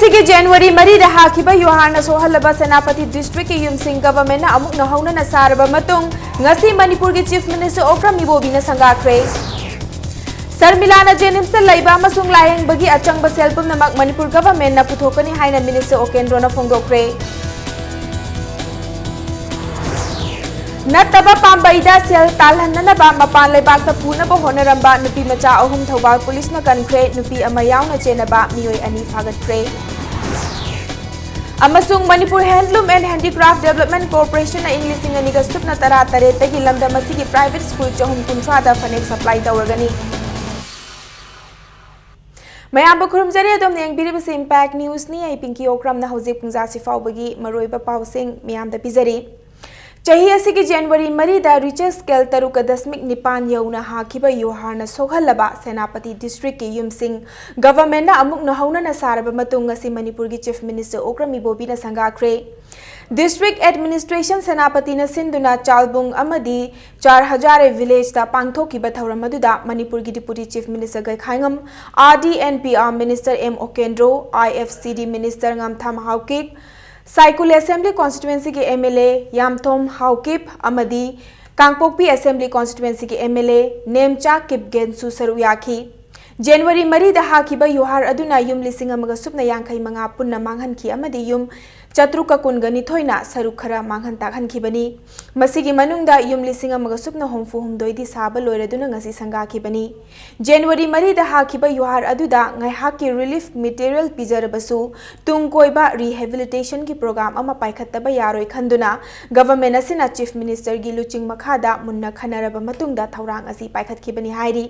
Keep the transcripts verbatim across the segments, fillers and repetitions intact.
ꯁꯤꯒꯤ ꯖꯅꯋꯥꯔꯤ ꯃꯔꯤꯗ ꯍꯥꯈꯤꯕ ꯌꯨꯍꯥꯔꯅ ꯁꯣꯛꯍꯜꯂꯕ ꯁꯦꯅꯥꯄꯇꯤ ꯗꯤꯁꯇ꯭ꯔꯤꯛꯀꯤ ꯌꯨꯝꯁꯤꯡ ꯒꯚꯔꯟꯃꯦꯟꯠꯅ ꯑꯃꯨꯛ ꯅꯧꯍꯧꯅꯅ ꯁꯥꯔꯕ ꯃꯇꯨꯡ, ꯉꯁꯤ ꯃꯅꯤꯄꯨꯔꯒꯤ ꯆꯤꯐ ꯃꯤꯅꯤꯁꯇꯔ ꯑꯣꯀ꯭ꯔꯝ ꯏꯕꯣꯕꯤꯅ ꯁꯪꯒꯥꯈ꯭ꯔꯦ꯫ ꯁꯔꯃꯤꯂꯥꯅ ꯖꯦꯅꯤꯝꯁꯇ ꯂꯩꯕ ꯑꯃꯁꯨꯡ ꯂꯥꯌꯦꯡꯕꯒꯤ ꯑꯆꯪꯕ ꯁꯦꯜ ꯄꯨꯝꯅꯃꯛ ꯃꯅꯤꯄꯨꯔ ꯒꯚꯔꯟꯃꯦꯟꯠꯅ ꯄꯨꯊꯣꯛꯀꯅꯤ ꯍꯥꯏꯅ ꯃꯤꯅꯤꯁꯇꯔ ꯑꯣꯀꯦꯟꯗ꯭ꯔꯣꯅ ꯐꯣꯡꯗꯣꯛꯈ꯭ꯔꯦ꯫ ꯅꯠꯇꯕ ꯄꯥꯝꯕꯩꯗ ꯁꯦꯜ ꯇꯥꯜꯍꯟꯅꯅꯕ ꯃꯄꯥꯟ ꯂꯩꯕꯥꯛꯇ ꯄꯨꯅꯕ ꯍꯣꯠꯅꯔꯝꯕ ꯅꯨꯄꯤ ꯃꯆꯥ ꯑꯍꯨꯝ ꯊꯧꯕꯥꯜ ꯄꯨꯂꯤꯁꯅ ꯀꯟꯈ꯭ꯔꯦ꯫ ꯅꯨꯄꯤ ꯑꯃ ꯌꯥꯎꯅ ꯆꯦꯟꯅꯕ ꯃꯤꯑꯣꯏ ꯑꯅꯤ ꯐꯥꯒꯠꯈ꯭ꯔꯦ꯫ ꯑꯃꯁꯨꯡ Manipur Handloom and Handicraft Development Corporation ꯏꯪ ꯂꯤꯁꯤꯡ ꯑꯅꯤꯒ ꯁꯨꯞꯅ ꯇꯔꯥ ꯇꯔꯦꯠꯇꯒꯤ ꯂꯝꯗꯝ ꯑꯁꯤꯒꯤ ꯄ꯭ꯔꯥꯏꯚꯦꯠ ꯁ꯭ꯀꯨꯜ ꯆꯍꯨꯝ ꯀꯨꯟꯊ꯭ꯔꯥꯗ ꯐꯅꯦꯛ ꯁꯄ꯭ꯂꯥꯏ ꯇꯧꯔꯒꯅꯤ꯫ ꯃꯌꯥꯝꯕꯨ ꯈꯨꯔꯨꯝꯖꯔꯤ, ꯑꯗꯣꯝꯅ ꯌꯦꯡꯕꯤꯔꯤꯕꯁꯤ ꯏꯝꯄꯦꯛ ꯅ꯭ꯌꯨꯁꯅꯤ꯫ ꯑꯩ ꯄꯤꯡꯀꯤ ꯑꯣꯀ꯭ꯔꯝꯅ ꯍꯧꯖꯤꯛ ꯄꯨꯡꯖꯥꯁꯤ ꯐꯥꯎꯕꯒꯤ ꯃꯔꯨꯑꯣꯏꯕ ꯄꯥꯎꯁꯤꯡ ꯃꯌꯥꯝꯗ ꯄꯤꯖꯔꯤ꯫ ꯆꯍꯤ ꯑꯁꯤꯒꯤ ꯖꯅꯋꯥꯔꯤ ꯃꯔꯤꯗ ꯔꯤꯆꯔ ꯁ꯭ꯀꯦꯜ ꯇꯔꯨꯛꯀ ꯗꯁꯃꯤꯛ ꯅꯤꯄꯥꯟ ꯌꯧꯅ ꯍꯥꯈꯤꯕ ꯌꯨꯍꯥꯔꯅ ꯁꯣꯛꯍꯜꯂꯕ ꯁꯦꯅꯥꯄꯇꯤ ꯗꯤꯁꯇ꯭ꯔꯤꯛꯀꯤ ꯌꯨꯝꯁꯤꯡ ꯒꯚꯔꯟꯃꯦꯟꯠꯅ ꯑꯃꯨꯛ ꯅꯧꯍꯧꯅꯅ ꯁꯥꯔꯕ ꯃꯇꯨꯡ, ꯉꯁꯤ ꯃꯅꯤꯄꯨꯔꯒꯤ ꯆꯤꯐ ꯃꯤꯅꯤꯁꯇꯔ ꯑꯣꯀ꯭ꯔꯝ ꯏꯕꯣꯕꯤꯅ ꯁꯪꯒꯥꯈ꯭ꯔꯦ꯫ ꯗꯤꯁꯇ꯭ꯔꯤꯛ ꯑꯦꯗꯃꯤꯅꯤꯁꯇ꯭ꯔꯦꯁꯟ ꯁꯦꯅꯥꯄꯇꯤꯅ ꯁꯤꯟꯗꯨꯅ ꯆꯥꯜꯕꯨꯡ ꯑꯃꯗꯤ ꯆꯥꯔ ꯍꯖꯥꯔꯦ ꯚꯤꯂꯦꯖꯇ ꯄꯥꯡꯊꯣꯛꯈꯤꯕ ꯊꯧꯔꯝ ꯑꯗꯨꯗ ꯃꯅꯤꯄꯨꯔꯒꯤ deputy chief minister Gaikhangam, R D and P R minister M Okendro, I F C D minister Ngamthang Haokip, ꯁꯥꯏꯀꯨꯂꯤ ꯑꯦꯁꯦꯝꯕ꯭ꯂꯤ ꯀꯣꯟꯁꯇꯤꯇ꯭ꯋꯦꯟꯁꯤꯒꯤ M L A Yamthong Haokip ꯑꯃꯗꯤ ꯀꯥꯡꯄꯣꯛꯄꯤ ꯑꯦꯁꯦꯝꯕ꯭ꯂꯤ ꯀꯣꯟꯁꯇꯤꯇ꯭ꯋꯦꯟꯁꯤꯒꯤ ꯑꯦꯝ ꯑꯦꯜ ꯑꯦ ꯅꯦꯝꯆꯥ ꯀꯤꯞꯒꯦꯟꯁꯨ ꯁꯔꯨꯛ ꯌꯥꯈꯤ꯫ ꯖꯅꯋꯥꯔꯤ ꯃꯔꯤꯗ ꯍꯥꯈꯤꯕ ꯌꯨꯍꯥꯔ ꯑꯗꯨꯅ ꯌꯨꯝ ꯂꯤꯁꯤꯡ ꯑꯃꯒ ꯁꯨꯞꯅ ꯌꯥꯡꯈꯩ ꯃꯉꯥ ꯄꯨꯟꯅ ꯃꯥꯡꯍꯟꯈꯤ ꯑꯃꯗꯤ ꯌꯨꯝ ꯆꯥꯇ꯭ꯔꯨꯛꯀ ꯀꯨꯟꯒ ꯅꯤꯊꯣꯏꯅ ꯁꯔꯨꯛ ꯈꯔ ꯃꯥꯡꯍꯟ ꯇꯥꯛꯍꯟꯈꯤꯕꯅꯤ꯫ ꯃꯁꯤꯒꯤ ꯃꯅꯨꯡꯗ ꯌꯨꯝ ꯂꯤꯁꯤꯡ ꯑꯃꯒ ꯁꯨꯞꯅ ꯍꯨꯝꯐꯨ ꯍꯨꯝꯗꯣꯏꯗꯤ ꯁꯥꯕ ꯂꯣꯏꯔꯗꯨꯅ ꯉꯁꯤ ꯁꯪꯒꯥꯈꯤꯕꯅꯤ꯫ ꯖꯅꯋꯥꯔꯤ ꯃꯔꯤꯗ ꯍꯥꯈꯤꯕ ꯌꯨꯍꯥꯔ ꯑꯗꯨꯗ ꯉꯥꯏꯍꯥꯛꯀꯤ ꯔꯤꯂꯤꯐ ꯃꯦꯇꯤꯔꯤꯌꯦꯜ ꯄꯤꯖꯔꯕꯁꯨ, ꯇꯨꯡ ꯀꯣꯏꯕ ꯔꯤꯍꯦꯕꯤꯂꯤꯇꯦꯁꯟꯒꯤ ꯄ꯭ꯔꯣꯒ꯭ꯔꯥꯝ ꯑꯃ ꯄꯥꯏꯈꯠꯇꯕ ꯌꯥꯔꯣꯏ ꯈꯟꯗꯨꯅ ꯒꯚꯔꯟꯃꯦꯟꯠ ꯑꯁꯤꯅ ꯆꯤꯐ ꯃꯤꯅꯤꯁꯇꯔꯒꯤ ꯂꯨꯆꯤꯡ ꯃꯈꯥꯗ ꯃꯨꯟꯅ ꯈꯟꯅꯔꯕ ꯃꯇꯨꯡꯗ ꯊꯧꯔꯥꯡ ꯑꯁꯤ ꯄꯥꯏꯈꯠꯈꯤꯕꯅꯤ ꯍꯥꯏꯔꯤ꯫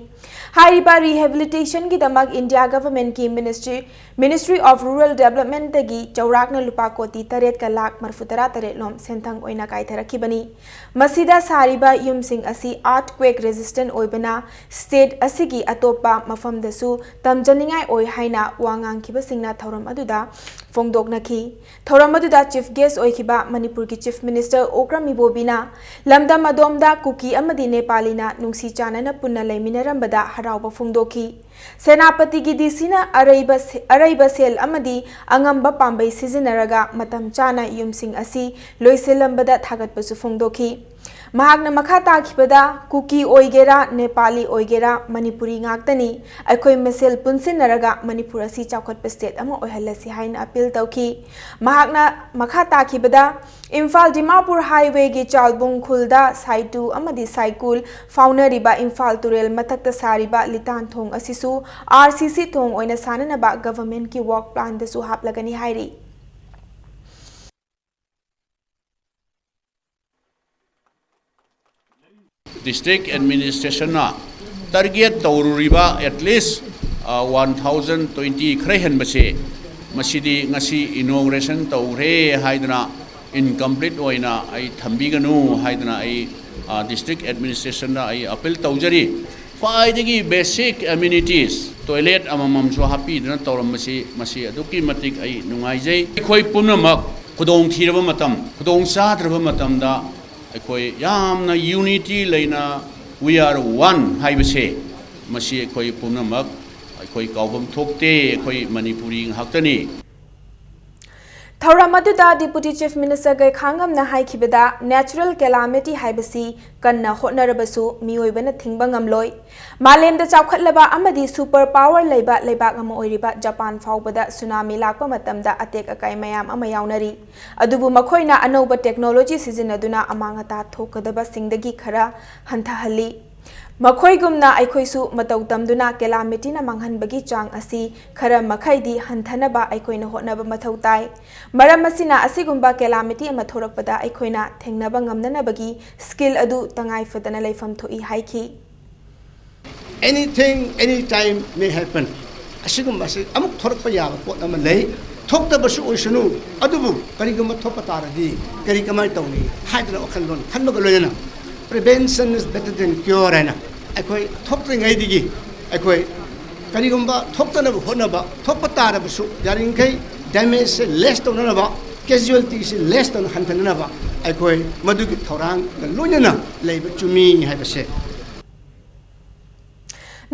ꯍꯥꯏꯔꯤꯕ ꯔꯤꯍꯦꯕꯤꯂꯤꯇꯦꯁꯟꯒꯤꯗꯃꯛ ꯏꯟꯗꯤꯌꯥ ꯒꯚꯔꯟꯃꯦꯟꯠꯀꯤ ꯃꯤꯅꯤꯁꯇ꯭ꯔꯤ, Ministry of Rural Developmentꯇꯒꯤ ꯆꯥꯎꯔꯥꯛꯅ ꯂꯨꯄꯥ ꯀꯣꯇꯤ ꯇꯔꯦꯠꯀ ꯂꯥꯈ ꯃꯔꯤꯐꯨ ꯇꯔꯥ ꯇꯔꯦꯠ ꯂꯣꯝ ꯁꯦꯟꯊꯪ ꯑꯣꯏꯅ ꯀꯥꯏꯊꯔꯛꯈꯤꯕꯅꯤ꯫ ꯃꯁꯤꯗ ꯁꯥꯔꯤꯕ ꯌꯨꯝꯁꯤꯡ ꯑꯁꯤ earthquake resistant ꯑꯣꯏꯕꯅ ꯁ꯭ꯇꯦꯠ ꯑꯁꯤꯒꯤ ꯑꯇꯣꯞꯄ ꯃꯐꯝꯗꯁꯨ ꯇꯝꯖꯅꯤꯡꯉꯥꯏ ꯑꯣꯏ ꯍꯥꯏꯅ ꯋꯥ ꯉꯥꯡꯈꯤꯕꯁꯤꯡꯅ ꯊꯧꯔꯝ ꯑꯗꯨꯗ ꯐꯣꯡꯗꯣꯛꯅꯈꯤ꯫ ꯊꯧꯔꯝ ꯑꯗꯨꯗ Chief Guest ꯑꯣꯏꯈꯤꯕ ꯃꯅꯤꯄꯨꯔꯒꯤ Chief Minister ꯑꯣꯀ꯭ꯔꯝ ꯏꯕꯣꯕꯤꯅ ꯂꯝꯗꯝ ꯑꯗꯣꯝꯗ ꯀꯨꯀꯤ ꯑꯃꯗꯤ ꯅꯦꯄꯥꯂꯤꯅ ꯅꯨꯡꯁꯤ ꯆꯥꯟꯅꯅ ꯄꯨꯟꯅ ꯂꯩꯃꯤꯟꯅꯔꯝꯕꯗ ꯍꯔꯥꯎꯕ ꯐꯣꯡꯗꯣꯛꯈꯤ꯫ ꯁꯦꯅꯥꯄꯇꯤꯒꯤ D Cꯅ ꯑꯔꯩꯕ ꯁꯦ-, ꯑꯔꯩꯕ ꯁꯦꯜ ꯑꯃꯗꯤ ꯑꯉꯝꯕ ꯄꯥꯝꯕꯩ ꯁꯤꯖꯤꯟꯅꯔꯒ ꯃꯇꯝ ꯆꯥꯅ ꯌꯨꯝꯁꯤꯡ ꯑꯁꯤ ꯂꯣꯏꯁꯤꯜꯂꯝꯕꯗ ꯊꯥꯒꯠꯄꯁꯨ ꯐꯣꯡꯗꯣꯛꯈꯤ꯫ ꯃꯍꯥꯛꯅ ꯃꯈꯥ ꯇꯥꯈꯤꯕꯗ, ꯀꯨꯀꯤ ꯑꯣꯏꯒꯦꯔꯥ, ꯅꯦꯄꯥꯂꯤ ꯑꯣꯏꯒꯦꯔꯥ, ꯃꯅꯤꯄꯨꯔꯤ ꯉꯥꯛꯇꯅꯤ꯫ ꯑꯩꯈꯣꯏ ꯃꯁꯦꯜ ꯄꯨꯟꯁꯤꯟꯅꯔꯒ ꯃꯅꯤꯄꯨꯔ ꯑꯁꯤ ꯆꯥꯎꯈꯠꯄ state ꯑꯃ ꯑꯣꯏꯍꯜꯂꯁꯤ ꯍꯥꯏꯅ appeal ꯇꯧꯈꯤ꯫ ꯃꯍꯥꯛꯅ ꯃꯈꯥ ꯇꯥꯈꯤꯕꯗ, ꯏꯝꯐꯥꯜ ꯗꯤꯃꯥꯄꯨꯔ highwayꯒꯤ ꯆꯥꯜꯕꯨꯡ ꯈꯨꯜꯗ ꯁꯥꯏꯇꯨ ꯑꯃꯗꯤ ꯁꯥꯏꯀꯨꯜ ꯐꯥꯎꯅꯔꯤꯕ ꯏꯝꯐꯥꯜ ꯇꯨꯔꯦꯜ ꯃꯊꯛꯇ ꯁꯥꯔꯤꯕ ꯂꯤꯇꯥꯟ ꯊꯣꯡ ꯑꯁꯤꯁꯨ R C C ꯊꯣꯡ ꯑꯣꯏꯅ ꯁꯥꯅꯅꯕ governmentꯀꯤ work planꯗꯁꯨ ꯍꯥꯞꯂꯒꯅꯤ ꯍꯥꯏꯔꯤ꯫ District administrationꯅ target ꯇꯧꯔꯨꯔꯤꯕ at least, ꯑ, one thousand twenty ꯈꯔ ꯍꯦꯟꯕꯁꯦ, ꯃꯁꯤꯗꯤ ꯉꯁꯤ inauguration ꯇꯧꯈ꯭ꯔꯦ ꯍꯥꯏꯗꯅ incomplete ꯑꯣꯏꯅ ꯑꯩ ꯊꯝꯕꯤꯒꯅꯨ ꯍꯥꯏꯗꯅ ꯑꯩ, ꯑ, district administrationꯗ ꯑꯩ appeal ꯇꯧꯖꯔꯤ꯫ ꯈ꯭ꯋꯥꯏꯗꯒꯤ basic amenities, toilet ꯑꯃꯃꯝꯁꯨ ꯍꯥꯞꯄꯤꯗꯨꯅ ꯇꯧꯔꯝꯕꯁꯤ, ꯃꯁꯤ ꯑꯗꯨꯛꯀꯤ ꯃꯇꯤꯛ ꯑꯩ ꯅꯨꯡꯉꯥꯏꯖꯩ꯫ ꯑꯩꯈꯣꯏ ꯄꯨꯝꯅꯃꯛ ꯈꯨꯗꯣꯡꯊꯤꯔꯕ ꯃꯇꯝ, ꯈꯨꯗꯣꯡ ꯆꯥꯗ꯭ꯔꯕ ꯃꯇꯝꯗ ꯑꯩꯈꯣꯏ ꯌꯥꯝꯅ unity ꯂꯩꯅ we are one ꯍꯥꯏꯕꯁꯦ, ꯃꯁꯤ ꯑꯩꯈꯣꯏ ꯄꯨꯝꯅꯃꯛ ꯑꯩꯈꯣꯏ ꯀꯥꯎꯐꯝ ꯊꯣꯛꯇꯦ, ꯑꯩꯈꯣꯏ ꯃꯅꯤꯄꯨꯔꯤ ꯉꯥꯛꯇꯅꯤ꯫ ꯊꯧꯔꯝ ꯑꯗꯨꯗ Deputy Chief Minister ꯒꯩꯈꯥꯉꯝꯅ ꯍꯥꯏꯈꯤꯕꯗ, natural calamity ꯍꯥꯏꯕꯁꯤ ꯀꯟꯅ ꯍꯣꯠꯅꯔꯕꯁꯨ ꯃꯤꯑꯣꯏꯕꯅ ꯊꯤꯡꯕ ꯉꯝꯂꯣꯏ꯫ ꯃꯥꯂꯦꯝꯗ ꯆꯥꯎꯈꯠꯂꯕ ꯑꯃꯗꯤ super power ꯂꯩꯕ ꯂꯩꯕꯥꯛ ꯑꯃ ꯑꯣꯏꯔꯤꯕ ꯖꯄꯥꯟ ꯐꯥꯎꯕꯗ tsunami ꯂꯥꯛꯄ ꯃꯇꯝꯗ ꯑꯇꯦꯛ ꯑꯀꯥꯏ ꯃꯌꯥꯝ ꯑꯃ ꯌꯥꯎꯅꯔꯤ꯫ ꯑꯗꯨꯕꯨ ꯃꯈꯣꯏꯅ ꯑꯅꯧꯕ technology ꯁꯤꯖꯤꯟꯅꯗꯨꯅ ꯑꯃꯥꯡ ꯑꯇꯥ ꯊꯣꯛꯀꯗꯕꯁꯤꯡꯗꯒꯤ ꯈꯔ ꯍꯟꯊꯍꯜꯂꯤ꯫ ꯃꯈꯣꯏꯒꯨꯝꯅ ꯑꯩꯈꯣꯏꯁꯨ ꯃꯇꯧ ꯇꯝꯗꯨꯅ calamityꯅ ꯃꯥꯡꯍꯟꯕꯒꯤ ꯆꯥꯡ ꯑꯁꯤ ꯈꯔ ꯃꯈꯩꯗꯤ ꯍꯟꯊꯅꯕ ꯑꯩꯈꯣꯏꯅ ꯍꯣꯠꯅꯕ ꯃꯊꯧ ꯇꯥꯏ꯫ ꯃꯔꯝ ꯑꯁꯤꯅ, ꯑꯁꯤꯒꯨꯝꯕ calamity ꯑꯃ ꯊꯣꯔꯛꯄꯗ ꯑꯩꯈꯣꯏꯅ ꯊꯦꯡꯅꯕ ꯉꯝꯅꯅꯕꯒꯤ skill ꯑꯗꯨ ꯇꯉꯥꯏ ꯐꯗꯅ ꯂꯩꯐꯝ ꯊꯣꯛꯏ ꯍꯥꯏꯈꯤ꯫ Anything, anytime may happen. ꯑꯁꯤꯒꯨꯝꯕ ꯑꯁꯤ ꯑꯃꯨꯛ ꯊꯣꯔꯛꯄ ꯌꯥꯕ ꯄꯣꯠ ꯑꯃ ꯂꯩ꯫ ꯊꯣꯛꯇꯕꯁꯨ ꯑꯣꯏꯁꯅꯨ, ꯑꯗꯨꯕꯨ ꯀꯔꯤꯒꯨꯝꯕ ꯊꯣꯛꯄ ꯇꯥꯔꯗꯤ ꯀꯔꯤ ꯀꯃꯥꯏꯅ ꯇꯧꯅꯤ ꯍꯥꯏꯗꯅ ꯋꯥꯈꯜꯂꯣꯟ ꯈꯟꯕꯒ ꯂꯣꯏꯅꯅ prevention is better than cure ꯍꯥꯏꯅ ꯑꯩꯈꯣꯏ ꯊꯣꯛꯇ꯭ꯔꯤꯉꯩꯗꯒꯤ ꯑꯩꯈꯣꯏ ꯀꯔꯤꯒꯨꯝꯕ ꯊꯣꯛꯇꯅꯕ ꯍꯣꯠꯅꯕ, ꯊꯣꯛꯄ ꯇꯥꯔꯕꯁꯨ ꯌꯥꯔꯤꯃꯈꯩ Damage ꯁꯦ less ꯇꯧꯅꯅꯕ, casualty ꯁꯦ less ꯇꯧꯅ ꯍꯟꯊꯅꯅꯕ ꯑꯩꯈꯣꯏ ꯃꯗꯨꯒꯤ ꯊꯧꯔꯥꯡꯒ ꯂꯣꯏꯅꯅ ꯂꯩꯕ ꯆꯨꯝꯃꯤ ꯍꯥꯏꯕꯁꯦ꯫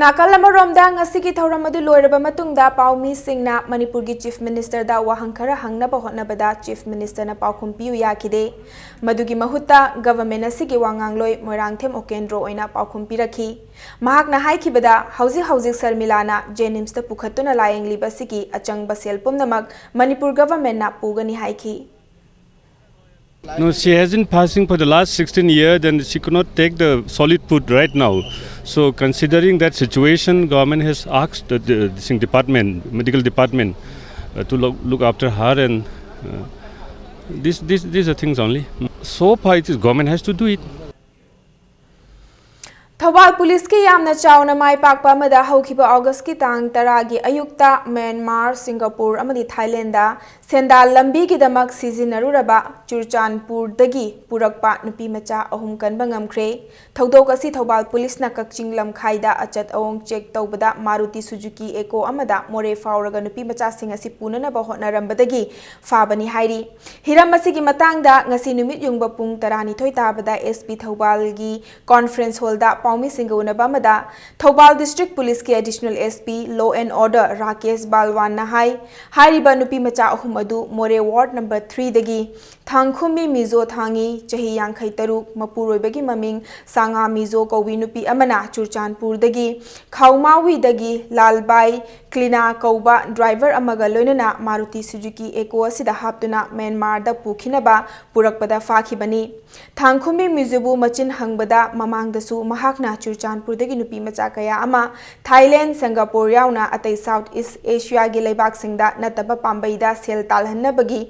ꯅꯥꯀꯜ ꯑꯃꯔꯣꯝꯗ, ꯉꯁꯤꯒꯤ ꯊꯧꯔꯝ ꯑꯗꯨ ꯂꯣꯏꯔꯕ ꯃꯇꯨꯡꯗ ꯄꯥꯎꯃꯤꯁꯤꯡꯅ ꯃꯅꯤꯄꯨꯔꯒꯤ Chief Minister ꯗ ꯋꯥꯍꯪ ꯈꯔ ꯍꯪꯅꯕ ꯍꯣꯠꯅꯕꯗ Chief Minister ꯅ ꯄꯥꯎꯈꯨꯝ ꯄꯤꯌꯨ ꯌꯥꯈꯤꯗꯦ꯫ ꯃꯗꯨꯒꯤ ꯃꯍꯨꯠꯇ Government ꯑꯁꯤꯒꯤ ꯋꯥꯉꯥꯡꯂꯣꯏ ꯃꯣꯏꯔꯥꯡꯊꯦꯝ ꯑꯣꯀꯦꯟꯗ꯭ꯔꯣ ꯑꯣꯏꯅ ꯄꯥꯎꯈꯨꯝ ꯄꯤꯔꯛꯈꯤ꯫ ꯃꯍꯥꯛꯅ ꯍꯥꯏꯈꯤꯕꯗ, ꯍꯧꯖꯤꯛ ꯍꯧꯖꯤꯛ ꯁꯔꯃꯤꯂꯥꯅ JNIMS ꯇ ꯄꯨꯈꯠꯇꯨꯅ ꯂꯥꯌꯦꯡꯂꯤꯕ ꯑꯁꯤꯒꯤ ꯑꯆꯪꯕ ꯁꯦꯜ ꯄꯨꯝꯅꯃꯛ ꯃꯅꯤꯄꯨꯔ Government ꯅ ꯄꯨꯒꯅꯤ ꯍꯥꯏꯈꯤ꯫ No, she has been fasting for the last sixteen years and she could not take the solid food right now. So considering that situation, government has asked the, the, the department, medical department, uh, to look, look after her and uh, this, this, these are things only. So far it is government has to do it. Thoubal ꯄꯨꯂꯤꯁꯀꯤ ꯌꯥꯝꯅ ꯆꯥꯎꯅ ꯃꯥꯏ ꯄꯥꯛꯄ ꯑꯃꯗ ꯍꯧꯈꯤꯕ ꯑꯣꯒꯁꯀꯤ ꯇꯥꯡ ꯇꯔꯥꯒꯤ ꯑꯌꯨꯛꯇ Myanmar, Singapore ꯑꯃꯗꯤ ꯊꯥꯏꯂꯦꯟꯗ ꯁꯦꯟꯗꯥꯜ ꯂꯝꯕꯤꯒꯤꯗꯃꯛ ꯁꯤꯖꯤꯟꯅꯔꯨꯔꯕ ꯆꯨꯔꯆꯥꯟꯄꯨꯔꯗꯒꯤ ꯄꯨꯔꯛꯄ ꯅꯨꯄꯤ ꯃꯆꯥ ꯑꯍꯨꯝ ꯀꯟꯕ ꯉꯝꯈ꯭ꯔꯦ꯫ ꯊꯧꯗꯣꯛ ꯑꯁꯤ ꯊꯧꯕꯥꯜ ꯄꯨꯂꯤꯁꯅ ꯀꯛꯆꯤꯡ ꯂꯝꯈꯥꯏꯗ ꯑꯆꯠ ꯑꯋꯣꯡ ꯆꯦꯛ ꯇꯧꯕꯗ ꯃꯥꯔꯨꯇꯤ ꯁꯨꯖꯨꯀꯤ ꯑꯦꯀꯣ ꯑꯃꯗ ꯃꯣꯔꯦ ꯐꯥꯎꯔꯒ ꯅꯨꯄꯤ ꯃꯆꯥꯁꯤꯡ ꯑꯁꯤ ꯄꯨꯅꯅꯕ ꯍꯣꯠꯅꯔꯝꯕꯗꯒꯤ ꯐꯥꯕꯅꯤ ꯍꯥꯏꯔꯤ꯫ ꯍꯤꯔꯝ ꯑꯁꯤꯒꯤ ꯃꯇꯥꯡꯗ ꯉꯁꯤ ꯅꯨꯃꯤꯠ ꯌꯨꯡꯕ ꯄꯨꯡ ꯇꯔꯥꯅꯤꯊꯣꯏ ꯇꯥꯕꯗ SP ꯊꯧꯕꯥꯜꯒꯤ conference hall ꯗ ꯄꯥꯎꯃꯤꯁꯤꯡꯒ ꯎꯅꯕ ꯑꯃꯗ ꯊꯧꯕꯥꯜ District Police ꯀꯤ Additional SP Law and Order Rakesh ꯕꯥꯜꯋꯥꯟꯅ ꯍꯥꯏ, ꯍꯥꯏꯔꯤꯕ ꯅꯨꯄꯤ ꯃꯆꯥ ꯑꯍꯨꯝ ꯑꯗꯨ ꯃꯣꯔꯦ ward number three ꯗꯒꯤ ꯊꯥꯡꯈꯨꯝꯕꯤ ꯃꯤꯖꯣ ꯊꯥꯡꯉꯤ, ꯆꯍꯤ ꯌꯥꯡꯈꯩ ꯇꯔꯨꯛ, ꯃꯄꯨꯔꯣꯏꯕꯒꯤ ꯃꯃꯤꯡ ꯁꯥꯉꯥ ꯃꯤꯖꯣ ꯀꯧꯕꯤ ꯅꯨꯄꯤ ꯑꯃꯅ ꯆꯨꯔꯆꯥꯟꯄꯨꯔꯗꯒꯤ ꯈꯥꯎꯃꯥꯋꯤꯗꯒꯤ ꯂꯥꯜꯕꯥꯏ ꯀ꯭ꯂꯤꯅꯥ ꯀꯧꯕ driver ꯑꯃꯒ ꯂꯣꯏꯅꯅ ꯃꯥꯔꯨꯇꯤ ꯁꯨꯖꯨꯀꯤ ꯑꯦꯀꯣ ꯑꯁꯤꯗ ꯍꯥꯞꯇꯨꯅ ꯃ꯭ꯌꯥꯟꯃꯥꯔꯗ ꯄꯨꯈꯤꯅꯕ ꯄꯨꯔꯛꯄꯗ ꯐꯥꯈꯤꯕꯅꯤ꯫ ꯊꯥꯡꯈꯨꯝꯕꯤ ꯃꯤꯖꯣꯕꯨ ꯃꯆꯤꯟ ꯍꯪꯕꯗ ꯃꯃꯥꯡꯗꯁꯨ ꯃꯍꯥꯛꯅ ꯆꯨꯔꯆꯥꯟꯄꯨꯔꯗꯒꯤ ꯅꯨꯄꯤ ꯃꯆꯥ ꯀꯌꯥ ꯑꯃ ꯊꯥꯏꯂꯦꯟ, ꯁꯤꯡꯒꯥꯄꯨꯔ ꯌꯥꯎꯅ ꯑꯇꯩ South East Asia ꯒꯤ ꯂꯩꯕꯥꯛꯁꯤꯡꯗ ꯅꯠꯇꯕ ꯄꯥꯝꯕꯩꯗ ꯁꯦꯜ ꯇꯥꯜꯍꯟꯅꯕꯒꯤ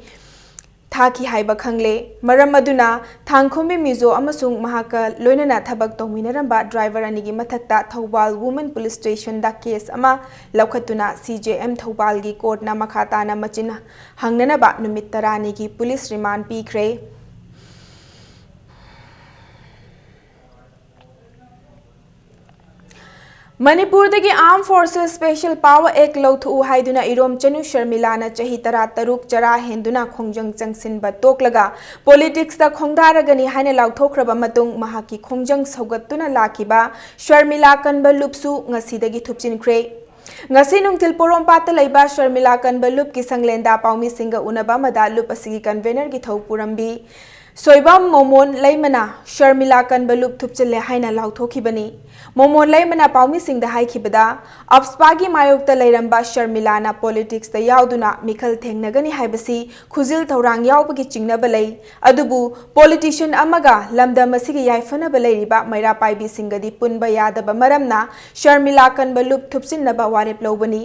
ꯊꯥꯈꯤ ꯍꯥꯏꯕ ꯈꯪꯂꯦ꯫ ꯃꯔꯝ ꯑꯗꯨꯅ ꯊꯥꯡꯈꯨꯝꯕꯤ ꯃꯤꯖꯣ ꯑꯃꯁꯨꯡ ꯃꯍꯥꯛꯀ ꯂꯣꯏꯅꯅ ꯊꯕꯛ ꯇꯧꯃꯤꯟꯅꯔꯝꯕ driver ꯑꯅꯤꯒꯤ ꯃꯊꯛꯇ ꯊꯧꯕꯥꯜ Women Police Station ꯗ case ꯑꯃ ꯂꯧꯈꯠꯇꯨꯅ CJM ꯊꯧꯕꯥꯜꯒꯤ court ꯅ ꯃꯈꯥ ꯇꯥꯅ ꯃꯆꯤꯟ ꯍꯪꯅꯅꯕ ꯅꯨꯃꯤꯠ ꯇꯔꯥꯅꯤꯒꯤ police remand ꯄꯤꯈ꯭ꯔꯦ꯫ ꯃꯅꯤꯄꯨꯔꯗꯒꯤ Armed Forces Special Power Act ꯂꯧꯊꯣꯛꯎ ꯍꯥꯏꯗꯨꯅ ꯏꯔꯣꯝꯆꯅꯨ ꯁꯔꯃꯤꯂꯥꯅ ꯆꯍꯤ ꯇꯔꯥꯇꯔꯨꯛ ꯆꯔꯥ ꯍꯦꯟꯗꯨꯅ ꯈꯣꯡꯖꯪ ꯆꯪꯁꯤꯟꯕ ꯇꯣꯛꯂꯒ politics ꯇ ꯈꯣꯡꯗꯥꯔꯒꯅꯤ ꯍꯥꯏꯅ ꯂꯥꯎꯊꯣꯛꯈ꯭ꯔꯕ ꯃꯇꯨꯡ ꯃꯍꯥꯛꯀꯤ ꯈꯣꯡꯖꯪ ꯁꯧꯒꯠꯇꯨꯅ ꯂꯥꯛꯈꯤꯕ ꯁꯔꯃꯤꯂꯥ ꯀꯟꯕ ꯂꯨꯞꯁꯨ ꯉꯁꯤꯗꯒꯤ ꯊꯨꯞꯆꯤꯟꯈ꯭ꯔꯦ꯫ ꯉꯁꯤ ꯅꯨꯡꯊꯤꯜ ꯄꯣꯔꯣꯝꯄꯥꯠꯇ ꯂꯩꯕ ꯁꯔꯃꯤꯂꯥ ꯀꯟꯕ ꯂꯨꯞꯀꯤ ꯁꯪꯂꯦꯟꯗ ꯄꯥꯎꯃꯤꯁꯤꯡꯒ ꯎꯅꯕ ꯑꯃꯗ ꯂꯨꯞ ꯑꯁꯤꯒꯤ convener ꯒꯤ ꯊꯧ ꯄꯨꯔꯝꯕꯤ ꯁꯣꯏꯕꯝ ꯃꯣꯃꯣꯟ ꯂꯩꯃꯅ ꯁꯔꯃꯤꯂꯥ ꯀꯟꯕ ꯂꯨꯞ ꯊꯨꯞꯆꯤꯜꯂꯦ ꯍꯥꯏꯅ ꯂꯥꯎꯊꯣꯛꯈꯤꯕꯅꯤ꯫ ꯃꯣꯃꯣꯟ ꯂꯩꯃꯅ ꯄꯥꯎꯃꯤꯁꯤꯡꯗ ꯍꯥꯏꯈꯤꯕꯗ, AFSPA ꯒꯤ ꯃꯥꯌꯣꯛꯇ ꯂꯩꯔꯝꯕ ꯁꯔꯃꯤꯂꯥꯅ politics ꯇ ꯌꯥꯎꯗꯨꯅ ꯃꯤꯈꯜ ꯊꯦꯡꯅꯒꯅꯤ ꯍꯥꯏꯕꯁꯤ ꯈꯨꯖꯤꯜ ꯊꯧꯔꯥꯡ ꯌꯥꯎꯕꯒꯤ ꯆꯤꯡꯅꯕ ꯂꯩ꯫ ꯑꯗꯨꯕꯨ politician ꯑꯃꯒ ꯂꯝꯗꯝ ꯑꯁꯤꯒꯤ ꯌꯥꯏꯐꯅꯕ ꯂꯩꯔꯤꯕ ꯃꯩꯔꯥ ꯄꯥꯏꯕꯤꯁꯤꯡꯒꯗꯤ ꯄꯨꯟꯕ ꯌꯥꯗꯕ ꯃꯔꯝꯅ ꯁꯔꯃꯤꯂꯥ ꯀꯟꯕ ꯂꯨꯞ ꯊꯨꯞꯆꯤꯟꯅꯕ ꯋꯥꯔꯦꯞ ꯂꯧꯕꯅꯤ꯫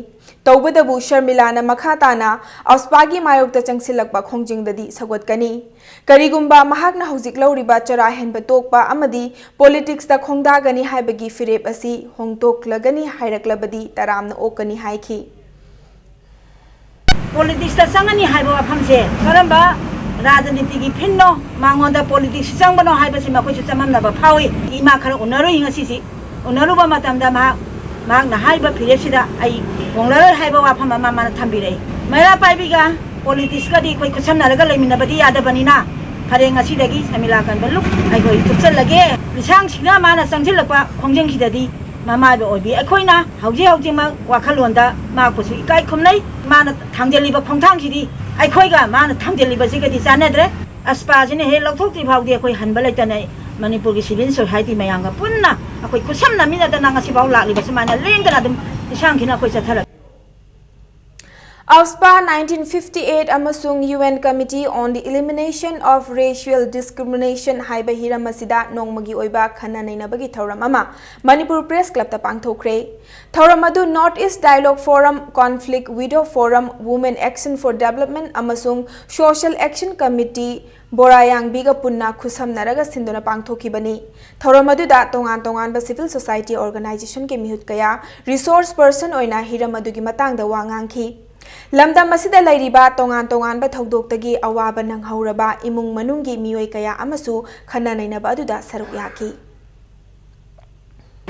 ꯇꯧꯕꯇꯕꯨ ꯁꯔꯃꯤꯂꯥꯅ ꯃꯈꯥ ꯇꯥꯅ AFSPA ꯒꯤ ꯃꯥꯌꯣꯛꯇ ꯆꯪꯁꯤꯜꯂꯛꯄ ꯈꯣꯡꯖꯪꯗꯗꯤ ꯁꯧꯒꯠꯀꯅꯤ꯫ ꯀꯔꯤꯒꯨꯝꯕ ꯃꯍꯥꯛꯅ ꯍꯧꯖꯤꯛ ꯂꯧꯔꯤꯕ ꯆꯔꯥ ꯍꯦꯟꯕ ꯇꯣꯛꯄ ꯑꯃꯗꯤ politics ꯇ ꯈꯣꯡꯗꯥꯒꯅꯤ ꯍꯥꯏꯕꯒꯤ ꯐꯤꯔꯦꯞ ꯑꯁꯤ ꯍꯣꯡꯗꯣꯛꯂꯒꯅꯤ ꯍꯥꯏꯔꯛꯂꯕꯗꯤ ꯇꯔꯥꯝꯅ ꯑꯣꯛꯀꯅꯤ ꯍꯥꯏꯈꯤ꯫ Politics ꯇ ꯆꯪꯒꯅꯤ ꯍꯥꯏꯕ ꯋꯥꯐꯝꯁꯦ ꯀꯔꯝꯕ ꯔꯥꯖꯅꯤꯇꯤꯒꯤ ꯐꯤꯟꯅꯣ? ꯃꯉꯣꯟꯗ politics ꯆꯪꯕꯅꯣ ꯍꯥꯏꯕꯁꯤ ꯃꯈꯣꯏꯁꯨ ꯆꯃꯝꯅꯕ ꯐꯥꯎꯏ꯫ ꯏꯃꯥ ꯈꯔ ꯎꯅꯔꯨꯏ ꯉꯁꯤꯁꯤ꯫ ꯎꯅꯔꯨꯕ ꯃꯇꯝꯗ ꯃꯍꯥꯛ, ꯃꯍꯥꯛꯅ ꯍꯥꯏꯕ ꯐꯤꯔꯦꯞꯁꯤꯗ ꯑꯩ ꯍꯣꯡꯂꯔꯣꯏ ꯍꯥꯏꯕ ꯋꯥꯐꯝ ꯑꯃ ꯃꯥꯅ ꯊꯝꯕꯤꯔꯛꯏ꯫ ꯃꯩꯔꯥ ꯄꯥꯏꯕꯤꯒ politics ꯀꯗꯤ ꯑꯩꯈꯣꯏ ꯈꯨꯠꯁꯝꯅꯔꯒ ꯂꯩꯃꯤꯟꯅꯕꯗꯤ ꯌꯥꯗꯕꯅꯤꯅ, ꯐꯔꯦ, ꯉꯁꯤꯗꯒꯤ ꯁꯔꯃꯤꯂꯥ ꯀꯟꯕ ꯂꯨꯞ ꯑꯩꯈꯣꯏ ꯊꯨꯞꯆꯜꯂꯒꯦ꯫ ꯂꯤꯁꯥꯡꯁꯤꯡꯅ ꯃꯥꯅ ꯆꯪꯁꯤꯜꯂꯛꯄ ꯈꯣꯡꯖꯪꯁꯤꯗꯗꯤ ꯃꯃꯥꯏꯕ ꯑꯣꯏꯕꯤ ꯑꯩꯈꯣꯏꯅ ꯍꯧꯖꯤꯛ ꯍꯧꯖꯤꯛꯃꯛ ꯋꯥꯈꯜꯂꯣꯟꯗ ꯃꯍꯥꯛꯄꯨꯁꯨ ꯏꯀꯥꯏ ꯈꯨꯝꯅꯩ꯫ ꯃꯥꯅ ꯊꯥꯡꯖꯜꯂꯤꯕ ꯈꯣꯡꯊꯥꯡꯁꯤꯗꯤ ꯑꯩꯈꯣꯏꯒ ꯃꯥꯅ ꯊꯥꯡꯖꯜꯂꯤꯕꯁꯤꯒꯗꯤ ꯆꯥꯟꯅꯗ꯭ꯔꯦ꯫ AFSPA ꯁꯤꯅ ꯍꯦꯛ ꯂꯧꯊꯣꯛꯇ꯭ꯔꯤ ꯐꯥꯎꯗꯤ ꯑꯩꯈꯣꯏ ꯍꯟꯕ ꯂꯩꯇꯅ ꯃꯅꯤꯄꯨꯔꯒꯤ civil society ꯃꯌꯥꯝꯒ ꯄꯨꯟꯅ ꯑꯩꯈꯣꯏ ꯈꯨꯠꯁꯝꯅꯃꯤꯟꯅꯗꯅ ꯉꯁꯤꯐꯥꯎ ꯂꯥꯛꯂꯤꯕ ꯁꯨꯃꯥꯏꯅ ꯂꯦꯡꯗꯅ ꯑꯗꯨꯝ ꯏꯁꯥꯡ ꯊꯤꯅ ꯑꯩꯈꯣꯏ ꯆꯠꯊꯔꯛꯂꯤ꯫ AFSPA nineteen fifty-eight ꯑꯃꯁꯨꯡ U N Committee on the Elimination of Racial Discrimination ꯍꯥꯏꯕ ꯍꯤꯔꯝ ꯑꯁꯤꯗ ꯅꯣꯡꯃꯒꯤ ꯑꯣꯏꯕ ꯈꯟꯅ ꯅꯩꯅꯕꯒꯤ ꯊꯧꯔꯝ ꯑꯃ ꯃꯅꯤꯄꯨꯔ Press Club ꯇ ꯄꯥꯡꯊꯣꯛꯈ꯭ꯔꯦ꯫ ꯊꯧꯔꯝ ꯑꯗꯨ North East Dialogue Forum, Conflict Widow Forum, Women Action for Development ꯑꯃꯁꯨꯡ Social Action Committee, ꯕꯣꯔꯥꯌꯥꯡꯕꯤꯒ ꯄꯨꯟꯅ ꯈꯨꯠꯁꯝꯅꯔꯒ ꯁꯤꯟꯗꯨꯅ ꯄꯥꯡꯊꯣꯛꯈꯤꯕꯅꯤ꯫ ꯊꯧꯔꯝ ꯑꯗꯨꯗ ꯇꯣꯉꯥꯟ ꯇꯣꯉꯥꯟꯕ civil society organization ꯒꯤ ꯃꯤꯍꯨꯠ ꯀꯌꯥ resource person ꯑꯣꯏꯅ ꯍꯤꯔꯝ ꯑꯗꯨꯒꯤ ꯃꯇꯥꯡꯗ ꯋꯥ ꯉꯥꯡꯈꯤ꯫ ꯂꯝꯗꯝ ꯑꯁꯤꯗ ꯂꯩꯔꯤꯕ ꯇꯣꯉꯥꯟ ꯇꯣꯉꯥꯟꯕ ꯊꯧꯗꯣꯛꯇꯒꯤ ꯑꯋꯥꯕ ꯅꯪꯍꯧꯔꯕ ꯏꯃꯨꯡ ꯃꯅꯨꯡꯒꯤ ꯃꯤꯑꯣꯏ ꯀꯌꯥ ꯑꯃꯁꯨ ꯈꯟꯅ ꯅꯩꯅꯕ ꯑꯗꯨꯗ ꯁꯔꯨꯛ ꯌꯥꯈꯤ꯫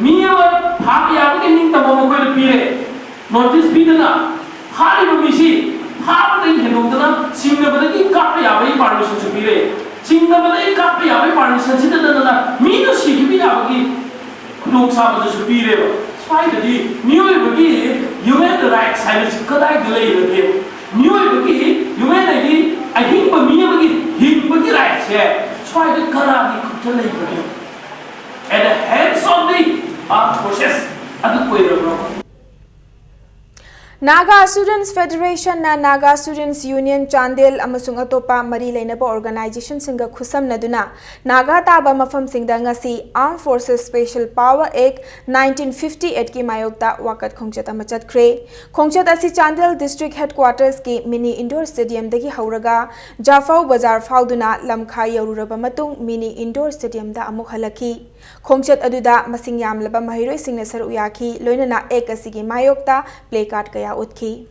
ꯃꯤ ꯑꯃ ꯐꯥꯕ ꯌꯥꯕ ꯅꯣꯇꯤꯁ ꯄꯤꯗꯅ ꯐꯥꯔꯤꯕ ꯃꯤꯁꯤ ꯐꯥꯕꯗꯒꯤ ꯍꯦꯟꯗꯣꯛꯇꯅ ꯆꯤꯡꯅꯕꯗꯒꯤ ꯀꯥꯞꯄ ꯌꯥꯕꯒꯤ ꯄꯥꯔꯃꯤꯁꯟꯁꯨ ꯄꯤꯔꯦ꯫ ꯆꯤꯡꯅꯕꯗꯒꯤ ꯀꯥꯞꯄ ꯌꯥꯕꯒꯤ ꯄꯥꯔꯃꯤꯁꯟꯁꯤꯗ ꯅꯠꯇꯅ ꯃꯤꯗꯨ ꯁꯤꯈꯤꯕ ꯌꯥꯕꯒꯤ ꯈꯨꯗꯣꯡꯆꯥꯕꯗꯨꯁꯨ ꯄꯤꯔꯦꯕ꯫ ꯁ꯭ꯋꯥꯏꯗꯗꯤ ꯃꯤꯑꯣꯏꯕꯒꯤ ꯍ꯭ꯌꯨꯃꯦꯟ ꯔꯥꯏꯠꯁ ꯍꯥꯏꯕꯁꯤ ꯀꯗꯥꯏꯗ ꯂꯩꯔꯒꯦ? ꯃꯤꯑꯣꯏꯕꯒꯤ ꯍ꯭ꯌꯨꯃꯦꯟ ꯍꯥꯏꯗꯤ ꯑꯍꯤꯡꯕ ꯃꯤ ꯑꯃꯒꯤ ꯍꯤꯡꯕꯒꯤ ꯔꯥꯏꯠꯁꯦ ꯁ꯭ꯋꯥꯏꯗ ꯀꯅꯥꯒꯤ ꯈꯨꯠꯇ ꯂꯩꯕꯒꯦ? At the hands of the armed forces ꯑꯗꯨ ꯑꯣꯏꯔꯕ꯭ꯔꯣ? Naga Students Federation ꯅ Naga Students Union ꯆꯥꯟꯗꯦꯜ ꯑꯃꯁꯨꯡ ꯑꯇꯣꯞꯄ ꯃꯔꯤ ꯂꯩꯅꯕ organization ꯁꯤꯡꯒ ꯈꯨꯠꯁꯝꯅꯗꯨꯅ ꯅꯥꯒꯥ ꯇꯥꯕ ꯃꯐꯝꯁꯤꯡꯗ ꯉꯁꯤ Armed Forces Special Power Act nineteen fifty eight ꯀꯤ ꯃꯥꯌꯣꯛꯇ ꯋꯥꯀꯠ ꯈꯣꯡꯆꯠ ꯑꯃ ꯆꯠꯈ꯭ꯔꯦ꯫ ꯈꯣꯡꯆꯠ ꯑꯁꯤ ꯆꯥꯟꯗꯦꯜ district headquarters ꯀꯤ mini indoor stadium ꯗꯒꯤ ꯍꯧꯔꯒ ꯖꯥꯐꯧ ꯕꯖꯥꯔ ꯐꯥꯎꯗꯨꯅ ꯂꯝꯈꯥꯏ ꯌꯧꯔꯨꯔꯕ ꯃꯇꯨꯡ mini indoor stadium ꯗ ꯑꯃꯨꯛ ꯍꯜꯂꯛꯈꯤ꯫ ꯈꯣꯡꯆꯠ ꯑꯗꯨꯗ ꯃꯁꯤꯡ ꯌꯥꯝꯂꯕ ꯃꯍꯩꯔꯣꯏꯁꯤꯡꯅ ꯁꯔꯨꯛ ꯌꯥꯈꯤ, ꯂꯣꯏꯅꯅ Act ꯑꯁꯤꯒꯤ ꯃꯥꯌꯣꯛꯇ placard ꯀꯌꯥ ꯎꯠꯈꯤ꯫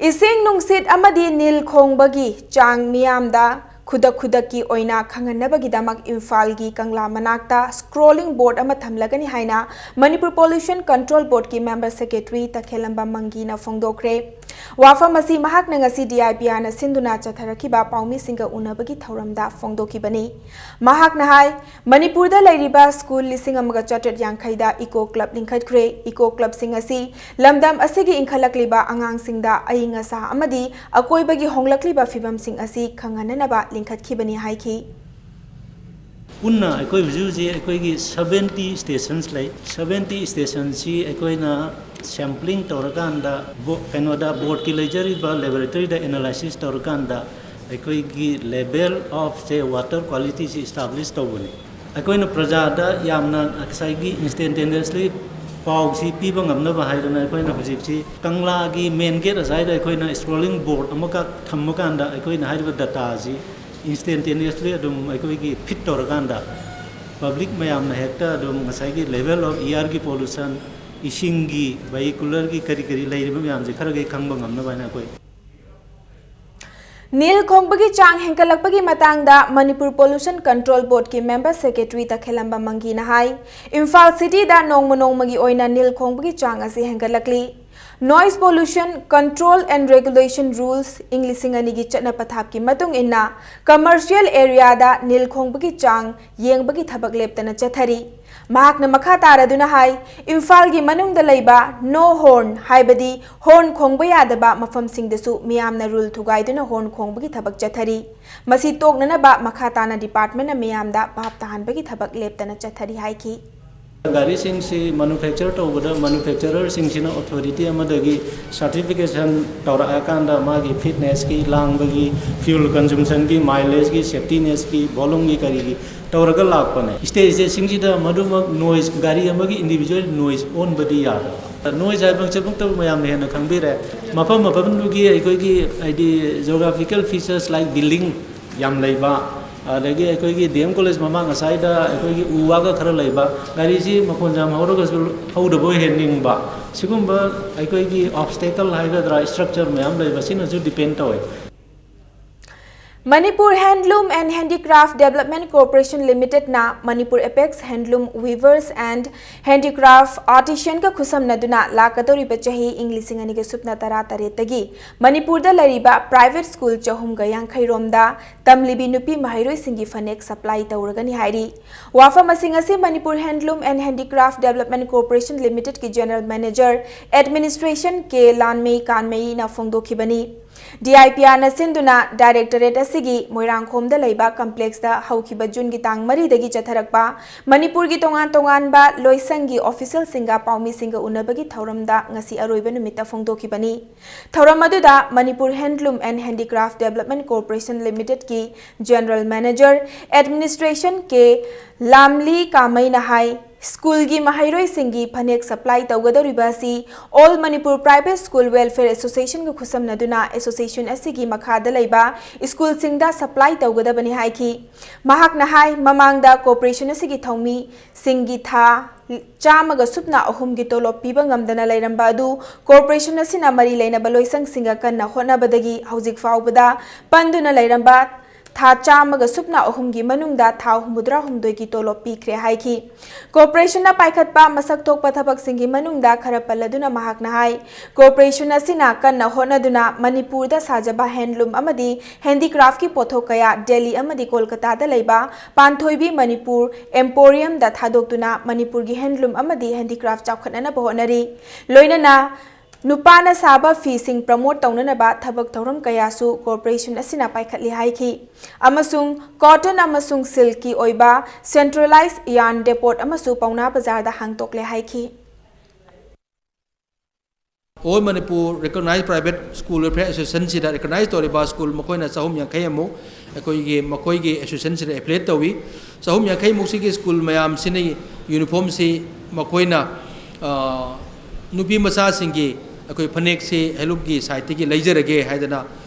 ꯏꯁꯤꯡ ꯅꯨꯡꯁꯤꯠ ꯑꯃꯗꯤ ꯅꯤꯜ ꯈꯣꯡꯕꯒꯤ ꯆꯥꯡ ꯃꯤꯌꯥꯝꯗ ꯈꯨꯗꯛ ꯈꯨꯗꯛꯀꯤ ꯑꯣꯏꯅ ꯈꯪꯍꯟꯅꯕꯒꯤꯗꯃꯛ ꯏꯝꯐꯥꯜꯒꯤ ꯀꯪꯂꯥ ꯃꯅꯥꯛꯇ scrolling board ꯑꯃ ꯊꯝꯂꯒꯅꯤ ꯍꯥꯏꯅ Manipur Pollution Control Board ꯀꯤ member secretary ꯇꯈꯦꯜꯂꯝꯕꯝ ꯃꯪꯒꯤꯅ ꯐꯣꯡꯗꯣꯛꯈ꯭ꯔꯦ꯫ ꯋꯥꯐꯝ ꯑꯁꯤ ꯃꯍꯥꯛꯅ ꯉꯁꯤ DIPR ꯅ ꯁꯤꯟꯗꯨꯅ ꯆꯠꯊꯔꯛꯈꯤꯕ ꯄꯥꯎꯃꯤꯁꯤꯡꯒ ꯎꯅꯕꯒꯤ ꯊꯧꯔꯝꯗ ꯐꯣꯡꯗꯣꯛꯈꯤꯕꯅꯤ꯫ ꯃꯍꯥꯛꯅ ꯍꯥꯏ, ꯃꯅꯤꯄꯨꯔꯗ ꯂꯩꯔꯤꯕ ꯁ꯭ꯀꯨꯜ ꯂꯤꯁꯤꯡ ꯑꯃꯒ ꯆꯥꯇ꯭ꯔꯦꯠ ꯌꯥꯡꯈꯩꯗ Eco Club ꯂꯤꯡꯈꯠꯈ꯭ꯔꯦ꯫ Eco Club ꯁꯤꯡ ꯑꯁꯤ ꯂꯝꯗꯝ ꯑꯁꯤꯒꯤ ꯏꯟꯈꯠꯂꯛꯂꯤꯕ ꯑꯉꯥꯡꯁꯤꯡꯗ ꯑꯏꯪ ꯑꯁꯥ ꯑꯃꯗꯤ ꯑꯀꯣꯏꯕꯒꯤ ꯍꯣꯡꯂꯛꯂꯤꯕ ꯐꯤꯕꯝꯁꯤꯡ ꯑꯁꯤ ꯈꯪꯍꯟꯅꯅꯕ ꯂꯤꯡꯈꯠꯈꯤꯕꯅꯤ ꯍꯥꯏꯈꯤ꯫ ꯄꯨꯟꯅ ꯑꯩꯈꯣꯏ ꯍꯧꯖꯤꯛ ꯍꯧꯖꯤꯛ ꯑꯩꯈꯣꯏꯒꯤ seventy stations ꯂꯩ꯫ Seventy stations ꯁꯤ ꯑꯩꯈꯣꯏꯅ sampling ꯇꯧꯔꯀꯥꯟꯗ ꯕꯣ-, ꯀꯩꯅꯣꯗ board ꯀꯤ ꯂꯩꯖꯔꯤꯕ laboratory ꯗ analysis ꯇꯧꯔꯀꯥꯟꯗ ꯑꯩꯈꯣꯏꯒꯤ level of say water quality ꯁꯤ establish ꯇꯧꯕꯅꯤ꯫ ꯑꯩꯈꯣꯏꯅ ꯄ꯭ꯔꯖꯥꯗ ꯌꯥꯝꯅ ꯉꯁꯥꯏꯒꯤ instantaneously ꯄꯥꯎꯁꯤ ꯄꯤꯕ ꯉꯝꯅꯕ ꯍꯥꯏꯗꯅ ꯑꯩꯈꯣꯏꯅ ꯍꯧꯖꯤꯛꯁꯤ ꯀꯪꯂꯥꯒꯤ main gate ꯑꯁ꯭ꯋꯥꯏꯗ ꯑꯩꯈꯣꯏꯅ scrolling board ꯑꯃꯈꯛ ꯊꯝꯃꯀꯥꯟꯗ ꯑꯩꯈꯣꯏꯅ ꯍꯥꯏꯔꯤꯕ data ꯁꯤ instantaneously ꯑꯗꯨꯝ ꯑꯩꯈꯣꯏꯒꯤ feed ꯇꯧꯔꯀꯥꯟꯗ public ꯃꯌꯥꯝꯅ ꯍꯦꯛꯇ ꯑꯗꯨꯝ ꯉꯁꯥꯏꯒꯤ level of air ꯒꯤ pollution, ꯏꯁꯤꯡꯒꯤ, vehicular ꯒꯤ ꯀꯔꯤ ꯀꯔꯤ ꯂꯩꯔꯤꯕ ꯃꯌꯥꯝꯁꯦ ꯈꯔꯒꯩ ꯈꯪꯕ ꯉꯝꯅꯕ ꯍꯥꯏꯅ ꯑꯩꯈꯣꯏ꯫ ꯅꯤꯜ ꯈꯣꯡꯕꯒꯤ ꯆꯥꯡ ꯍꯦꯟꯒꯠꯂꯛꯄꯒꯤ ꯃꯇꯥꯡꯗ ꯃꯅꯤꯄꯨꯔ ꯄꯣꯂꯨꯁꯟ ꯀꯟꯇ꯭ꯔꯣꯜ ꯕꯣꯔꯗꯀꯤ ꯃꯦꯝꯕꯔ ꯁꯦꯀ꯭ꯔꯦꯇꯔꯤ ꯇꯈꯦꯜꯂꯝꯕ ꯃꯪꯒꯤꯅ ꯍꯥꯏ, ꯏꯝꯐꯥꯜ ꯁꯤꯇꯤꯗ ꯅꯣꯡꯃ ꯅꯣꯡꯃꯒꯤ ꯑꯣꯏꯅ ꯅꯤꯜ ꯈꯣꯡꯕꯒꯤ ꯆꯥꯡ ꯑꯁꯤ ꯍꯦꯟꯒꯠꯂꯛꯂꯤ꯫ Noise Pollution Control and Regulation Rules ꯏꯪ ꯂꯤꯁꯤꯡ ꯑꯅꯤꯒꯤ ꯆꯠꯅ ꯄꯊꯥꯞꯀꯤ ꯃꯇꯨꯡ ꯏꯟꯅ ꯀꯃꯔꯁꯤꯌꯦꯜ ꯑꯦꯔꯤꯌꯥꯗ ꯅꯤꯜ ꯈꯣꯡꯕꯒꯤ ꯆꯥꯡ ꯌꯦꯡꯕꯒꯤ ꯊꯕꯛ ꯂꯦꯞꯇꯅ ꯆꯠꯊꯔꯤ꯫ ꯃꯍꯥꯛꯅ ꯃꯈꯥ ꯇꯥꯔꯗꯨꯅ ꯍꯥꯏ, ꯏꯝꯐꯥꯜꯒꯤ ꯃꯅꯨꯡꯗ ꯂꯩꯕ no horn ꯍꯥꯏꯕꯗꯤ ꯍꯣꯔꯟ ꯈꯣꯡꯕ ꯌꯥꯗꯕ ꯃꯐꯝꯁꯤꯡꯗꯁꯨ ꯃꯤꯌꯥꯝꯅ ꯔꯨꯜ ꯊꯨꯒꯥꯏꯗꯨꯅ ꯍꯣꯔꯟ ꯈꯣꯡꯕꯒꯤ ꯊꯕꯛ ꯆꯠꯊꯔꯤ꯫ ꯃꯁꯤ ꯇꯣꯛꯅꯅꯕ ꯃꯈꯥ ꯇꯥꯅ ꯗꯤꯄꯥꯔꯠꯃꯦꯟꯅ ꯃꯤꯌꯥꯝꯗ ꯚꯥꯞ ꯇꯥꯍꯟꯕꯒꯤ ꯊꯕꯛ ꯂꯦꯞꯇꯅ ꯆꯠꯊꯔꯤ ꯍꯥꯏꯈꯤ꯫ ꯒꯥꯔꯤꯁꯤꯡꯁꯤ ꯃꯦꯅꯨꯐꯦꯛꯆꯔ ꯇꯧꯕꯗ ꯃꯦꯅꯨꯐꯦꯛꯆꯔꯔꯁꯤꯡꯁꯤꯅ ꯑꯣꯊꯣꯔꯤꯇꯤ ꯑꯃꯗꯒꯤ ꯁꯥꯔꯇꯤꯐꯤꯀꯦꯁꯟ ꯇꯧꯔꯛꯑꯀꯥꯟꯗ ꯃꯥꯒꯤ ꯐꯤꯠꯅꯦꯁꯀꯤ, ꯂꯥꯡꯕꯒꯤ, ꯐ꯭ꯌꯨꯜ ꯀꯟꯖꯨꯝꯁꯟꯒꯤ, ꯃꯥꯏꯂꯦꯖꯀꯤ, ꯁꯦꯐꯇꯤꯅꯦꯁꯀꯤ, ꯚꯣꯂꯨꯝꯒꯤ, ꯀꯔꯤꯒꯤ ꯇꯧꯔꯒ ꯂꯥꯛꯄꯅꯦ꯫ ꯁ꯭ꯇꯦꯖꯁꯤꯡꯁꯤꯗ ꯃꯗꯨꯃꯛ ꯅꯣꯏꯁ, ꯒꯥꯔꯤ ꯑꯃꯒꯤ ꯏꯟꯗꯤꯕꯤꯖꯨꯋꯦꯜ ꯅꯣꯏꯁ ꯑꯣꯟꯕꯗꯤ ꯌꯥꯗꯕ꯫ ꯅꯣꯏꯁ ꯍꯥꯏꯕꯃꯛꯇꯃꯛꯇꯕꯨ ꯃꯌꯥꯝꯅ ꯍꯦꯟꯅ ꯈꯪꯕꯤꯔꯦ꯫ ꯃꯐꯝ ꯃꯐꯝꯗꯨꯒꯤ ꯑꯩꯈꯣꯏꯒꯤ ꯍꯥꯏꯗꯤ geographical features like building ꯌꯥꯝ ꯂꯩꯕ, ꯑꯗꯒꯤ ꯑꯩꯈꯣꯏꯒꯤ ꯗꯤ ꯑꯦꯝ ꯀꯣꯂꯦꯖ ꯃꯃꯥꯡ ꯑꯁ꯭ꯋꯥꯏꯗ ꯑꯩꯈꯣꯏꯒꯤ ꯎ ꯋꯥꯒ ꯈꯔ ꯂꯩꯕ, ꯒꯥꯔꯤꯁꯤ ꯃꯈꯣꯟ ꯌꯥꯝ ꯍꯧꯔꯒꯁꯨ ꯍꯧꯗꯕ ꯑꯣꯏꯍꯟꯅꯤꯡꯕ, ꯁꯤꯒꯨꯝꯕ ꯑꯩꯈꯣꯏꯒꯤ ꯑꯣꯕꯁꯇꯦꯀꯜ ꯍꯥꯏꯒꯗ꯭ꯔꯥ, ꯁ꯭ꯇ꯭ꯔꯛꯆꯔ ꯃꯌꯥꯝ ꯂꯩꯕ, ꯁꯤꯅꯁꯨ ꯗꯤꯄꯦꯟ ꯇꯧꯋꯦ꯫ Manipur Handloom and Handicraft Development Corporation Limitedꯅ Manipur Apex Handloom Weavers and Handicraft Artisanꯒ ꯈꯨꯠꯁꯝꯅꯗꯨꯅ ꯂꯥꯛꯀꯗꯧꯔꯤꯕ ꯆꯍꯤ ꯏꯪ ꯂꯤꯁꯤꯡ ꯑꯅꯤꯒ ꯁꯨꯞꯅ ꯇꯔꯥ ꯇꯔꯦꯠꯇꯒꯤ ꯃꯅꯤꯄꯨꯔꯗ ꯂꯩꯔꯤꯕ ꯄ꯭ꯔꯥꯏꯚꯦꯠ ꯁ꯭ꯀꯨꯜ ꯆꯍꯨꯝꯒ ꯌꯥꯡꯈꯩ ꯔꯣꯝꯗ ꯇꯝꯂꯤꯕꯤ ꯅꯨꯄꯤ ꯃꯍꯩꯔꯣꯏꯁꯤꯡꯒꯤ ꯐꯅꯦꯛ ꯁꯄ꯭ꯂꯥꯏ ꯇꯧꯔꯒꯅꯤ ꯍꯥꯏꯔꯤ꯫ ꯋꯥꯐꯝ ꯑꯁꯤꯡ ꯑꯁꯤ Manipur Handloom and Handicraft Development Corporation Limitedꯀꯤ ꯖꯦꯅꯔꯦꯜ ꯃꯦꯅꯦꯖꯔ ꯑꯦꯗꯃꯤꯅꯤꯁꯇ꯭ꯔꯦꯁꯟ ꯀꯦ ꯂꯥꯟꯃꯩ ꯀꯥꯟꯃꯩꯅ ꯐꯣꯡꯗꯣꯛꯈꯤꯕꯅꯤ꯫ ꯗꯤ ꯑꯥꯏ ꯄꯤ ꯑꯥꯔꯅ ꯁꯤꯟꯗꯨꯅ ꯗꯥꯏꯔꯦꯛꯇꯣꯔꯦꯠ ꯑꯁꯤꯒꯤ ꯃꯣꯏꯔꯥꯡꯈꯣꯝꯗ ꯂꯩꯕ ꯀꯝꯄ꯭ꯂꯦꯛꯁꯇ ꯍꯧꯈꯤꯕ ꯖꯨꯟꯒꯤ ꯇꯥꯡ ꯃꯔꯤꯗꯒꯤ ꯆꯠꯊꯔꯛꯄ ꯃꯅꯤꯄꯨꯔꯒꯤ ꯇꯣꯉꯥꯟ ꯇꯣꯉꯥꯟꯕ ꯂꯣꯏꯁꯪꯒꯤ ꯑꯣꯐꯤꯁꯤꯌꯦꯜꯁꯤꯡꯒ ꯄꯥꯎꯃꯤꯁꯤꯡꯒ ꯎꯅꯕꯒꯤ ꯊꯧꯔꯝꯗ ꯉꯁꯤ ꯑꯔꯣꯏꯕ ꯅꯨꯃꯤꯠꯇ ꯐꯣꯡꯗꯣꯛꯈꯤꯕꯅꯤ꯫ ꯊꯧꯔꯝ ꯑꯗꯨꯗ Manipur Handloom and Handicraft Development Corporation Limitedꯀꯤ ꯖꯦꯅꯔꯦꯜ ꯃꯦꯅꯦꯖꯔ ꯑꯦꯗꯃꯤꯅꯤꯁꯇ꯭ꯔꯦꯁꯟ ꯀꯦ ꯂꯥꯝꯂꯤ ꯀꯥꯃꯩꯅ ꯍꯥꯏ, ꯁ꯭ꯀꯨꯜꯒꯤ ꯃꯍꯩꯔꯣꯏꯁꯤꯡꯒꯤ ꯐꯅꯦꯛ ꯁꯄ꯭ꯂꯥꯏ ꯇꯧꯒꯗꯧꯔꯤꯕ ꯑꯁꯤ All Manipur Private School Welfare Associationꯒ ꯈꯨꯠꯁꯝꯅꯗꯨꯅ ꯑꯦꯁꯣꯁꯤꯌꯦꯁꯟ ꯑꯁꯤꯒꯤ ꯃꯈꯥꯗ ꯂꯩꯕ ꯁ꯭ꯀꯨꯜꯁꯤꯡꯗ ꯁꯄ꯭ꯂꯥꯏ ꯇꯧꯒꯗꯕꯅꯤ ꯍꯥꯏꯈꯤ꯫ ꯃꯍꯥꯛꯅ ꯍꯥꯏ, ꯃꯃꯥꯡꯗ ꯀꯣꯔꯄꯣꯔꯦꯁꯟ ꯑꯁꯤꯒꯤ ꯊꯧꯃꯤꯁꯤꯡꯒꯤ ꯊꯥ ꯆꯥꯝꯃꯒ ꯁꯨꯞꯅ ꯑꯍꯨꯝꯒꯤ ꯇꯣꯂꯣꯞ ꯄꯤꯕ ꯉꯝꯗꯅ ꯂꯩꯔꯝꯕ ꯑꯗꯨ ꯀꯣꯔꯄꯣꯔꯦꯁꯟ ꯑꯁꯤꯅ ꯃꯔꯤ ꯂꯩꯅꯕ ꯂꯣꯏꯁꯪꯁꯤꯡꯒ ꯀꯟꯅ ꯍꯣꯠꯅꯕꯗꯒꯤ ꯍꯧꯖꯤꯛ ꯐꯥꯎꯕꯗ ꯄꯟꯗꯨꯅ ꯂꯩꯔꯝꯕ ꯊꯥ ꯆꯥꯝꯃꯒ ꯁꯨꯞꯅ ꯑꯍꯨꯝꯒꯤ ꯃꯅꯨꯡꯗ ꯊꯥ ꯍꯨꯝꯐꯨꯇꯔꯥꯍꯨꯝꯗꯣꯏꯒꯤ ꯇꯣꯂꯣꯞ ꯄꯤꯈ꯭ꯔꯦ ꯍꯥꯏꯈꯤ꯫ ꯀꯣꯔꯄꯣꯔꯦꯁꯟꯅ ꯄꯥꯏꯈꯠꯄ ꯃꯁꯛ ꯊꯣꯛꯄ ꯊꯕꯛꯁꯤꯡꯒꯤ ꯃꯅꯨꯡꯗ ꯈꯔ ꯄꯜꯂꯗꯨꯅ ꯃꯍꯥꯛꯅ ꯍꯥꯏ, ꯀꯣꯔꯄꯣꯔꯦꯁꯟ ꯑꯁꯤꯅ ꯀꯟꯅ ꯍꯣꯠꯅꯗꯨꯅ ꯃꯅꯤꯄꯨꯔꯗ ꯁꯥꯖꯕ ꯍꯦꯟꯂꯨꯝ ꯑꯃꯗꯤ ꯍꯦꯟꯗꯤꯀ꯭ꯔꯥꯐꯀꯤ ꯄꯣꯠꯊꯣꯛ ꯀꯌꯥ ꯗꯦꯜꯂꯤ ꯑꯃꯗꯤ ꯀꯣꯜꯀꯇꯥꯗ ꯂꯩꯕ ꯄꯥꯟꯊꯣꯏꯕꯤ ꯃꯅꯤꯄꯨꯔ ꯑꯦꯝꯄꯣꯔꯤꯌꯝꯗ ꯊꯥꯗꯣꯛꯇꯨꯅ ꯃꯅꯤꯄꯨꯔꯒꯤ ꯍꯦꯟꯂꯨꯝ ꯑꯃꯗꯤ ꯍꯦꯟꯗꯤꯀ꯭ꯔꯥꯐ ꯆꯥꯎꯈꯠꯅꯅꯕ ꯍꯣꯠꯅꯔꯤ꯫ ꯂꯣꯏꯅꯅ ꯅꯨꯄꯥꯅ ꯁꯥꯕ ꯐꯤꯁꯤꯡ ꯄ꯭ꯔꯃꯣꯠ ꯇꯧꯅꯅꯕ ꯊꯕꯛ ꯊꯧꯔꯝ ꯀꯌꯥꯁꯨ ꯀꯣꯔꯄꯣꯔꯦꯁꯟ ꯑꯁꯤꯅ ꯄꯥꯏꯈꯠꯂꯤ ꯍꯥꯏꯈꯤ꯫ ꯑꯃꯁꯨꯡ ꯀꯣꯇꯟ ꯑꯃꯁꯨꯡ ꯁꯤꯜꯛꯀꯤ ꯑꯣꯏꯕ ꯁꯦꯟꯇ꯭ꯔꯦꯂꯥꯏꯖ ꯌꯥꯔꯟ ꯗꯦꯄꯣꯠ ꯑꯃꯁꯨ ꯄꯥꯎꯅꯥ ꯕꯖꯥꯔꯗ ꯍꯥꯡꯗꯣꯛꯂꯦ ꯍꯥꯏꯈꯤ꯫ All Manipur Recognized Private School Welfare Associationꯁꯤꯗ ꯔꯤꯀꯣꯛꯅꯥꯏꯖ ꯇꯧꯔꯤꯕ ꯁ꯭ꯀꯨꯜ ꯃꯈꯣꯏꯅ ꯆꯍꯨꯝ ꯌꯥꯡꯈꯩ ꯑꯃꯨꯛ ꯑꯩꯈꯣꯏꯒꯤ ꯃꯈꯣꯏꯒꯤ ꯑꯦꯁꯣꯁꯤꯌꯦꯁꯟꯁꯤꯗ ꯑꯦꯐꯤꯂꯤꯌꯦꯠ ꯇꯧꯏ꯫ ꯆꯍꯨꯝ ꯌꯥꯡꯈꯩꯃꯨꯛꯁꯤꯒꯤ ꯁ꯭ꯀꯨꯜ ꯃꯌꯥꯝꯁꯤꯅ ꯌꯨꯅꯤꯐꯣꯔꯝꯁꯤ ꯃꯈꯣꯏꯅ, ꯑ, ꯅꯨꯄꯤ ꯃꯆꯥꯁꯤꯡꯒꯤ ꯑꯩꯈꯣꯏ ꯐꯅꯦꯛꯁꯤ ꯍꯦꯟꯂꯨꯝꯒꯤ ꯁꯥꯏꯠꯇꯒꯤ ꯂꯩꯖꯔꯒꯦ ꯍꯥꯏꯗꯅ,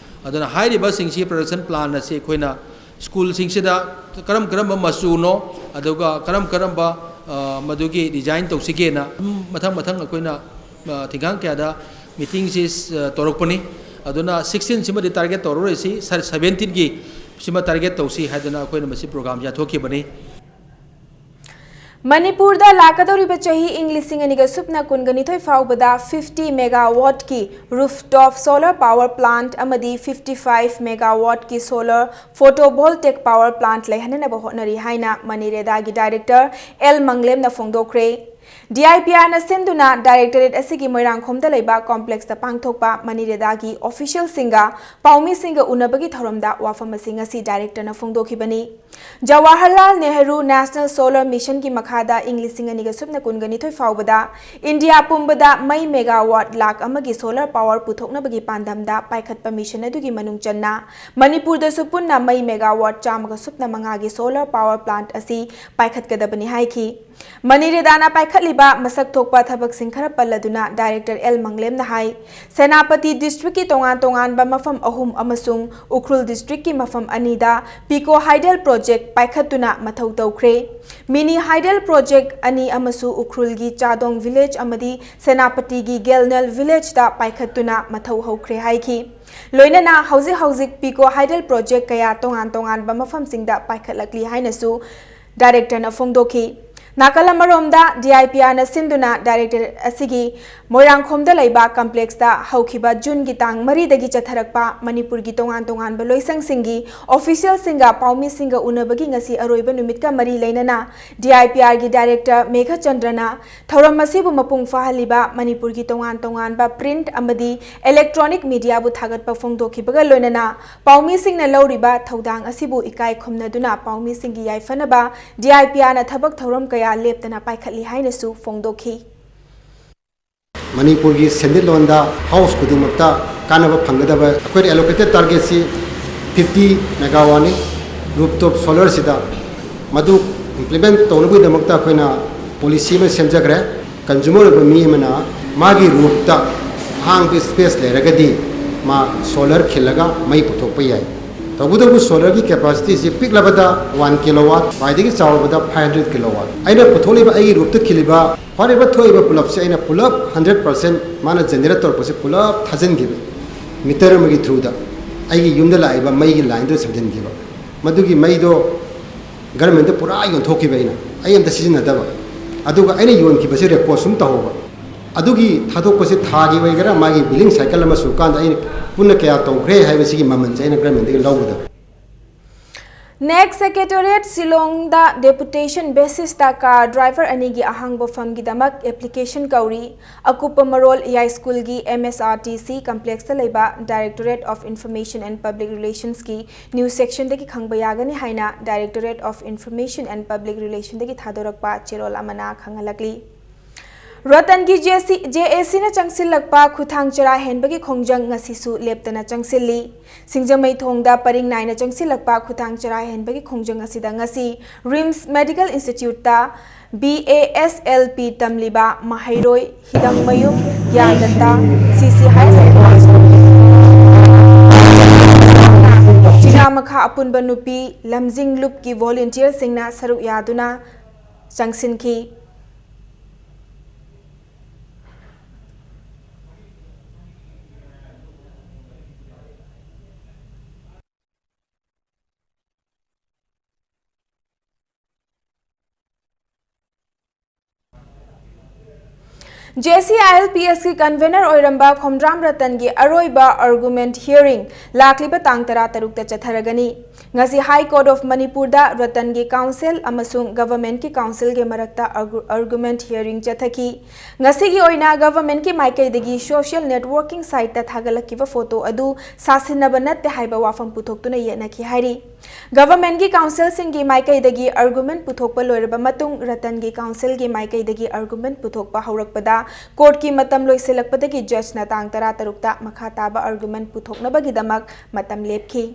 ꯑꯗꯨꯅ ꯍꯥꯏꯔꯤꯕꯁꯤꯡꯁꯤ ꯄ꯭ꯔꯗꯛꯁꯟ ꯄ꯭ꯂꯥꯟ ꯑꯁꯤ ꯑꯩꯈꯣꯏꯅ ꯁ꯭ꯀꯨꯜꯁꯤꯡꯁꯤꯗ ꯀꯔꯝ ꯀꯔꯝꯕ ꯃꯆꯨꯅꯣ, ꯑꯗꯨꯒ ꯀꯔꯝ ꯀꯔꯝꯕ, ꯑ, ꯃꯗꯨꯒꯤ ꯗꯤꯖꯥꯏꯟ ꯇꯧꯁꯤꯒꯦꯅ ꯃꯊꯪ ꯃꯊꯪ ꯑꯩꯈꯣꯏꯅ, ꯑ, ꯊꯤꯡꯒꯥꯡ ꯀꯌꯥꯗ ꯃꯤꯇꯤꯡꯁꯤ, ꯑ, ꯇꯧꯔꯛꯄꯅꯤ꯫ ꯑꯗꯨꯅ ꯁꯤꯛꯁꯇꯤꯟꯁꯤꯃꯗꯤ ꯇꯥꯔꯒꯦꯠ ꯇꯧꯔꯔꯣꯏꯁꯤ, ꯁ-, ꯁꯕꯦꯟꯇꯤꯟꯒꯤ ꯁꯤꯃ ꯇꯥꯔꯒꯦꯠ ꯇꯧꯁꯤ ꯍꯥꯏꯗꯅ ꯑꯩꯈꯣꯏꯅ ꯃꯁꯤ ꯄ꯭ꯔꯣꯒ꯭ꯔꯥꯝ ꯌꯥꯊꯣꯛꯈꯤꯕꯅꯤ꯫ ꯃꯅꯤꯄꯨꯔꯗ ꯂꯥꯛꯀꯗꯧꯔꯤꯕ ꯆꯍꯤ ꯏꯪ ꯂꯤꯁꯤꯡ ꯑꯅꯤꯒ ꯁꯨꯞꯅ ꯀꯨꯟꯒ ꯅꯤꯊꯣꯏ ꯐꯥꯎꯕꯗ fifty megawattꯀꯤ rooftop solar power plant ꯑꯃꯗꯤ fifty five megawattꯀꯤ solar photovoltaic power plant ꯂꯩꯍꯟꯅꯅꯕ ꯍꯣꯠꯅꯔꯤ ꯍꯥꯏꯅ ꯃꯅꯤꯔꯦꯗꯥꯒꯤ ꯗꯥꯏꯔꯦꯛꯇꯔ ꯑꯦꯜ ꯃꯪꯂꯦꯝꯅ ꯐꯣꯡꯗꯣꯛꯈ꯭ꯔꯦ꯫ DIPRꯅ ꯁꯤꯟꯗꯨꯅ directorate ꯑꯁꯤꯒꯤ ꯃꯣꯏꯔꯥꯡꯈꯣꯝꯗ ꯂꯩꯕ complexꯇ ꯄꯥꯡꯊꯣꯛꯄ ꯃꯅꯤꯔꯦꯗꯥꯒꯤ officialꯁꯤꯡꯒ ꯄꯥꯎꯃꯤꯁꯤꯡꯒ ꯎꯅꯕꯒꯤ ꯊꯧꯔꯝꯗ ꯋꯥꯐꯝ ꯑꯁꯤ ꯉꯁꯤ directorꯅ ꯐꯣꯡꯗꯣꯛꯈꯤꯕꯅꯤ꯫ ꯖꯋꯥꯍꯔꯂꯥꯜ ꯅꯦꯍꯔꯨ National Solar Missionꯒꯤ ꯃꯈꯥꯗ ꯏꯪ ꯂꯤꯁꯤꯡ ꯑꯅꯤꯒ ꯁꯨꯞꯅ ꯀꯨꯟꯒ ꯅꯤꯊꯣꯏ ꯐꯥꯎꯕꯗ ꯏꯟꯗꯤꯌꯥ ꯄꯨꯝꯕꯗ ꯃꯩ megawatt ꯂꯥꯈ ꯑꯃꯒꯤ solar power ꯄꯨꯊꯣꯛꯅꯕꯒꯤ ꯄꯥꯟꯗꯝꯗ ꯄꯥꯏꯈꯠꯄ mission ꯑꯗꯨꯒꯤ ꯃꯅꯨꯡ ꯆꯟꯅ ꯃꯅꯤꯄꯨꯔꯗꯁꯨ ꯄꯨꯟꯅ ꯃꯩ megawatt ꯆꯥꯝꯃꯒ ꯁꯨꯞꯅ ꯃꯉꯥꯒꯤ solar power plant ꯑꯁꯤ ꯄꯥꯏꯈꯠꯀꯗꯕꯅꯤ ꯍꯥꯏꯈꯤ꯫ ꯃꯅꯤꯔꯦꯗꯥꯅ ꯄꯥꯏꯈꯠꯂꯤꯕ ꯃꯁꯛ ꯊꯣꯛꯄ ꯊꯕꯛꯁꯤꯡ ꯈꯔ ꯄꯜꯂꯗꯨꯅ director ꯑꯦꯜ ꯃꯪꯂꯦꯝꯅ ꯍꯥꯏ, ꯁꯦꯅꯥꯄꯇꯤ districtꯀꯤ ꯇꯣꯉꯥꯟ ꯇꯣꯉꯥꯟꯕ ꯃꯐꯝ ꯑꯍꯨꯝ ꯑꯃꯁꯨꯡ ꯎꯈ꯭ꯔꯨꯜ districtꯀꯤ ꯃꯐꯝ ꯑꯅꯤꯗ pico hydel project ꯄꯥꯏꯈꯠꯇꯨꯅ ꯃꯊꯧ ꯇꯧꯈ꯭ꯔꯦ꯫ Mini hydel project ꯑꯅꯤ ꯑꯃꯁꯨ ꯎꯈ꯭ꯔꯨꯜꯒꯤ ꯆꯥꯗꯣꯡ village ꯑꯃꯗꯤ ꯁꯦꯅꯥꯄꯇꯤꯒꯤ ꯒꯦꯜꯅꯦꯜ villageꯇ ꯄꯥꯏꯈꯠꯇꯨꯅ ꯃꯊꯧ ꯍꯧꯈ꯭ꯔꯦ ꯍꯥꯏꯈꯤ꯫ ꯂꯣꯏꯅꯅ ꯍꯧꯖꯤꯛ ꯍꯧꯖꯤꯛ pico hydel project ꯀꯌꯥ ꯇꯣꯉꯥꯟ ꯇꯣꯉꯥꯟꯕ ꯃꯐꯝꯁꯤꯡꯗ ꯄꯥꯏꯈꯠꯂꯛꯂꯤ ꯍꯥꯏꯅꯁꯨ directorꯅ ꯐꯣꯡꯗꯣꯛꯈꯤ꯫ ꯅꯥꯀꯜ ꯑꯃꯔꯣꯝꯗ, DIPRꯅ ꯁꯤꯟꯗꯨꯅ directorate ꯑꯁꯤꯒꯤ ꯃꯣꯏꯔꯥꯡꯈꯣꯝꯗ ꯂꯩꯕ complexꯇ ꯍꯧꯈꯤꯕ Juneꯒꯤ ꯇꯥꯡ ꯃꯔꯤꯗꯒꯤ ꯆꯠꯊꯔꯛꯄ ꯃꯅꯤꯄꯨꯔꯒꯤ ꯇꯣꯉꯥꯟ ꯇꯣꯉꯥꯟꯕ ꯂꯣꯏꯁꯪꯁꯤꯡꯒꯤ officialꯁꯤꯡꯒ ꯄꯥꯎꯃꯤꯁꯤꯡꯒ ꯎꯅꯕꯒꯤ ꯉꯁꯤ ꯑꯔꯣꯏꯕ ꯅꯨꯃꯤꯠꯀ ꯃꯔꯤ ꯂꯩꯅꯅ DIPRꯒꯤ director ꯃꯦꯘꯆꯟꯗ꯭ꯔꯅ ꯊꯧꯔꯝ ꯑꯁꯤꯕꯨ ꯃꯄꯨꯡ ꯐꯥꯍꯜꯂꯤꯕ ꯃꯅꯤꯄꯨꯔꯒꯤ ꯇꯣꯉꯥꯟ ꯇꯣꯉꯥꯟꯕ print ꯑꯃꯗꯤ electronic mediaꯕꯨ ꯊꯥꯒꯠꯄ ꯐꯣꯡꯗꯣꯛꯈꯤꯕꯒ ꯂꯣꯏꯅꯅ ꯄꯥꯎꯃꯤꯁꯤꯡꯅ ꯂꯧꯔꯤꯕ ꯊꯧꯗꯥꯡ ꯑꯁꯤꯕꯨ ꯏꯀꯥꯏ ꯈꯨꯝꯅꯗꯨꯅ ꯄꯥꯎꯃꯤꯁꯤꯡꯒꯤ ꯌꯥꯏꯐꯅꯕ DIPRꯅ ꯊꯕꯛ ꯊꯧꯔꯝ ꯀꯌꯥ ꯂꯦꯞꯇꯅ ꯄꯥꯏꯈꯠꯂꯤ ꯍꯥꯏꯅꯁꯨ ꯐꯣꯡꯗꯣꯛꯈꯤ꯫ ꯃꯅꯤꯄꯨꯔꯒꯤ ꯁꯦꯟꯃꯤꯠꯂꯣꯟꯗ house ꯈꯨꯗꯤꯡꯃꯛꯇ ꯀꯥꯟꯅꯕ ꯐꯪꯒꯗꯕ ꯑꯩꯈꯣꯏꯅ allocated targetꯁꯤ fifty megawattꯅꯤ꯫ Rooftop solarꯁꯤꯗ ꯃꯗꯨ implement ꯇꯧꯅꯕꯒꯤꯗꯃꯛꯇ ꯑꯩꯈꯣꯏꯅ policy ꯑꯃ ꯁꯦꯝꯖꯈ꯭ꯔꯦ꯫ Consumer ꯑꯣꯏꯕ ꯃꯤ ꯑꯃꯅ ꯃꯥꯒꯤ roofꯇ ꯑꯍꯥꯡꯕ space ꯂꯩꯔꯒꯗꯤ ꯃꯥ solar ꯈꯤꯜꯂꯒ ꯃꯩ ꯄꯨꯊꯣꯛꯄ ꯌꯥꯏ꯫ ꯇꯧꯕꯇꯕꯨ solarꯒꯤ capacityꯁꯤ ꯄꯤꯛꯂꯕꯗ one kilowatt, ꯈ꯭ꯋꯥꯏꯗꯒꯤ ꯆꯥꯎꯔꯕꯗ five hundred kilowatt꯫ ꯑꯩꯅ ꯄꯨꯊꯣꯛꯂꯤꯕ ꯑꯩꯒꯤ roofꯇ ꯈꯤꯜꯂꯤꯕ ꯍꯥꯏꯔꯤꯕ ꯊꯣꯛꯏꯕ ꯄꯨꯂꯞꯁꯦ ꯑꯩꯅ ꯄꯨꯂꯞ hundred percent ꯃꯥꯅ generate ꯇꯧꯔꯛꯄꯁꯦ ꯄꯨꯂꯞ ꯊꯥꯖꯤꯟꯈꯤꯕ, meter ꯑꯃꯒꯤ throughꯗ ꯑꯩꯒꯤ ꯌꯨꯝꯗ ꯂꯥꯛꯏꯕ ꯃꯩꯒꯤ lineꯗꯨ ꯁꯝꯖꯤꯟꯈꯤꯕ꯫ ꯃꯗꯨꯒꯤ ꯃꯩꯗꯣ governmentꯇ ꯄꯨꯔꯥ ꯌꯣꯟꯊꯣꯛꯈꯤꯕ ꯑꯩꯅ, ꯑꯩ ꯑꯝꯇ ꯁꯤꯖꯤꯟꯅꯗꯕ꯫ ꯑꯗꯨꯒ ꯑꯩꯅ ꯌꯣꯟꯈꯤꯕꯁꯦ record ꯁꯨꯝ ꯇꯧꯍꯧꯕ꯫ ꯑꯗꯨꯒꯤ ꯊꯥꯗꯣꯛꯄꯁꯦ ꯊꯥꯒꯤ ꯑꯣꯏꯒꯦꯔꯥ, ꯃꯥꯒꯤ billing cycle ꯑꯃ ꯁꯨꯔꯀꯥꯟꯗ ꯑꯩꯅ ꯄꯨꯟꯅ ꯀꯌꯥ ꯇꯧꯈ꯭ꯔꯦ ꯍꯥꯏꯕꯁꯤꯒꯤ ꯃꯃꯜꯁꯦ ꯑꯩꯅ governmentꯗꯒꯤ ꯂꯧꯒꯗꯕ꯫ ꯅꯦꯛ ꯁꯦꯀ꯭ꯔꯦꯇꯦꯔꯤꯌꯦꯠ ꯁꯤꯂꯣꯡꯗ ꯗꯦꯄꯨꯇꯦꯁꯟ ꯕꯦꯁꯤꯁꯇ ꯀꯥꯔ ꯗ꯭ꯔꯥꯏꯚꯔ ꯑꯅꯤꯒꯤ ꯑꯍꯥꯡꯕ ꯐꯝꯒꯤꯗꯃꯛ ꯑꯦꯄ꯭ꯂꯤꯀꯦꯁꯟ ꯀꯧꯔꯤ꯫ ꯑꯀꯨꯞꯄ ꯃꯔꯣꯜ ꯌꯥꯏꯁ꯭ꯀꯨꯜꯒꯤ M S R T C ꯀꯝꯄ꯭ꯂꯦꯛꯁꯇ ꯂꯩꯕ Directorate of Information and Public Relationsꯀꯤ ꯅ꯭ꯌꯨꯁ ꯁꯦꯛꯁꯟꯗꯒꯤ ꯈꯪꯕ ꯌꯥꯒꯅꯤ ꯍꯥꯏꯅ Directorate of Information and Public Relationꯗꯒꯤ ꯊꯥꯗꯣꯔꯛꯄ ꯆꯦꯔꯣꯜ ꯑꯃꯅ ꯈꯪꯍꯜꯂꯛꯂꯤ꯫ ꯔꯇꯟꯒꯤ ꯖꯦ ꯑꯦ ꯁꯤꯅ ꯆꯪꯁꯤꯜꯂꯛꯄ ꯈꯨꯊꯥꯡ ꯆꯔꯥ ꯍꯦꯟꯕꯒꯤ ꯈꯣꯡꯖꯪ ꯉꯁꯤꯁꯨ ꯂꯦꯞꯇꯅ ꯆꯪꯁꯤꯜꯂꯤ꯫ ꯁꯤꯡꯖꯃꯩ ꯊꯣꯡꯗ ꯄꯔꯤꯡ ꯅꯥꯏꯅ ꯆꯪꯁꯤꯜꯂꯛꯄ ꯈꯨꯊꯥꯡ ꯆꯔꯥ ꯍꯦꯟꯕꯒꯤ ꯈꯣꯡꯖꯪ ꯑꯁꯤꯗ ꯉꯁꯤ ꯔꯤꯝꯁ ꯃꯦꯗꯤꯀꯦꯜ ꯏꯟꯁꯇꯤꯇ꯭ꯌꯨꯠꯇ B A S L P ꯇꯝꯂꯤꯕ ꯃꯍꯩꯔꯣꯏ ꯍꯤꯗꯪꯃꯌꯨꯝ ꯒ꯭ꯌꯥꯟꯗꯠꯇ ꯁꯤ ꯁꯤ ꯍꯥꯌꯔ ꯁꯦꯀꯦꯟꯗꯔꯤ ꯁ꯭ꯀꯨꯜꯒꯤ ꯆꯤꯡꯉꯥ ꯃꯈꯥ ꯑꯄꯨꯟꯕ ꯅꯨꯄꯤ ꯂꯝꯖꯤꯡ ꯂꯨꯞꯀꯤ ꯚꯣꯂꯨꯟꯇꯤꯌꯔꯁꯤꯡꯅ ꯁꯔꯨꯛ ꯌꯥꯗꯨꯅ ꯆꯪꯁꯤꯟꯈꯤ꯫ J C I L P ꯑꯦꯁꯀꯤ convener ꯑꯣꯏꯔꯝꯕ ꯈꯣꯝꯗ꯭ꯔꯥꯝ ꯔꯇꯟꯒꯤ ꯑꯔꯣꯏꯕ ꯑꯥꯔꯒꯨꯃꯦꯟꯠ ꯍꯤꯌꯔꯤꯡ ꯂꯥꯛꯂꯤꯕ ꯇꯥꯡ ꯇꯔꯥꯇꯔꯨꯛꯇ ꯆꯠꯊꯔꯒꯅꯤ꯫ ꯉꯁꯤ ꯍꯥꯏ ꯀꯣꯔꯠ ꯑꯣꯐ ꯃꯅꯤꯄꯨꯔꯗ ꯔꯇꯟꯒꯤ ꯀꯥꯎꯟꯁꯤꯜ ꯑꯃꯁꯨꯡ ꯒꯚꯔꯟꯃꯦꯟꯠꯀꯤ ꯀꯥꯎꯟꯁꯤꯜꯒꯤ ꯃꯔꯛꯇ ꯑꯥꯔꯒꯨ-, ꯑꯥꯔꯒꯨꯃꯦꯟꯠ ꯍꯤꯌꯔꯤꯡ ꯆꯠꯊꯈꯤ꯫ ꯉꯁꯤꯒꯤ ꯑꯣꯏꯅ ꯒꯚꯔꯟꯃꯦꯟꯠꯀꯤ ꯃꯥꯏꯀꯩꯗꯒꯤ ꯁꯣꯁꯤꯌꯦꯜ ꯅꯦꯠꯋꯥꯔꯀꯤꯡ ꯁꯥꯏꯠꯇ ꯊꯥꯒꯠꯂꯛꯈꯤꯕ ꯐꯣꯇꯣ ꯑꯗꯨ ꯁꯥꯁꯤꯟꯅꯕ ꯅꯠꯇꯦ ꯍꯥꯏꯕ ꯋꯥꯐꯝ ꯄꯨꯊꯣꯛꯇꯨꯅ ꯌꯦꯠꯅꯈꯤ ꯍꯥꯏꯔꯤ꯫ ꯒꯚꯔꯟꯃꯦꯟꯠꯀꯤ ꯀꯥꯎꯟꯁꯤꯜꯁꯤꯡꯒꯤ ꯃꯥꯏꯀꯩꯗꯒꯤ ꯑꯥꯔꯒꯨꯃꯦꯟꯠ ꯄꯨꯊꯣꯛꯄ ꯂꯣꯏꯔꯕ ꯃꯇꯨꯡ, ꯔꯇꯟꯒꯤ ꯀꯥꯎꯟꯁꯤꯜꯒꯤ ꯃꯥꯏꯀꯩꯗꯒꯤ ꯑꯥꯔꯒꯨꯃꯦꯟꯠ ꯄꯨꯊꯣꯛꯄ ꯍꯧꯔꯛꯄꯗ ꯀꯣꯔꯠꯀꯤ ꯃꯇꯝ ꯂꯣꯏꯁꯤꯜꯂꯛꯄꯗꯒꯤ ꯖꯖꯅ ꯇꯥꯡ ꯇꯔꯥꯇꯔꯨꯛꯇ ꯃꯈꯥ ꯇꯥꯕ ꯑꯥꯔꯒꯨꯃꯦꯟꯠ ꯄꯨꯊꯣꯛꯅꯕꯒꯤꯗꯃꯛ ꯃꯇꯝ ꯂꯦꯞꯈꯤ꯫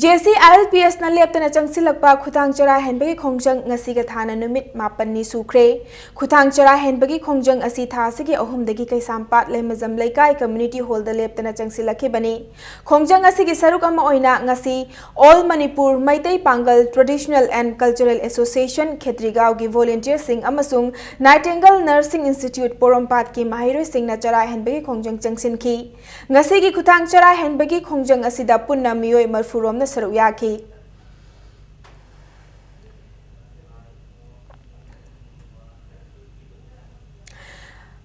J C I L P ꯑꯦꯁꯅ ꯂꯦꯞꯇꯅ ꯆꯪꯁꯤꯜꯂꯛꯄ ꯈꯨꯊꯥꯡ ꯆꯔꯥ ꯍꯦꯟꯕꯒꯤ ꯈꯣꯡꯖꯪ ꯉꯁꯤꯒ ꯊꯥꯅ ꯅꯨꯃꯤꯠ ꯃꯥꯄꯟꯅꯤ ꯁꯨꯈ꯭ꯔꯦ꯫ ꯈꯨꯊꯥꯡ ꯆꯔꯥ ꯍꯦꯟꯕꯒꯤ ꯈꯣꯡꯖꯪ ꯑꯁꯤ ꯊꯥ ꯑꯁꯤꯒꯤ ꯑꯍꯨꯝꯗꯒꯤ ꯀꯩꯁꯥꯝꯄꯥꯠ ꯂꯩꯃꯖꯝ ꯂꯩꯀꯥꯏ ꯀꯝꯃ꯭ꯌꯨꯅꯤꯇꯤ ꯍꯣꯜꯗ ꯂꯦꯞꯇꯅ ꯆꯪꯁꯤꯜꯂꯛꯈꯤꯕꯅꯤ꯫ ꯈꯣꯡꯖꯪ ꯑꯁꯤꯒꯤ ꯁꯔꯨꯛ ꯑꯃ ꯑꯣꯏꯅ ꯉꯁꯤ All Manipur Meitei Pangal Traditional and Cultural Association ꯈꯦꯇ꯭ꯔꯤꯒꯥꯎꯒꯤ ꯚꯣꯂꯨꯟꯇꯤꯌꯔꯁꯤꯡ ꯑꯃꯁꯨꯡ Nightingale Nursing Institute ꯄꯣꯔꯣꯝꯄꯥꯠꯀꯤ ꯃꯍꯩꯔꯣꯏꯁꯤꯡꯅ ꯆꯔꯥ ꯍꯦꯟꯕꯒꯤ ꯈꯣꯡꯖꯪ ꯆꯪꯁꯤꯟꯈꯤ꯫ ꯉꯁꯤꯒꯤ ꯈꯨꯊꯥꯡ ꯆꯔꯥ ꯍꯦꯟꯕꯒꯤ ꯈꯣꯡꯖꯪ ꯑꯁꯤꯗ ꯄꯨꯟꯅ ꯃꯤꯑꯣꯏ ꯃꯔꯤꯐꯨ ꯔꯣꯝꯅ ꯁꯔꯨꯛ ꯌꯥꯈꯤ꯫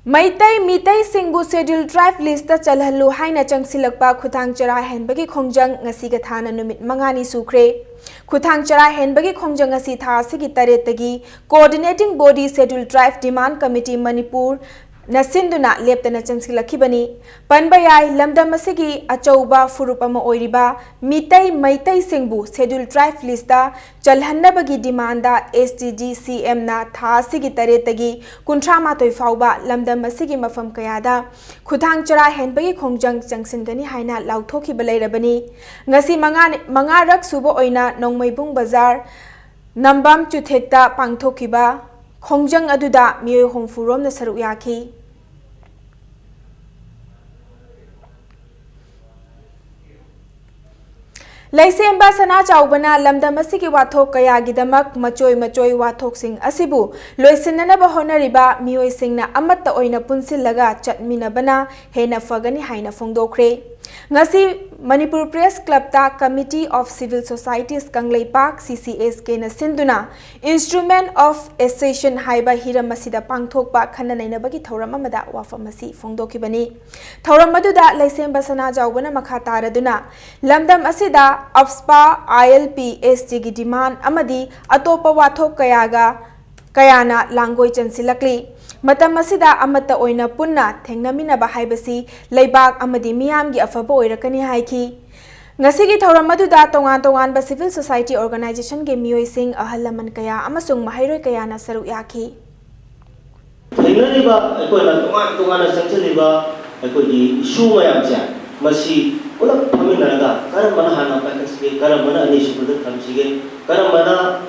ꯃꯩꯇꯩ ꯃꯤꯇꯩꯁꯤꯡꯕꯨ Scheduled Tribe list ꯆꯜꯍꯜꯂꯨ ꯍꯥꯏꯅ ꯆꯪꯁꯤꯜꯂꯛꯄ ꯈꯨꯊꯥꯡ ꯆꯔꯥ ꯍꯦꯟꯕꯒꯤ ꯈꯣꯡꯖꯪ ꯉꯁꯤꯒ ꯊꯥꯅ ꯅꯨꯃꯤꯠ ꯃꯉꯥꯅꯤ ꯁꯨꯈ꯭ꯔꯦ꯫ ꯈꯨꯊꯥꯡ ꯆꯔꯥ ꯍꯦꯟꯕꯒꯤ ꯈꯣꯡꯖꯪ ꯑꯁꯤ ꯊꯥ ꯑꯁꯤꯒꯤ ꯇꯔꯦꯠꯇꯒꯤ Coordinating Body Scheduled Tribe Demand Committee ꯃꯅꯤꯄꯨꯔꯅ ꯁꯤꯟꯗꯨꯅ ꯂꯦꯞꯇꯅ ꯆꯪꯁꯤꯜꯂꯛꯈꯤꯕꯅꯤ꯫ ꯄꯟꯕ ꯌꯥꯏ, ꯂꯝꯗꯝ ꯑꯁꯤꯒꯤ ꯑꯆꯧꯕ ꯐꯨꯔꯨꯞ ꯑꯃ ꯑꯣꯏꯔꯤꯕ Meitei ꯃꯩꯇꯩꯁꯤꯡꯕꯨ Scheduled Tribe list ꯆꯜꯍꯟꯅꯕꯒꯤ demand STDCM ꯅ ꯊꯥ ꯑꯁꯤꯒꯤ ꯇꯔꯦꯠꯇꯒꯤ ꯀꯨꯟꯊ꯭ꯔꯥ ꯃꯥꯊꯣꯏ ꯐꯥꯎꯕ ꯂꯝꯗꯝ ꯑꯁꯤꯒꯤ ꯃꯐꯝ ꯀꯌꯥꯗ ꯈꯨꯊꯥꯡ ꯆꯔꯥ ꯍꯦꯟꯕꯒꯤ ꯈꯣꯡꯖꯪ ꯆꯪꯁꯤꯟꯒꯅꯤ ꯍꯥꯏꯅ ꯂꯥꯎꯊꯣꯛꯈꯤꯕ ꯂꯩꯔꯕꯅꯤ꯫ ꯉꯁꯤ ꯃꯉꯥ, ꯃꯉꯥꯔꯛ ꯁꯨꯕ ꯑꯣꯏꯅ ꯅꯣꯡꯃꯩꯕꯨꯡ ꯕꯖꯥꯔ, ꯅꯝꯕꯥꯝ ꯆꯨꯊꯦꯛꯇ ꯄꯥꯡꯊꯣꯛꯈꯤꯕ ꯈꯣꯡꯖꯪ ꯑꯗꯨꯗ ꯃꯤꯑꯣꯏ ꯍꯨꯝꯐꯨ ꯔꯣꯝꯅ ꯁꯔꯨꯛ ꯌꯥꯈꯤ꯫ ꯂꯩꯁꯦꯝꯕ ꯁꯅꯥ ꯆꯥꯎꯕꯅ ꯂꯝꯗꯝ ꯑꯁꯤꯒꯤ ꯋꯥꯊꯣꯛ ꯀꯌꯥꯒꯤꯗꯃꯛ ꯃꯆꯣꯏ ꯃꯆꯣꯏ ꯋꯥꯊꯣꯛꯁꯤꯡ ꯑꯁꯤꯕꯨ ꯂꯣꯏꯁꯤꯟꯅꯅꯕ ꯍꯣꯠꯅꯔꯤꯕ ꯃꯤꯑꯣꯏꯁꯤꯡꯅ ꯑꯃꯠꯇ ꯑꯣꯏꯅ ꯄꯨꯟꯁꯤꯜꯂꯒ ꯆꯠꯃꯤꯟꯅꯕꯅ ꯍꯦꯟꯅ ꯐꯒꯅꯤ ꯍꯥꯏꯅ ꯐꯣꯡꯗꯣꯛꯈ꯭ꯔꯦ꯫ ꯉꯁꯤ ꯃꯅꯤꯄꯨꯔ ꯄ꯭ꯔꯦꯁ ꯀ꯭ꯂꯕꯇ Committee of Civil Societies ꯀꯪꯂꯩꯄꯥꯛ, CCSK ꯅ ꯁꯤꯟꯗꯨꯅ Instrument of Accession ꯍꯥꯏꯕ ꯍꯤꯔꯝ ꯑꯁꯤꯗ ꯄꯥꯡꯊꯣꯛꯄ ꯈꯟꯅ ꯅꯩꯅꯕꯒꯤ ꯊꯧꯔꯝ ꯑꯃꯗ ꯋꯥꯐꯝ ꯑꯁꯤ ꯐꯣꯡꯗꯣꯛꯈꯤꯕꯅꯤ꯫ ꯊꯧꯔꯝ ꯑꯗꯨꯗ ꯂꯩꯁꯦꯝꯕ ꯁꯅꯥꯖꯥꯎꯕꯅ ꯃꯈꯥ ꯇꯥꯔꯗꯨꯅ ꯂꯝꯗꯝ ꯑꯁꯤꯗ AFSPA, ILP, ST ꯒꯤ demand ꯑꯃꯗꯤ ꯑꯇꯣꯞꯄ ꯋꯥꯊꯣꯛ ꯀꯌꯥꯒ, ꯀꯌꯥꯅ ꯂꯥꯡꯒꯣꯏ ꯆꯟꯁꯤꯜꯂꯛꯂꯤ꯫ ꯃꯇꯝ ꯑꯁꯤꯗ ꯑꯃꯠꯇ ꯑꯣꯏꯅ ꯄꯨꯟꯅ ꯊꯦꯡꯅꯃꯤꯟꯅꯕ ꯍꯥꯏꯕꯁꯤ ꯂꯩꯕꯥꯛ ꯑꯃꯗꯤ ꯃꯤꯌꯥꯝꯒꯤ ꯑꯐꯕ ꯑꯣꯏꯔꯛꯀꯅꯤ ꯍꯥꯏꯈꯤ꯫ ꯉꯁꯤꯒꯤ ꯊꯧꯔꯝ ꯑꯗꯨꯗ ꯇꯣꯉꯥꯟ ꯇꯣꯉꯥꯟꯕ civil society organization ꯒꯤ ꯃꯤꯑꯣꯏꯁꯤꯡ, ꯑꯍꯜ ꯂꯃꯟ ꯀꯌꯥ ꯑꯃꯁꯨꯡ ꯃꯍꯩꯔꯣꯏ ꯀꯌꯥꯅ ꯁꯔꯨꯛ ꯌꯥꯈꯤ꯫ ꯊꯦꯡꯅꯔꯤꯕ ꯑꯩꯈꯣꯏꯅ ꯇꯣꯉꯥꯟ ꯇꯣꯉꯥꯟꯅ ꯆꯪꯁꯤꯜꯂꯤꯕ ꯑꯩꯈꯣꯏꯒꯤ issue ꯃꯌꯥꯝꯁꯦ, ꯃꯁꯤ ꯄꯨꯂꯞ ꯐꯝꯃꯤꯟꯅꯔꯒ ꯀꯔꯝꯕꯅ ꯍꯥꯟꯅ ꯄꯥꯏꯈꯠꯁꯤꯒꯦ, ꯀꯔꯝꯕꯅ ꯑꯅꯤꯁꯨꯕꯗ ꯊꯝꯁꯤꯒꯦ, ꯀꯔꯝꯕꯅ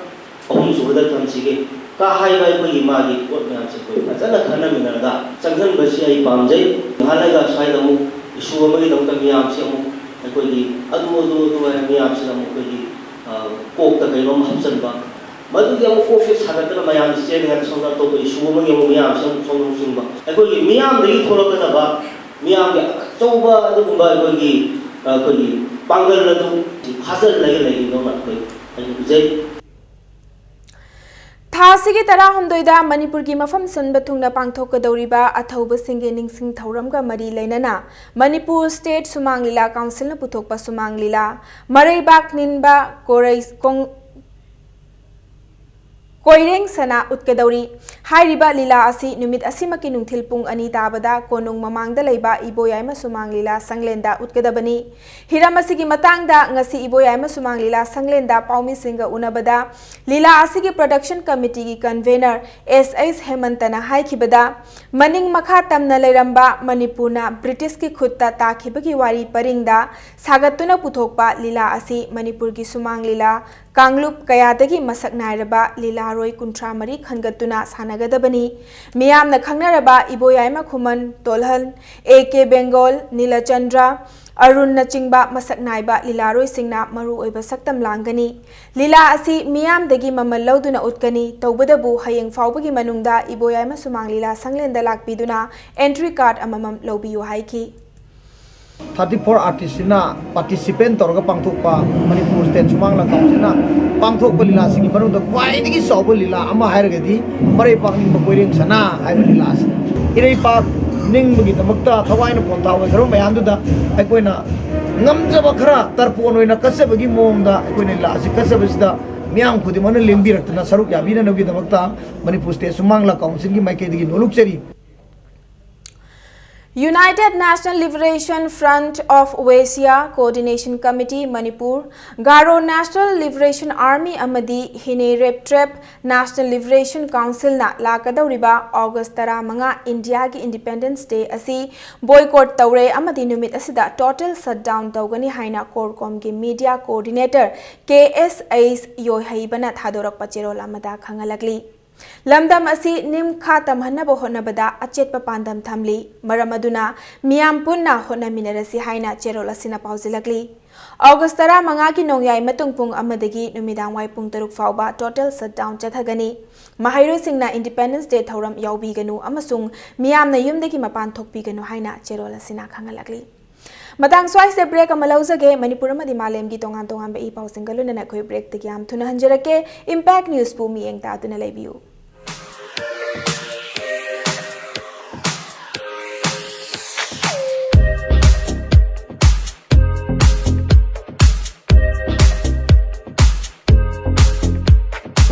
ꯑꯍꯨꯝꯁꯨꯕꯗ ꯊꯝꯁꯤꯒꯦ ꯀ ꯍꯥꯏꯕ ꯑꯩꯈꯣꯏꯒꯤ ꯃꯥꯒꯤ ꯄꯣꯠ ꯃꯌꯥꯝꯁꯦ ꯑꯩꯈꯣꯏ ꯐꯖꯅ ꯈꯟꯅꯃꯤꯟꯅꯔꯒ ꯆꯪꯁꯤꯟꯕꯁꯤ ꯑꯩ ꯄꯥꯝꯖꯩ꯫ ꯉꯍꯥꯟ ꯂꯩꯒ ꯁ꯭ꯋꯥꯏꯗ ꯑꯃꯨꯛ issue ꯑꯃꯒꯤꯗꯃꯛꯇ ꯃꯤꯌꯥꯝꯁꯦ ꯑꯃꯨꯛ ꯑꯩꯈꯣꯏꯒꯤ ꯑꯗꯨ, ꯑꯗꯨ, ꯑꯗꯨ ꯍꯥꯏꯅ ꯃꯤꯌꯥꯝꯁꯤꯅ ꯑꯃꯨꯛ ꯑꯩꯈꯣꯏꯒꯤ, ꯑ, ꯀꯣꯛꯇ ꯀꯩꯅꯣꯝ ꯍꯥꯞꯆꯤꯟꯕ, ꯃꯗꯨꯒꯤ ꯑꯃꯨꯛ ꯀꯣꯛꯁꯦ ꯁꯥꯒꯠꯇꯅ ꯃꯌꯥꯝꯁꯦ ꯆꯦꯟꯅꯤꯡꯉꯥꯏ ꯁꯣꯝꯗ ꯑꯇꯣꯞꯄ issue ꯑꯃꯒꯤ ꯑꯃꯨꯛ ꯃꯤꯌꯥꯝꯁꯦ ꯑꯃꯨꯛ ꯁꯣꯝꯗ ꯑꯃꯨꯛ ꯆꯤꯡꯕ꯫ ꯑꯩꯈꯣꯏꯒꯤ ꯃꯤꯌꯥꯝꯗꯒꯤ ꯊꯣꯛꯂꯛꯀꯗꯕ ꯃꯤꯌꯥꯝꯒꯤ ꯑꯆꯧꯕ ꯑꯗꯨꯒꯨꯝꯕ ꯑꯩꯈꯣꯏꯒꯤ, ꯑꯩꯈꯣꯏꯒꯤ ꯄꯥꯡꯒꯜ ꯑꯗꯨ ꯐꯥꯖꯤꯜꯂꯒ ꯂꯩꯒꯗꯧꯅ ꯑꯩꯈꯣꯏ ꯑꯩ ꯎꯖꯩ꯫ ꯊꯥ ꯑꯁꯤꯒꯤ ꯇꯔꯥꯍꯨꯝꯗꯣꯏꯗ ꯃꯅꯤꯄꯨꯔꯒꯤ ꯃꯐꯝ ꯁꯤꯟꯕ ꯊꯨꯡꯅ ꯄꯥꯡꯊꯣꯛꯀꯗꯧꯔꯤꯕ ꯑꯊꯧꯕꯁꯤꯡꯒꯤ ꯅꯤꯡꯁꯤꯡ ꯊꯧꯔꯝꯒ ꯃꯔꯤ ꯂꯩꯅꯅ ꯃꯅꯤꯄꯨꯔ ꯁ꯭ꯇꯦꯠ ꯁꯨꯃꯥꯡ ꯂꯤꯂꯥ ꯀꯥꯎꯟꯁꯤꯜꯅ ꯄꯨꯊꯣꯛꯄ ꯁꯨꯃꯥꯡ ꯂꯤꯂꯥ ꯃꯔꯩꯕꯥꯛ ꯅꯤꯟꯕ ꯀꯣꯔꯩ ꯀꯣꯡ-, ꯀꯣꯏꯔꯦꯡ ꯁꯅꯥ ꯎꯠꯀꯗꯧꯔꯤ꯫ ꯍꯥꯏꯔꯤꯕ ꯂꯤꯂꯥ ꯑꯁꯤ ꯅꯨꯃꯤꯠ ꯑꯁꯤꯃꯛꯀꯤ ꯅꯨꯡꯊꯤꯜ ꯄꯨꯡ ꯑꯅꯤ ꯇꯥꯕꯗ ꯀꯣꯅꯨꯡ ꯃꯃꯥꯡꯗ ꯂꯩꯕ ꯏꯕꯣꯌꯥꯏꯃ ꯁꯨꯃꯥꯡ ꯂꯤꯂꯥ ꯁꯪꯂꯦꯟꯗ ꯎꯠꯀꯗꯕꯅꯤ꯫ ꯍꯤꯔꯝ ꯑꯁꯤꯒꯤ ꯃꯇꯥꯡꯗ ꯉꯁꯤ ꯏꯕꯣꯌꯥꯏꯃ ꯁꯨꯃꯥꯡ ꯂꯤꯂꯥ ꯁꯪꯂꯦꯟꯗ ꯄꯥꯎꯃꯤꯁꯤꯡꯒ ꯎꯅꯕꯗ ꯂꯤꯂꯥ ꯑꯁꯤꯒꯤ production committeeꯒꯤ convener ꯑꯦꯁ ꯑꯩꯁ ꯍꯦꯃꯟꯇꯅ ꯍꯥꯏꯈꯤꯕꯗ, ꯃꯅꯤꯡ ꯃꯈꯥ ꯇꯝꯅ ꯂꯩꯔꯝꯕ ꯃꯅꯤꯄꯨꯔꯅ ꯕ꯭ꯔꯤꯇꯤꯁꯀꯤ ꯈꯨꯠꯇ ꯇꯥꯈꯤꯕꯒꯤ ꯋꯥꯔꯤ ꯄꯔꯤꯡꯗ ꯁꯥꯒꯠꯇꯨꯅ ꯄꯨꯊꯣꯛꯄ ꯂꯤꯂꯥ ꯑꯁꯤ ꯃꯅꯤꯄꯨꯔꯒꯤ ꯁꯨꯃꯥꯡ ꯂꯤꯂꯥ ꯀꯥꯡꯂꯨꯞ ꯀꯌꯥꯗꯒꯤ ꯃꯁꯛ ꯅꯥꯏꯔꯕ ꯂꯤꯂꯥꯔꯣꯏ ꯀꯨꯟꯊ꯭ꯔꯥ ꯃꯔꯤ ꯈꯟꯒꯠꯇꯨꯅ ꯁꯥꯟꯅꯒꯗꯕꯅꯤ꯫ ꯃꯤꯌꯥꯝꯅ ꯈꯪꯅꯔꯕ ꯏꯕꯣꯌꯥꯏꯃ ꯈꯨꯃꯟ, ꯇꯣꯜꯍꯟ, ꯑꯦ ꯀꯦ ꯕꯦꯡꯒꯣꯜ, ꯅꯤꯂꯆꯟꯗ꯭ꯔ, ꯑꯔꯨꯟꯅꯆꯤꯡꯕ ꯃꯁꯛ ꯅꯥꯏꯕ ꯂꯤꯂꯥꯔꯣꯏꯁꯤꯡꯅ ꯃꯔꯨꯑꯣꯏꯕ ꯁꯛꯇꯝ ꯂꯥꯡꯒꯅꯤ꯫ ꯂꯤꯂꯥ ꯑꯁꯤ ꯃꯤꯌꯥꯝꯗꯒꯤ ꯃꯃꯜ ꯂꯧꯗꯨꯅ ꯎꯠꯀꯅꯤ꯫ ꯇꯧꯕꯇꯕꯨ ꯍꯌꯦꯡ ꯐꯥꯎꯕꯒꯤ ꯃꯅꯨꯡꯗ ꯏꯕꯣꯌꯥꯏꯃ ꯁꯨꯃꯥꯡ ꯂꯤꯂꯥ ꯁꯪꯂꯦꯟꯗ ꯂꯥꯛꯄꯤꯗꯨꯅ entry card ꯑꯃꯃꯝ ꯂꯧꯕꯤꯌꯨ ꯍꯥꯏꯈꯤ꯫ Thirty four artistꯁꯤꯅ participant ꯇꯧꯔꯒ ꯄꯥꯡꯊꯣꯛꯄ ꯃꯅꯤꯄꯨꯔ ꯁ꯭ꯇꯦꯠ ꯁꯨꯃꯥꯡ ꯂꯤꯂꯥ ꯀꯥꯎꯟꯁꯤꯜꯅ ꯄꯥꯡꯊꯣꯛꯄ ꯂꯤꯂꯥꯁꯤꯡꯒꯤ ꯃꯅꯨꯡꯗ ꯈ꯭ꯋꯥꯏꯗꯒꯤ ꯆꯥꯎꯕ ꯂꯤꯂꯥ ꯑꯃ ꯍꯥꯏꯔꯒꯗꯤ ꯃꯔꯩꯄꯥꯛ ꯅꯤꯡꯕ ꯀꯣꯏꯔꯦꯡ ꯁꯅꯥ ꯍꯥꯏꯕ ꯂꯤꯂꯥ ꯑꯁꯤꯅꯤ꯫ ꯏꯔꯩꯄꯥꯛ ꯅꯤꯡꯕꯒꯤꯗꯃꯛꯇ ꯊꯋꯥꯏꯅ ꯄꯣꯟꯊꯥ ꯑꯣꯏꯈ꯭ꯔꯕ ꯃꯌꯥꯝꯗꯨꯗ ꯑꯩꯈꯣꯏꯅ ꯉꯝꯖꯕ ꯈꯔ ꯇꯔꯄꯣꯟ ꯑꯣꯏꯅ ꯀꯠꯆꯕꯒꯤ ꯃꯑꯣꯡꯗ ꯑꯩꯈꯣꯏꯅ ꯂꯤꯂꯥ ꯑꯁꯤ ꯀꯠꯆꯕꯁꯤꯗ ꯃꯤꯌꯥꯝ ꯈꯨꯗꯤꯡꯃꯛꯅ ꯂꯦꯡꯕꯤꯔꯛꯇꯨꯅ ꯁꯔꯨꯛ ꯌꯥꯕꯤꯅꯅꯕꯒꯤꯗꯃꯛꯇ ꯃꯅꯤꯄꯨꯔ ꯁ꯭ꯇꯦꯠ ꯁꯨꯃꯥꯡ ꯂꯤꯂꯥ ꯀꯥꯎꯟꯁꯤꯜꯒꯤ ꯃꯥꯏꯀꯩꯗꯒꯤ ꯅꯣꯂꯨꯛꯆꯔꯤ꯫ United National Liberation Front of Wasia Coordination Committee Manipur, Garo National Liberation Army ꯑꯃꯗꯤ ꯍꯤꯅꯦ ꯔꯦꯞꯇ꯭ꯔꯦꯞ National Liberation Councilꯅ ꯂꯥꯛꯀꯗꯧꯔꯤꯕ ꯑꯣꯒꯁ ꯇꯔꯥꯃꯉꯥ ꯏꯟꯗꯤꯌꯥꯒꯤ Independence Day ꯑꯁꯤ boycott ꯇꯧꯔꯦ ꯑꯃꯗꯤ ꯅꯨꯃꯤꯠ ꯑꯁꯤꯗ total shutdown ꯇꯧꯒꯅꯤ ꯍꯥꯏꯅ CORCOMꯒꯤ media coordinator ꯀꯦ ꯑꯦꯁ ꯑꯩꯁ ꯌꯣꯏꯍꯩꯕꯅ ꯊꯥꯗꯣꯔꯛꯄ ꯆꯦꯔꯣꯜ ꯑꯃꯗ ꯈꯪꯍꯜꯂꯛꯂꯤ꯫ ꯂꯝꯗꯝ ꯑꯁꯤ ꯅꯤꯡꯈꯥ ꯇꯝꯍꯟꯅꯕ ꯍꯣꯠꯅꯕꯗ ꯑꯆꯦꯠꯄ ꯄꯥꯟꯗꯝ ꯊꯝꯂꯤ꯫ ꯃꯔꯝ ꯑꯗꯨꯅ ꯃꯤꯌꯥꯝ ꯄꯨꯟꯅ ꯍꯣꯠꯅꯃꯤꯟꯅꯔꯁꯤ ꯍꯥꯏꯅ ꯆꯦꯔꯣꯜ ꯑꯁꯤꯅ ꯄꯥꯎꯖꯤꯜꯂꯛꯂꯤ꯫ ꯑꯣꯒꯁ ꯇꯔꯥꯃꯉꯥꯒꯤ ꯅꯣꯡꯌꯥꯏ ꯃꯇꯨꯡ ꯄꯨꯡ ꯑꯃꯗꯒꯤ ꯅꯨꯃꯤꯗꯥꯡꯋꯥꯏ ꯄꯨꯡ ꯇꯔꯨꯛ ꯐꯥꯎꯕ total shutdown ꯆꯠꯊꯒꯅꯤ꯫ ꯃꯍꯩꯔꯣꯏꯁꯤꯡꯅ Independence Day ꯊꯧꯔꯝ ꯌꯥꯎꯕꯤꯒꯅꯨ ꯑꯃꯁꯨꯡ ꯃꯤꯌꯥꯝꯅ ꯌꯨꯝꯗꯒꯤ ꯃꯄꯥꯟ ꯊꯣꯛꯄꯤꯒꯅꯨ ꯍꯥꯏꯅ ꯆꯦꯔꯣꯜ ꯑꯁꯤꯅ ꯈꯪꯍꯜꯂꯛꯂꯤ꯫ ꯃꯇꯥꯡ ꯁ꯭ꯋꯥꯏꯁꯦ ꯕ꯭ꯔꯦꯛ ꯑꯃ ꯂꯧꯖꯒꯦ꯫ ꯃꯅꯤꯄꯨꯔ ꯑꯃꯗꯤ ꯃꯥꯂꯦꯝꯒꯤ ꯇꯣꯉꯥꯟ ꯇꯣꯉꯥꯟꯕ ꯏ ꯄꯥꯎꯁꯤꯡꯒ ꯂꯣꯏꯅꯅ ꯑꯩꯈꯣꯏ ꯕ꯭ꯔꯦꯛꯇꯒꯤ ꯌꯥꯝ ꯊꯨꯅ ꯍꯟꯖꯔꯛꯀꯦ꯫ ꯏꯝꯄꯦꯛ ꯅ꯭ꯌꯨꯁꯄꯨ ꯃꯤꯠꯌꯦꯡ ꯇꯥꯗꯨꯅ ꯂꯩꯕꯤꯌꯨ꯫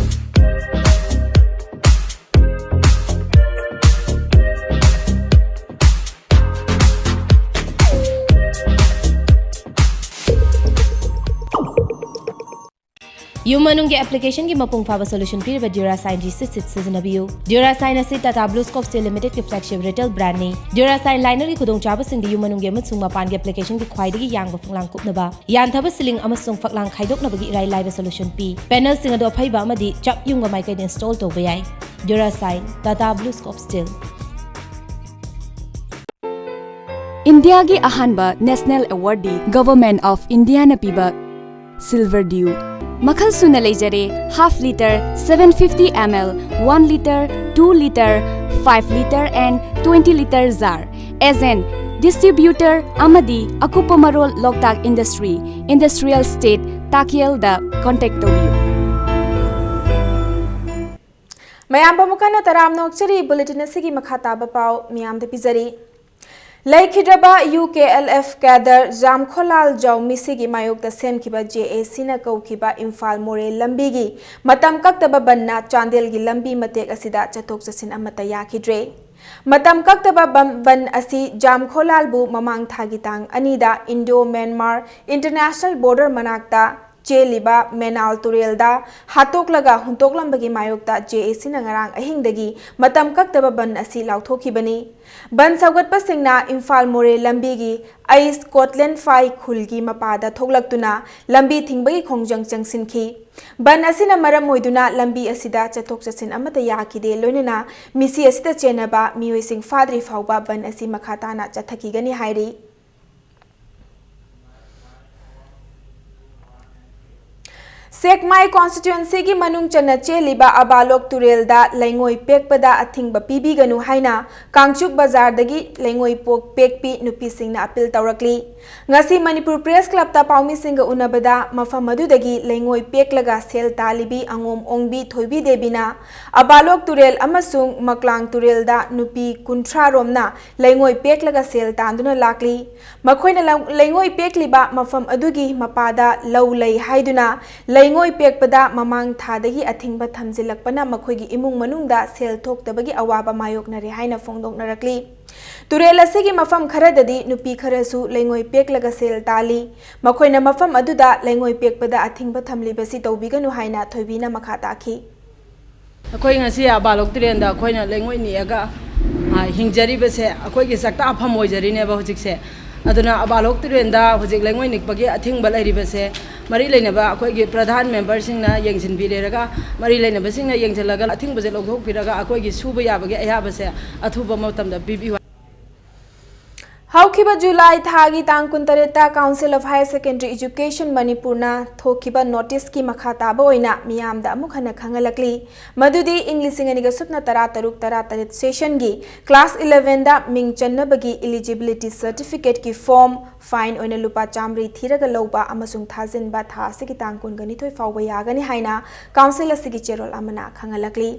ꯌꯨꯝ ꯃꯅꯨꯡꯒꯤ ꯑꯦꯄ꯭ꯂꯤꯀꯦꯁꯟꯒꯤ ꯃꯄꯨꯡ ꯐꯥꯕ ꯁꯣꯂꯨꯁꯟ ꯄꯤꯔꯤꯕ ꯗ꯭ꯌꯨꯔꯥꯁꯥꯏꯟ ꯖꯤ ꯁꯤꯛꯁ ꯁꯤꯛꯁ ꯁꯤꯖꯤꯟꯅꯕꯤꯌꯨ꯫ ꯗ꯭ꯌꯨꯔꯥꯁꯥꯏꯟ ꯑꯁꯤ ꯇꯥꯇꯥ ꯕ꯭ꯂꯨ ꯁ꯭ꯀꯣꯞ ꯁ꯭ꯇꯤꯜ ꯂꯤꯃꯤꯇꯦꯗꯀꯤ ꯐ꯭ꯂꯦꯒꯁꯤꯞ ꯔꯤꯇꯦꯜ ꯕ꯭ꯔꯥꯟꯗꯅꯤ꯫ ꯗ꯭ꯌꯨꯔꯥꯁꯥꯏꯟ ꯂꯥꯏꯅꯔꯒꯤ ꯈꯨꯗꯣꯡꯆꯥꯕꯁꯤꯡꯗꯤ ꯌꯨꯝ ꯃꯅꯨꯡꯒꯤ ꯑꯃꯁꯨꯡ ꯃꯄꯥꯟꯒꯤ ꯑꯦꯄ꯭ꯂꯤꯀꯦꯁꯟꯒꯤ ꯈ꯭ꯋꯥꯏꯗꯒꯤ ꯌꯥꯡꯕ ꯐꯛꯂꯥꯡ ꯀꯨꯞꯅꯕ, ꯌꯥꯟꯊꯕ ꯁꯤꯂꯤꯡ ꯑꯃꯁꯨꯡ ꯐꯛꯂꯥꯡ ꯈꯥꯏꯗꯣꯛꯅꯕꯒꯤ ꯏꯔꯥꯏ ꯂꯥꯏꯕ ꯁꯣꯂꯨꯁꯟ ꯄꯤ꯫ ꯄꯦꯅꯦꯜꯁꯤꯡ ꯑꯗꯨ ꯑꯐꯩꯕ ꯑꯃꯗꯤ ꯆꯞ ꯌꯨꯡꯕ ꯃꯥꯏꯀꯩꯗ ꯏꯟꯁꯇꯣꯜ ꯇꯧꯕ ꯌꯥꯏ꯫ Durashine, Tata blue scope steel. ꯏꯟꯗꯤꯌꯥꯒꯤ ꯑꯍꯥꯟꯕ ꯅꯦꯁꯅꯦꯜ ꯑꯦꯋꯥꯔꯗꯇꯤ ꯒꯚꯔꯟꯃꯦꯟꯠ ꯑꯣꯐ ꯏꯟꯗꯤꯌꯥꯅ ꯄꯤꯕ ꯁꯤꯜꯚꯔ ꯗ꯭ꯌꯨ꯫ ꯃꯈꯜ ꯁꯨꯅ ꯂꯩꯖꯔꯦ: half litre, seven fifty ml, one litre, two litre, five litre and twenty litre jar꯫ Agent, distributor ꯑꯃꯗꯤ ꯑꯀꯨꯞꯄ ꯃꯔꯣꯜ ꯂꯣꯛꯇꯥꯛ ꯏꯟꯗꯁꯇ꯭ꯔꯤ, ꯏꯟꯗꯁꯇ꯭ꯔꯤꯌꯦꯜ ꯏꯁꯇꯦꯠ, ꯇꯥꯀꯦꯜꯗ ꯀꯣꯟꯇꯦꯛ ꯇꯧꯕꯤꯌꯨ꯫ ꯃꯌꯥꯝꯕꯨ ꯑꯃꯨꯛ ꯍꯟꯅ ꯇꯔꯥꯝꯅ ꯑꯣꯛꯆꯔꯤ꯫ ꯕꯨꯂꯦꯇꯤꯟ ꯑꯁꯤꯒꯤ ꯃꯈꯥ ꯇꯥꯕ ꯄꯥꯎ ꯃꯤꯌꯥꯝꯗ ꯄꯤꯖꯔꯤ꯫ ꯂꯩꯈꯤꯗ꯭ꯔꯕ U K L F cadre Jamkholal ꯖꯥꯎꯃꯤꯁꯤꯒꯤ ꯃꯥꯌꯣꯛꯇ ꯁꯦꯝꯈꯤꯕ ꯖꯦ ꯑꯦ ꯁꯤꯅ ꯀꯧꯈꯤꯕ ꯏꯝꯐꯥꯜ ꯃꯣꯔꯦ ꯂꯝꯕꯤꯒꯤ ꯃꯇꯝ ꯀꯛꯇꯕ ꯕꯟꯅ ꯆꯥꯟꯗꯦꯜꯒꯤ ꯂꯝꯕꯤ ꯃꯇꯦꯛ ꯑꯁꯤꯗ ꯆꯠꯊꯣꯛ ꯆꯠꯁꯤꯟ ꯑꯃꯠꯇ ꯌꯥꯈꯤꯗ꯭ꯔꯦ꯫ ꯃꯇꯝ ꯀꯛꯇꯕ ꯕꯟ, ꯕꯟ ꯑꯁꯤ ꯖꯥꯝꯈꯣꯂꯥꯜꯕꯨ ꯃꯃꯥꯡ ꯊꯥꯒꯤ ꯇꯥꯡ ꯑꯅꯤꯗ ꯏꯟꯗꯣ ꯃ꯭ꯌꯥꯟꯃꯥꯔ ꯏꯟꯇꯔꯅꯦꯁꯅꯦꯜ ꯕꯣꯔꯗꯔ ꯃꯅꯥꯛꯇ ꯆꯦꯜꯂꯤꯕ ꯃꯦꯅꯥꯜ ꯇꯨꯔꯦꯜꯗ ꯍꯥꯠꯇꯣꯛꯂꯒ ꯍꯨꯟꯇꯣꯛꯂꯝꯕꯒꯤ ꯃꯥꯌꯣꯛꯇ ꯖꯦ ꯑꯦ ꯁꯤꯅ ꯉꯔꯥꯡ ꯑꯍꯤꯡꯗꯒꯤ ꯃꯇꯝ ꯀꯛꯇꯕ ꯕꯟ ꯑꯁꯤ ꯂꯥꯎꯊꯣꯛꯈꯤꯕꯅꯤ꯫ ꯕꯟ ꯁꯧꯒꯠꯄꯁꯤꯡꯅ ꯏꯝꯐꯥꯜ ꯃꯣꯔꯦ ꯂꯝꯕꯤꯒꯤ ꯑꯩꯁ ꯀꯣꯠꯂꯦꯟꯐꯥꯏ ꯈꯨꯜꯒꯤ ꯃꯄꯥꯗ ꯊꯣꯛꯂꯛꯇꯨꯅ ꯂꯝꯕꯤ ꯊꯤꯡꯕꯒꯤ ꯈꯣꯡꯖꯪ ꯆꯪꯁꯤꯟꯈꯤ꯫ ꯕꯟ ꯑꯁꯤꯅ ꯃꯔꯝ ꯑꯣꯏꯗꯨꯅ ꯂꯝꯕꯤ ꯑꯁꯤꯗ ꯆꯠꯊꯣꯛ ꯆꯠꯁꯤꯟ ꯑꯃꯠꯇ ꯌꯥꯈꯤꯗꯦ, ꯂꯣꯏꯅꯅ ꯃꯤꯁꯤ ꯑꯁꯤꯗ ꯆꯦꯟꯅꯕ ꯃꯤꯑꯣꯏꯁꯤꯡ ꯐꯥꯗ꯭ꯔꯤ ꯐꯥꯎꯕ ꯕꯟ ꯑꯁꯤ ꯃꯈꯥ ꯇꯥꯅ ꯆꯠꯊꯈꯤꯒꯅꯤ ꯍꯥꯏꯔꯤ꯫ ꯁꯦꯛꯃꯥꯏ ꯀꯣꯟꯁꯇꯤꯇ꯭ꯋꯦꯟꯁꯤꯒꯤ ꯃꯅꯨꯡ ꯆꯟꯅ ꯆꯦꯜꯂꯤꯕ ꯑꯕꯥꯂꯣꯛ ꯇꯨꯔꯦꯜꯗ ꯂꯩꯉꯣꯏ ꯄꯦꯛꯄꯗ ꯑꯊꯤꯡꯕ ꯄꯤꯕꯤꯒꯅꯨ ꯍꯥꯏꯅ ꯀꯥꯡꯆꯨꯞ ꯕꯖꯥꯔꯗꯒꯤ ꯂꯩꯉꯣꯏ ꯄꯣꯛ ꯄꯦꯛꯄꯤ ꯅꯨꯄꯤꯁꯤꯡꯅ ꯑꯄꯤꯜ ꯇꯧꯔꯛꯂꯤ꯫ ꯉꯁꯤ ꯃꯅꯤꯄꯨꯔ ꯄ꯭ꯔꯦꯁ ꯀ꯭ꯂꯕꯇ ꯄꯥꯎꯃꯤꯁꯤꯡꯒ ꯎꯅꯕꯗ ꯃꯐꯝ ꯑꯗꯨꯗꯒꯤ ꯂꯩꯉꯣꯏ ꯄꯦꯛꯂꯒ ꯁꯦꯜ ꯇꯥꯜꯂꯤꯕꯤ ꯑꯉꯣꯝ ꯑꯣꯡꯕꯤ ꯊꯣꯏꯕꯤ ꯗꯦꯕꯤꯅ ꯑꯕꯥꯂꯣꯛ ꯇꯨꯔꯦꯜ ꯑꯃꯁꯨꯡ ꯃꯀ꯭ꯂꯥꯡ ꯇꯨꯔꯦꯜꯗ ꯅꯨꯄꯤ ꯀꯨꯟꯊ꯭ꯔꯥ ꯔꯣꯝꯅ ꯂꯩꯉꯣꯏ ꯄꯦꯛꯂꯒ ꯁꯦꯜ ꯇꯥꯟꯗꯨꯅ ꯂꯥꯛꯂꯤ꯫ ꯃꯈꯣꯏꯅ ꯂꯧ-, ꯂꯩꯉꯣꯏ ꯄꯦꯛꯂꯤꯕ ꯃꯐꯝ ꯑꯗꯨꯒꯤ ꯃꯄꯥꯗ ꯂꯧ ꯂꯩ ꯍꯥꯏꯗꯨꯅ ꯂꯩꯉꯣꯏ ꯄꯦꯛꯄꯗ ꯃꯃꯥꯡ ꯊꯥꯗꯒꯤ ꯑꯊꯤꯡꯕ ꯊꯝꯖꯤꯜꯂꯛꯄꯅ ꯃꯈꯣꯏꯒꯤ ꯏꯃꯨꯡ ꯃꯅꯨꯡꯗ ꯁꯦꯜ ꯊꯣꯛꯇꯕꯒꯤ ꯑꯋꯥꯕ ꯃꯥꯌꯣꯛꯅꯔꯦ ꯍꯥꯏꯅ ꯐꯣꯡꯗꯣꯛꯅꯔꯛꯂꯤ꯫ ꯇꯨꯔꯦꯜ ꯑꯁꯤꯒꯤ ꯃꯐꯝ ꯈꯔꯗꯗꯤ ꯅꯨꯄꯤ ꯈꯔꯁꯨ ꯂꯩꯉꯣꯏ ꯄꯦꯛꯂꯒ ꯁꯦꯜ ꯇꯥꯜꯂꯤ꯫ ꯃꯈꯣꯏꯅ ꯃꯐꯝ ꯑꯗꯨꯗ ꯂꯩꯉꯣꯏ ꯄꯦꯛꯄꯗ ꯑꯊꯤꯡꯕ ꯊꯝꯂꯤꯕꯁꯤ ꯇꯧꯕꯤꯒꯅꯨ ꯍꯥꯏꯅ ꯊꯣꯏꯕꯤꯅ ꯃꯈꯥ ꯇꯥꯈꯤ꯫ ꯑꯩꯈꯣꯏ ꯉꯁꯤ ꯑꯕꯥꯂꯣꯛ ꯇꯨꯔꯦꯟꯗ ꯑꯩꯈꯣꯏꯅ ꯂꯩꯉꯣꯏ ꯅꯤꯛꯑꯒ, ꯑ, ꯍꯤꯡꯖꯔꯤꯕꯁꯦ ꯑꯩꯈꯣꯏꯒꯤ ꯆꯥꯛꯇꯥꯐꯝ ꯑꯣꯏꯖꯔꯤꯅꯦꯕ ꯍꯧꯖꯤꯛꯁꯦ꯫ ꯑꯗꯨꯅ ꯑꯕꯥꯂꯣꯛ ꯇꯨꯔꯦꯟꯗ ꯍꯧꯖꯤꯛ ꯂꯩꯉꯣꯏ ꯅꯤꯛꯄꯒꯤ ꯑꯊꯤꯡꯕ ꯂꯩꯔꯤꯕꯁꯦ ꯃꯔꯤ ꯂꯩꯅꯕ ꯑꯩꯈꯣꯏꯒꯤ ꯄ꯭ꯔꯙꯥꯟ ꯃꯦꯝꯕꯔꯁꯤꯡꯅ ꯌꯦꯡꯁꯤꯟꯕꯤꯔꯦꯔꯒ, ꯃꯔꯤ ꯂꯩꯅꯕꯁꯤꯡꯅ ꯌꯦꯡꯁꯤꯜꯂꯒ ꯑꯊꯤꯡꯕꯁꯦ ꯂꯧꯊꯣꯛꯄꯤꯔꯒ ꯑꯩꯈꯣꯏꯒꯤ ꯁꯨꯕ ꯌꯥꯕꯒꯤ ꯑꯌꯥꯕꯁꯦ ꯑꯊꯨꯕ ꯃꯇꯝꯗ ꯄꯤꯕꯤꯌꯨ꯫ ꯍꯧꯈꯤꯕ ꯖꯨꯂꯥꯏ ꯊꯥꯒꯤ ꯇꯥꯡ ꯀꯨꯟꯇꯔꯦꯠꯇ Council of Higher Secondary Education ꯃꯅꯤꯄꯨꯔꯅ ꯊꯣꯛꯈꯤꯕ ꯅꯣꯇꯤꯁꯀꯤ ꯃꯈꯥ ꯇꯥꯕ ꯑꯣꯏꯅ ꯃꯤꯌꯥꯝꯗ ꯑꯃꯨꯛ ꯍꯟꯅ ꯈꯪꯍꯜꯂꯛꯂꯤ꯫ ꯃꯗꯨꯗꯤ ꯏꯪ ꯂꯤꯁꯤꯡ ꯑꯅꯤꯒ ꯁꯨꯞꯅ ꯇꯔꯥ ꯇꯔꯨꯛ ꯇꯔꯥ ꯇꯔꯦꯠ ꯁꯦꯁꯟꯒꯤ ꯀ꯭ꯂꯥꯁ ꯏꯂꯦꯚꯦꯟꯗ ꯃꯤꯡ ꯆꯟꯅꯕꯒꯤ eligibility certificate ꯀꯤ form fine ꯑꯣꯏꯅ ꯂꯨꯄꯥ ꯆꯥꯃꯔꯤ ꯊꯤꯔꯒ ꯂꯧꯕ ꯑꯃꯁꯨꯡ ꯊꯥꯖꯤꯟꯕ ꯊꯥ ꯑꯁꯤꯒꯤ ꯇꯥꯡ ꯀꯨꯟꯒꯅꯤꯊꯣꯏ ꯐꯥꯎꯕ ꯌꯥꯒꯅꯤ ꯍꯥꯏꯅ council ꯑꯁꯤꯒꯤ ꯆꯦꯔꯣꯜ ꯑꯃꯅ ꯈꯪꯍꯜꯂꯛꯂꯤ꯫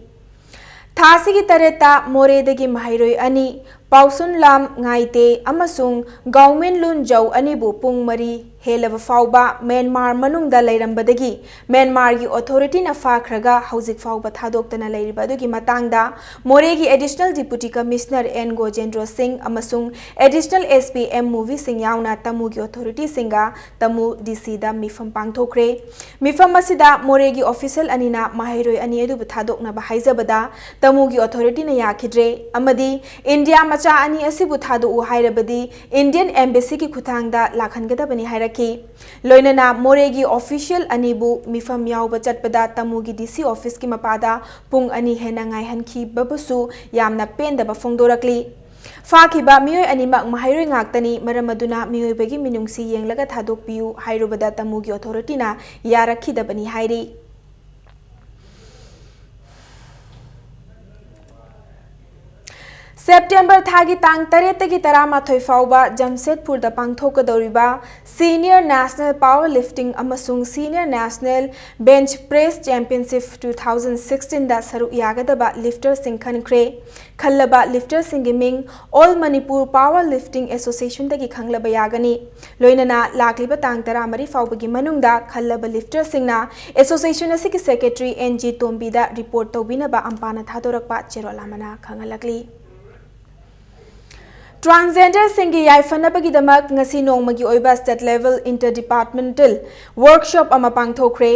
ꯊꯥ ꯑꯁꯤꯒꯤ ꯇꯔꯦꯠꯇ ꯃꯣꯔꯦꯗꯒꯤ ꯃꯍꯩꯔꯣꯏ ꯑꯅꯤ, ꯄꯥꯎꯁꯨꯟꯂꯥꯝ ꯉꯥꯏꯇꯦ ꯑꯃꯁꯨꯡ ꯒꯥꯎꯃꯤꯟꯂꯨꯟ ꯖꯧ ꯑꯅꯤꯕꯨ ꯄꯨꯡ ꯃꯔꯤ ꯍꯦꯜꯂꯕ ꯐꯥꯎꯕ ꯃ꯭ꯌꯥꯟꯃꯥꯔ ꯃꯅꯨꯡꯗ ꯂꯩꯔꯝꯕꯗꯒꯤ ꯃ꯭ꯌꯥꯟꯃꯥꯔꯒꯤ authority ꯅ ꯐꯥꯈ꯭ꯔꯒ ꯍꯧꯖꯤꯛ ꯐꯥꯎꯕ ꯊꯥꯗꯣꯛꯇꯅ ꯂꯩꯔꯤꯕ ꯑꯗꯨꯒꯤ ꯃꯇꯥꯡꯗ ꯃꯣꯔꯦꯒꯤ Additional Deputy Commissioner ꯑꯦꯟ ꯒꯣꯖꯦꯟꯗ꯭ꯔꯣ ꯁꯤꯡ ꯑꯃꯁꯨꯡ Additional S P M movie ꯁꯤꯡ ꯌꯥꯎꯅ ꯇꯃꯨꯒꯤ authority ꯁꯤꯡꯒ ꯇꯃꯨ D C ꯗ ꯃꯤꯐꯝ ꯄꯥꯡꯊꯣꯛꯈ꯭ꯔꯦ꯫ ꯃꯤꯐꯝ ꯑꯁꯤꯗ ꯃꯣꯔꯦꯒꯤ official ꯑꯅꯤꯅ ꯃꯍꯩꯔꯣꯏ ꯑꯅꯤ ꯑꯗꯨꯕꯨ ꯊꯥꯗꯣꯛꯅꯕ ꯍꯥꯏꯖꯕꯗ ꯇꯃꯨꯒꯤ authority ꯅ ꯌꯥꯈꯤꯗ꯭ꯔꯦ ꯑꯃꯗꯤ ꯏꯟꯗꯤꯌꯥ ꯃꯆꯥ ꯑꯅꯤ ꯑꯁꯤꯕꯨ ꯊꯥꯗꯣꯛꯎ ꯍꯥꯏꯔꯕꯗꯤ Indian Embassy ꯒꯤ ꯈꯨꯠꯊꯥꯡꯗ ꯂꯥꯛꯍꯟꯒꯗꯕꯅꯤ ꯍꯥꯏꯔꯛꯈꯤ꯫ ꯂꯣꯏꯅꯅ ꯃꯣꯔꯦꯒꯤ official ꯑꯅꯤꯕꯨ ꯃꯤꯐꯝ ꯌꯥꯎꯕ ꯆꯠꯄꯗ ꯇꯃꯨꯒꯤ D C office ꯀꯤ ꯃꯄꯥꯗ ꯄꯨꯡ ꯑꯅꯤ ꯍꯦꯟꯅ ꯉꯥꯏꯍꯟꯈꯤꯕꯕꯨꯁꯨ ꯌꯥꯝꯅ ꯄꯦꯟꯗꯕ ꯐꯣꯡꯗꯣꯔꯛꯂꯤ꯫ ꯐꯥꯈꯤꯕ ꯃꯤꯑꯣꯏ ꯑꯅꯤꯃꯛ ꯃꯍꯩꯔꯣꯏ ꯉꯥꯛꯇꯅꯤ, ꯃꯔꯝ ꯑꯗꯨꯅ ꯃꯤꯑꯣꯏꯕꯒꯤ ꯃꯤꯅꯨꯡꯁꯤ ꯌꯦꯡꯂꯒ ꯊꯥꯗꯣꯛꯄꯤꯌꯨ ꯍꯥꯏꯔꯨꯕꯗ ꯇꯃꯨꯒꯤ ꯑꯣꯊꯣꯔꯤꯇꯤꯅ ꯌꯥꯔꯛꯈꯤꯗꯕꯅꯤ ꯍꯥꯏꯔꯤ꯫ ꯁꯦꯞꯇꯦꯝꯕꯔ ꯊꯥꯒꯤ ꯇꯥꯡ ꯇꯔꯦꯠꯇꯒꯤ ꯇꯔꯥꯃꯥꯊꯣꯏ ꯐꯥꯎꯕ ꯖꯝꯁꯦꯗꯄꯨꯔꯗ ꯄꯥꯡꯊꯣꯛꯀꯗꯧꯔꯤꯕ Senior National Power Lifting ꯑꯃꯁꯨꯡ Senior National Bench Press Championship two thousand sixteen ꯗ ꯁꯔꯨꯛ ꯌꯥꯒꯗꯕ ꯂꯤꯐꯇꯔꯁꯤꯡ ꯈꯟꯈ꯭ꯔꯦ꯫ ꯈꯜꯂꯕ ꯂꯤꯐꯇꯔꯁꯤꯡꯒꯤ ꯃꯤꯡ All Manipur Power Lifting Association ꯗꯒꯤ ꯈꯪꯂꯕ ꯌꯥꯒꯅꯤ꯫ ꯂꯣꯏꯅꯅ ꯂꯥꯛꯂꯤꯕ ꯇꯥꯡ ꯇꯔꯥꯃꯔꯤ ꯐꯥꯎꯕꯒꯤ ꯃꯅꯨꯡꯗ ꯈꯜꯂꯕ ꯂꯤꯐꯇꯔꯁꯤꯡꯅ ꯑꯦꯁꯣꯁꯤꯌꯦꯁꯟ ꯑꯁꯤꯒꯤ ꯁꯦꯀ꯭ꯔꯦꯇꯔꯤ ꯑꯦꯟ ꯖꯤ ꯇꯣꯝꯕꯤꯗ ꯔꯤꯄꯣꯔꯠ ꯇꯧꯕꯤꯅꯕ ꯑꯝꯄꯥꯅ ꯊꯥꯗꯣꯔꯛꯄ ꯆꯦꯔꯣꯜ ꯑꯃꯅ ꯈꯪꯍꯜꯂꯛꯂꯤ꯫ ꯇ꯭ꯔꯥꯟꯁꯖꯦꯟꯗꯔꯁꯤꯡꯒꯤ ꯌꯥꯏꯐꯅꯕꯒꯤꯗꯃꯛ ꯉꯁꯤ ꯅꯣꯡꯃꯒꯤ ꯑꯣꯏꯕ state level interdepartmental workshop ꯑꯃ ꯄꯥꯡꯊꯣꯛꯈ꯭ꯔꯦ꯫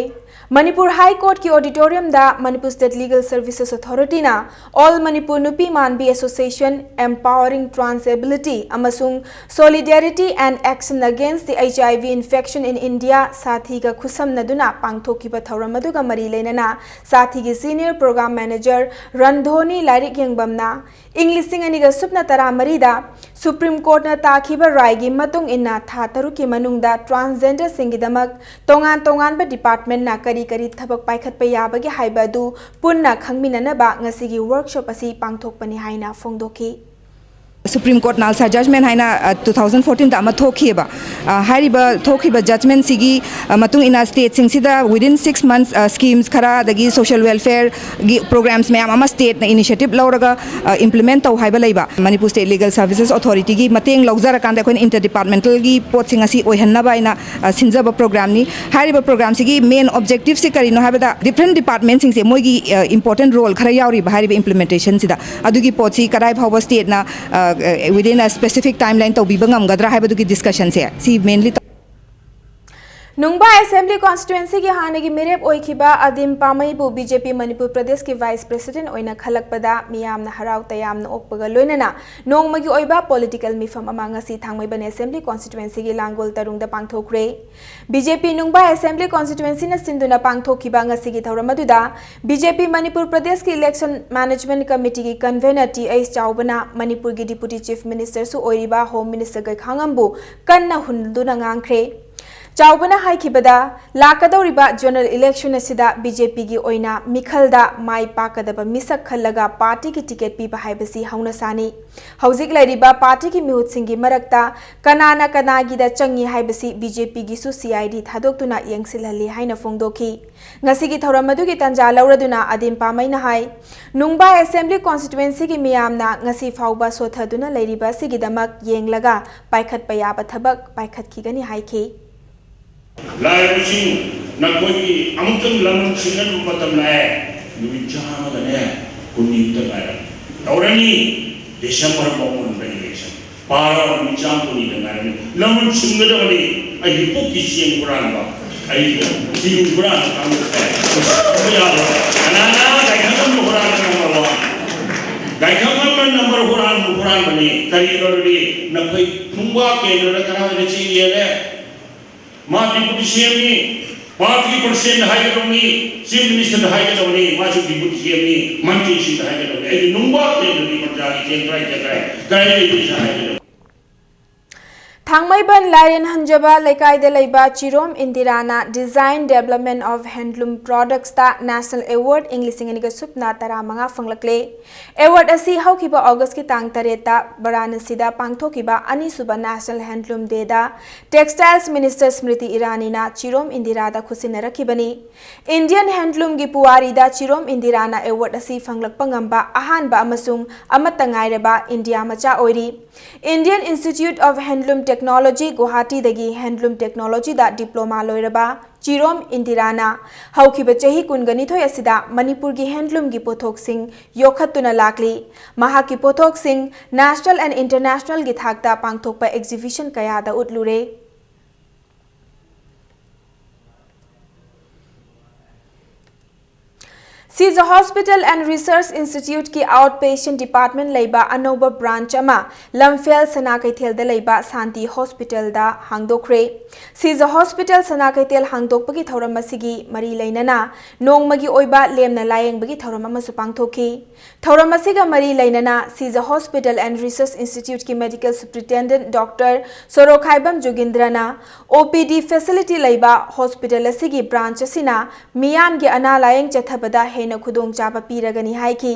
ꯃꯅꯤꯄꯨꯔ ꯍꯥꯏ ꯀꯣꯔꯠꯀꯤ ꯑꯣꯗꯤꯇꯣꯔꯤꯌꯝꯗ Manipur State Legal Services Authority ꯅ All Manipur ꯅꯨꯄꯤ ꯃꯥꯟꯕꯤ Association, Empowering Transability ꯑꯃꯁꯨꯡ Solidarity and Action Against the H I V Infection in India ꯁꯥꯊꯤꯒ ꯈꯨꯠꯁꯝꯅꯗꯨꯅ ꯄꯥꯡꯊꯣꯛꯈꯤꯕ ꯊꯧꯔꯝ ꯑꯗꯨꯒ ꯃꯔꯤ ꯂꯩꯅꯅ ꯁꯥꯊꯤꯒꯤ Senior Program Manager ꯔꯟꯙꯣꯅꯤ ꯂꯥꯏꯔꯤꯛ ꯌꯦꯡꯕꯝꯅ ꯏꯪ ꯂꯤꯁꯤꯡ ꯑꯅꯤꯒ ꯁꯨꯞꯅ ꯇꯔꯥꯃꯔꯤꯗ ꯁꯨꯄ꯭ꯔꯤꯝ ꯀꯣꯔꯠꯅ ꯇꯥꯈꯤꯕ ꯔꯥꯏꯒꯤ ꯃꯇꯨꯡ ꯏꯟꯅ ꯊꯥ ꯇꯔꯨꯛꯀꯤ ꯃꯅꯨꯡꯗ ꯇ꯭ꯔꯥꯟꯁꯖꯦꯟꯗꯔꯁꯤꯡꯒꯤꯗꯃꯛ ꯇꯣꯉꯥꯟ ꯇꯣꯉꯥꯟꯕ ꯗꯤꯄꯥꯔꯠꯃꯦꯟꯅ ꯀꯔꯤ ꯀꯔꯤ ꯊꯕꯛ ꯄꯥꯏꯈꯠꯄ ꯌꯥꯕꯒꯦ ꯍꯥꯏꯕ ꯑꯗꯨ ꯄꯨꯟꯅ ꯈꯪꯃꯤꯟꯅꯅꯕ ꯉꯁꯤꯒꯤ ꯋꯔꯛꯁꯣꯞ ꯑꯁꯤ ꯄꯥꯡꯊꯣꯛꯄꯅꯤ ꯍꯥꯏꯅ ꯐꯣꯡꯗꯣꯛꯈꯤ꯫ ꯁꯨꯄ꯭ꯔꯤꯝ ꯀꯣꯔꯠꯅ ꯑꯜꯁꯥ ꯖꯖꯃꯦꯟ ꯍꯥꯏꯅ, ꯑ, ꯇꯨ ꯊꯥꯎꯖꯟ ꯐꯣꯔꯇꯤꯟꯗ ꯑꯃ ꯊꯣꯛꯈꯤꯑꯕ꯫ ꯑ, ꯍꯥꯏꯔꯤꯕ ꯊꯣꯛꯈꯤꯕ ꯖꯖꯃꯦꯟꯁꯤꯒꯤ, ꯑ, ꯃꯇꯨꯡ ꯏꯟꯅ ꯁ꯭ꯇꯦꯠꯁꯤꯡꯁꯤꯗ within six months, ꯑ, schemes ꯈꯔ, ꯑꯗꯒꯤ social welfare ꯒꯤ programs ꯃꯌꯥꯝ ꯑꯃ ꯁ꯭ꯇꯦꯠꯅ initiative ꯂꯧꯔꯒ, ꯑ, implement ꯇꯧ ꯍꯥꯏꯕ ꯂꯩꯕ꯫ Manipur State Legal Services Authority ꯒꯤ ꯃꯇꯦꯡ ꯂꯧꯖꯔꯀꯥꯟꯗ ꯑꯩꯈꯣꯏꯅ inter departmental ꯒꯤ ꯄꯣꯠꯁꯤꯡ ꯑꯁꯤ ꯑꯣꯏꯍꯟꯅꯕ ꯍꯥꯏꯅ, ꯑ, ꯁꯤꯟꯖꯕ program ꯅꯤ꯫ ꯍꯥꯏꯔꯤꯕ program ꯁꯤꯒꯤ main objective ꯁꯤ ꯀꯔꯤꯅꯣ ꯍꯥꯏꯕꯗ different department ꯁꯤꯡꯁꯦ ꯃꯣꯏꯒꯤ, ꯑ, important role ꯈꯔ ꯌꯥꯎꯔꯤꯕ ꯍꯥꯏꯔꯤꯕ implementation ꯁꯤꯗ꯫ ꯑꯗꯨꯒꯤ ꯄꯣꯠꯁꯤ ꯀꯗꯥꯏ ꯐꯥꯎꯕ ꯁ꯭ꯇꯦꯠꯅ, ꯑ, within a specific timeline ꯇꯧꯕꯤꯕ ꯉꯝꯒꯗ꯭ꯔꯥ ꯍꯥꯏꯕꯗꯨꯒꯤ discussion ꯁꯦ ꯁꯤ mainly ꯇꯧ- ꯅꯨꯡꯕꯥ ꯑꯦꯁꯦꯝꯕ꯭ꯂꯤ ꯀꯣꯟꯁꯇꯤꯇ꯭ꯋꯦꯟꯁꯤꯒꯤ ꯍꯥꯟꯅꯒꯤ ꯃꯤꯔꯦꯞ ꯑꯣꯏꯈꯤꯕ ꯑꯗꯤꯝ ꯄꯥꯃꯩꯕꯨ ꯕꯤ ꯖꯦ ꯄꯤ ꯃꯅꯤꯄꯨꯔ ꯄ꯭ꯔꯗꯦꯁꯀꯤ ꯚꯥꯏꯁ ꯄ꯭ꯔꯦꯁꯤꯗꯦꯟꯠ ꯑꯣꯏꯅ ꯈꯜꯂꯛꯄꯗ ꯃꯤꯌꯥꯝꯅ ꯍꯔꯥꯎ ꯇꯌꯥꯝꯅ ꯑꯣꯛꯄꯒ ꯂꯣꯏꯅꯅ ꯅꯣꯡꯃꯒꯤ ꯑꯣꯏꯕ ꯄꯣꯂꯤꯇꯤꯀꯦꯜ ꯃꯤꯐꯝ ꯑꯃ ꯉꯁꯤ ꯊꯥꯡꯃꯩꯕꯟ ꯑꯦꯁꯦꯝꯕ꯭ꯂꯤ ꯀꯣꯟꯁꯇꯤꯇ꯭ꯋꯦꯟꯁꯤꯒꯤ ꯂꯥꯡꯒꯣꯜ ꯇꯔꯨꯡꯗ ꯄꯥꯡꯊꯣꯛꯈ꯭ꯔꯦ꯫ ꯕꯤ ꯖꯦ ꯄꯤ ꯅꯨꯡꯕꯥ ꯑꯦꯁꯦꯝꯕ꯭ꯂꯤ ꯀꯣꯟꯁꯇꯤꯇ꯭ꯋꯦꯟꯁꯤꯅ ꯁꯤꯟꯗꯨꯅ ꯄꯥꯡꯊꯣꯛꯈꯤꯕ ꯉꯁꯤꯒꯤ ꯊꯧꯔꯝ ꯑꯗꯨꯗ ꯕꯤ ꯖꯦ ꯄꯤ ꯃꯅꯤꯄꯨꯔ ꯄ꯭ꯔꯗꯦꯁꯀꯤ ꯏꯂꯦꯛꯁꯟ ꯃꯦꯅꯦꯖꯃꯦꯟꯠ ꯀꯃꯤꯇꯤꯒꯤ ꯀꯟꯚꯦꯅꯔ ꯇꯤ ꯑꯩꯆ ꯆꯥꯎꯕꯅ ꯃꯅꯤꯄꯨꯔꯒꯤ ꯗꯤꯄꯨꯇꯤ ꯆꯤꯐ ꯃꯤꯅꯤꯁꯇꯔꯁꯨ ꯑꯣꯏꯔꯤꯕ ꯍꯣꯝ ꯃꯤꯅꯤꯁꯇꯔ ꯒꯩꯈꯥꯉꯝꯕꯨ ꯀꯟꯅ ꯍꯨꯟꯗꯨꯅ ꯉꯥꯡꯈ꯭ꯔꯦ꯫ ꯆꯥꯎꯕꯅ ꯍꯥꯏꯈꯤꯕꯗ, ꯂꯥꯛꯀꯗꯧꯔꯤꯕ ꯖꯦꯅꯔꯦꯜ ꯏꯂꯦꯛꯁꯟ ꯑꯁꯤꯗ ꯕꯤ ꯖꯦ ꯄꯤꯒꯤ ꯑꯣꯏꯅ ꯃꯤꯈꯜꯗ ꯃꯥꯏ ꯄꯥꯛꯀꯗꯕ ꯃꯤꯁꯛ ꯈꯜꯂꯒ ꯄꯥꯔꯇꯤꯒꯤ ꯇꯤꯀꯦꯠ ꯄꯤꯕ ꯍꯥꯏꯕꯁꯤ ꯍꯧꯅꯁꯥꯅꯤ꯫ ꯍꯧꯖꯤꯛ ꯂꯩꯔꯤꯕ ꯄꯥꯔꯇꯤꯒꯤ ꯃꯤꯍꯨꯠꯁꯤꯡꯒꯤ ꯃꯔꯛꯇ ꯀꯅꯥꯅ ꯀꯅꯥꯒꯤꯗ ꯆꯪꯉꯤ ꯍꯥꯏꯕꯁꯤ B J ꯄꯤꯒꯤꯁꯨ C I D ꯊꯥꯗꯣꯛꯇꯨꯅ ꯌꯦꯡꯁꯤꯜꯍꯜꯂꯤ ꯍꯥꯏꯅ ꯐꯣꯡꯗꯣꯛꯈꯤ꯫ ꯉꯁꯤꯒꯤ ꯊꯧꯔꯝ ꯑꯗꯨꯒꯤ ꯇꯥꯟꯖꯥ ꯂꯧꯔꯗꯨꯅ ꯑꯗꯤꯝ ꯄꯥꯃꯩꯅ ꯍꯥꯏ, ꯅꯨꯡꯕꯥ ꯑꯦꯁꯦꯝꯕ꯭ꯂꯤ ꯀꯣꯟꯁꯇꯤꯇ꯭ꯋꯦꯟꯁꯤꯒꯤ ꯃꯤꯌꯥꯝꯅ ꯉꯁꯤ ꯐꯥꯎꯕ ꯁꯣꯊꯗꯨꯅ ꯂꯩꯔꯤꯕ ꯑꯁꯤꯒꯤꯗꯃꯛ ꯌꯦꯡꯂꯒ ꯄꯥꯏꯈꯠꯄ ꯌꯥꯕ ꯊꯕꯛ ꯄꯥꯏꯈꯠꯈꯤꯒꯅꯤ ꯍꯥꯏꯈꯤ꯫ ꯂꯥꯏꯔꯕꯁꯤꯡ, ꯅꯈꯣꯏꯒꯤ ꯑꯃꯨꯛꯇꯪ ꯂꯃꯟ ꯁꯤꯡꯅꯅꯕ ꯃꯇꯝ ꯂꯥꯛꯑꯦ꯫ ꯅꯨꯃꯤꯠ ꯆꯥꯝꯃꯒꯅꯦ ꯍꯨꯝꯅꯤꯃꯨꯛꯇ ꯉꯥꯏꯔꯦ꯫ ꯇꯧꯔꯅꯤ, ꯗꯤꯁꯦꯝꯕꯔ ꯐꯥꯎ ꯃꯅꯨꯡꯗ ꯏꯂꯦꯛꯁꯟ꯫ ꯄꯥꯔꯣ, ꯅꯨꯃꯤꯠ ꯆꯥꯝꯃ ꯍꯨꯝꯅꯤꯗ ꯉꯥꯏꯔꯝꯃꯤ꯫ ꯂꯃꯟ ꯁꯤꯡꯒꯗꯕꯅꯤ꯫ ꯑꯩꯒꯤ ꯄꯨꯛꯀꯤ ꯆꯦꯡ ꯍꯨꯔꯥꯟꯕ, ꯑꯩꯒꯤ ꯆꯤꯅꯤ ꯍꯨꯔꯥꯟꯕ ꯀꯥꯡꯕꯨꯁꯦ ꯇꯧꯕ ꯌꯥꯕ꯭ꯔꯣ? ꯀꯅꯥꯅ ꯒꯥꯏꯈꯪꯉꯝꯕ ꯍꯨꯔꯥꯟꯕ ꯅꯝꯕꯔ ꯋꯥꯟ? ꯒꯥꯏꯈꯪꯉꯝꯕ ꯅꯝꯕꯔ ꯍꯨꯔꯥꯟꯕ ꯍꯨꯔꯥꯟꯕꯅꯤ꯫ ꯀꯔꯤꯅꯣꯗꯤ ꯅꯈꯣꯏ ꯅꯨꯡꯕꯥ ꯀꯦꯟꯗ꯭ꯔꯗ ꯀꯅꯥꯅ ꯆꯦꯡ ꯌꯦꯜꯂꯦ? ꯃꯥ ꯗꯤꯄꯨꯇꯤ ꯁꯤ ꯑꯦꯝꯅꯤ, ꯄꯥꯔꯇꯤꯒꯤ ꯄ꯭ꯔꯁꯤꯗꯦꯟꯗ ꯍꯥꯏꯒꯗꯧꯅꯤ, ꯆꯤꯐ ꯃꯤꯅꯤꯁꯇꯔꯗ ꯍꯥꯏꯒꯗꯧꯅꯤ, ꯃꯥꯁꯨ ꯗꯤꯄꯨꯇꯤ ꯁꯤ ꯑꯦꯝꯅꯤ, ꯃꯟꯇ꯭ꯔꯤꯁꯤꯡꯗ ꯍꯥꯏꯒꯗꯧꯅꯤ꯫ ꯑꯩꯗꯤ ꯅꯨꯡꯕꯥ ꯀꯦꯟꯗ꯭ꯔꯒꯤ ꯄ꯭ꯔꯖꯥꯒꯤ ꯀꯦꯟꯗ꯭ꯔ ꯍꯥꯏ ꯀꯦꯟꯗ꯭ꯔ ꯍꯥꯏ ꯀꯗꯥꯏ ꯂꯩꯒꯦ ꯁꯤ ꯍꯥꯏꯒꯗꯧꯅꯤ꯫ ꯊꯥꯡꯃꯩꯕꯟ ꯂꯥꯏꯔꯦꯟ ꯍꯟꯖꯕ ꯂꯩꯀꯥꯏꯗ ꯂꯩꯕ ꯆꯤꯔꯣꯝ ꯏꯟꯗꯤꯔꯥꯅ Design Development of Handloom Productsꯇ National Award ꯏꯪ ꯂꯤꯁꯤꯡ ꯑꯅꯤꯒ ꯁꯨꯞꯅ ꯇꯔꯥꯃꯉꯥ ꯐꯪꯂꯛꯂꯦ꯫ Award ꯑꯁꯤ ꯍꯧꯈꯤꯕ ꯑꯣꯒꯁꯀꯤ ꯇꯥꯡ ꯇꯔꯦꯠꯇ ꯕꯔꯥꯅꯁꯤꯗ ꯄꯥꯡꯊꯣꯛꯈꯤꯕ ꯑꯅꯤꯁꯨꯕ National Handloom Dayꯗ Textiles Minister ꯁ꯭ꯃ꯭ꯔꯤꯇꯤ ꯏꯔꯥꯅꯤꯅ ꯆꯤꯔꯣꯝ ꯏꯟꯗꯤꯔꯥꯗ ꯈꯨꯠꯁꯤꯟꯅꯔꯛꯈꯤꯕꯅꯤ꯫ Indian handloomꯒꯤ ꯄꯨꯋꯥꯔꯤꯗ ꯆꯤꯔꯣꯝ ꯏꯟꯗꯤꯔꯥꯅ award ꯑꯁꯤ ꯐꯪꯂꯛꯄ ꯉꯝꯕ ꯑꯍꯥꯟꯕ ꯑꯃꯁꯨꯡ ꯑꯃꯠꯇ ꯉꯥꯏꯔꯕ ꯏꯟꯗꯤꯌꯥ ꯃꯆꯥ ꯑꯣꯏꯔꯤ꯫ Indian Institute of Handloom Technology, ꯒꯨꯋꯥꯍꯥꯇꯤꯗꯒꯤ handloom technologyꯗ diploma ꯂꯣꯏꯔꯕ ꯆꯤꯔꯣꯝ ꯏꯟꯗꯤꯔꯥꯅ ꯍꯧꯈꯤꯕ ꯆꯍꯤ ꯀꯨꯟꯒ ꯅꯤꯊꯣꯏ ꯑꯁꯤꯗ ꯃꯅꯤꯄꯨꯔꯒꯤ handloomꯒꯤ ꯄꯣꯠꯊꯣꯛꯁꯤꯡ ꯌꯣꯛꯈꯠꯇꯨꯅ ꯂꯥꯛꯂꯤ꯫ ꯃꯍꯥꯛꯀꯤ ꯄꯣꯠꯊꯣꯛꯁꯤꯡ national and internationalꯒꯤ ꯊꯥꯛꯇ ꯄꯥꯡꯊꯣꯛꯄ exhibition ꯀꯌꯥꯗ ꯎꯠꯂꯨꯔꯦ꯫ Sija Hospital and Research Institute ꯀꯤ Outpatient Department ꯂꯩꯕ ꯑꯅꯧꯕ branch ꯑꯃ ꯂꯝꯐꯦꯜ ꯁꯅꯥ ꯀꯩꯊꯦꯜꯗ ꯂꯩꯕ ꯁꯥꯟꯇꯤ Hospital ꯗ ꯍꯥꯡꯗꯣꯛꯈ꯭ꯔꯦ꯫ Sija Hospital ꯁꯅꯥ ꯀꯩꯊꯦꯜ ꯍꯥꯡꯗꯣꯛꯄꯒꯤ ꯊꯧꯔꯝ ꯑꯁꯤꯒꯤ ꯃꯔꯤ ꯂꯩꯅꯅ ꯅꯣꯡꯃꯒꯤ ꯑꯣꯏꯕ ꯂꯦꯝꯅ ꯂꯥꯌꯦꯡꯕꯒꯤ ꯊꯧꯔꯝ ꯑꯃꯁꯨ ꯄꯥꯡꯊꯣꯛꯈꯤ꯫ ꯊꯧꯔꯝ ꯑꯁꯤꯒ ꯃꯔꯤ ꯂꯩꯅꯅ Sija Hospital and Research Institute ꯀꯤ Medical Superintendent Doctor ꯁꯣꯔꯣꯈꯥꯏꯕꯝ ꯖꯣꯒꯤꯟꯗ꯭ꯔꯅ, OPD facility ꯂꯩꯕ hospital ꯑꯁꯤꯒꯤ branch ꯑꯁꯤꯅ ꯃꯤꯌꯥꯝꯒꯤ ꯑꯅꯥ ꯂꯥꯌꯦꯡ ꯆꯠꯊꯕꯗ ꯍꯦꯟꯅ ꯈꯨꯗꯣꯡꯆꯥꯕ ꯄꯤꯔꯒꯅꯤ ꯍꯥꯏꯈꯤ꯫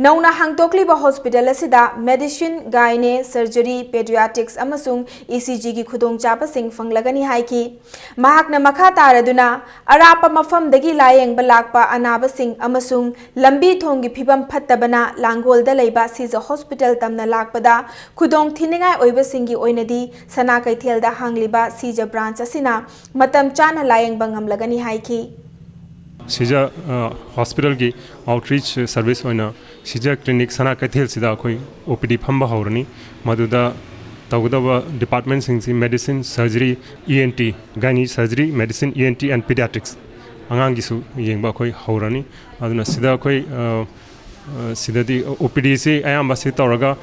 ꯅꯧꯅ ꯍꯥꯡꯗꯣꯛꯂꯤꯕ hospital ꯑꯁꯤꯗ medicine, gynae, surgery, pediatrics ꯑꯃꯁꯨꯡ ECG ꯒꯤ ꯈꯨꯗꯣꯡꯆꯥꯕꯁꯤꯡ ꯐꯪꯂꯒꯅꯤ ꯍꯥꯏꯈꯤ꯫ ꯃꯍꯥꯛꯅ ꯃꯈꯥ ꯇꯥꯔꯗꯨꯅ, ꯑꯔꯥꯞꯄ ꯃꯐꯝꯗꯒꯤ ꯂꯥꯌꯦꯡꯕ ꯂꯥꯛꯄ ꯑꯅꯥꯕꯁꯤꯡ ꯑꯃꯁꯨꯡ ꯂꯝꯕꯤ ꯊꯣꯡꯒꯤ ꯐꯤꯕꯝ ꯐꯠꯇꯕꯅ ꯂꯥꯡꯒꯣꯜꯗ ꯂꯩꯕ Sija Hospital ꯇꯝꯅ ꯂꯥꯛꯄꯗ ꯈꯨꯗꯣꯡ ꯊꯤꯅꯤꯡꯉꯥꯏ ꯑꯣꯏꯕꯁꯤꯡꯒꯤ ꯑꯣꯏꯅꯗꯤ ꯁꯅꯥ ꯀꯩꯊꯦꯜꯗ ꯍꯥꯡꯂꯤꯕ Sija branch ꯑꯁꯤꯅ ꯃꯇꯝ ꯆꯥꯅ ꯂꯥꯌꯦꯡꯕ ꯉꯝꯂꯒꯅꯤ ꯍꯥꯏꯈꯤ꯫ Sija, ꯑ, Hospital ꯒꯤ outreach service ꯑꯣꯏꯅ Sija Clinic ꯁꯅꯥ ꯀꯩꯊꯦꯜꯁꯤꯗ ꯑꯩꯈꯣꯏ OPD ꯐꯝꯕ ꯍꯧꯔꯅꯤ꯫ ꯃꯗꯨꯗ ꯇꯧꯒꯗꯕ department ꯁꯤꯡꯁꯤ medicine, surgery, ENT, gynae surgery, medicine, ENT and pediatrics, ꯑꯉꯥꯡꯒꯤꯁꯨ ꯌꯦꯡꯕ ꯑꯩꯈꯣꯏ ꯍꯧꯔꯅꯤ꯫ ꯑꯗꯨꯅ ꯁꯤꯗ ꯑꯩꯈꯣꯏ, ꯑ, ꯑ, ꯁꯤꯗꯗꯤ OPD ꯁꯤ ꯑꯌꯥꯝꯕ ꯁꯤ ꯇꯧꯔꯒ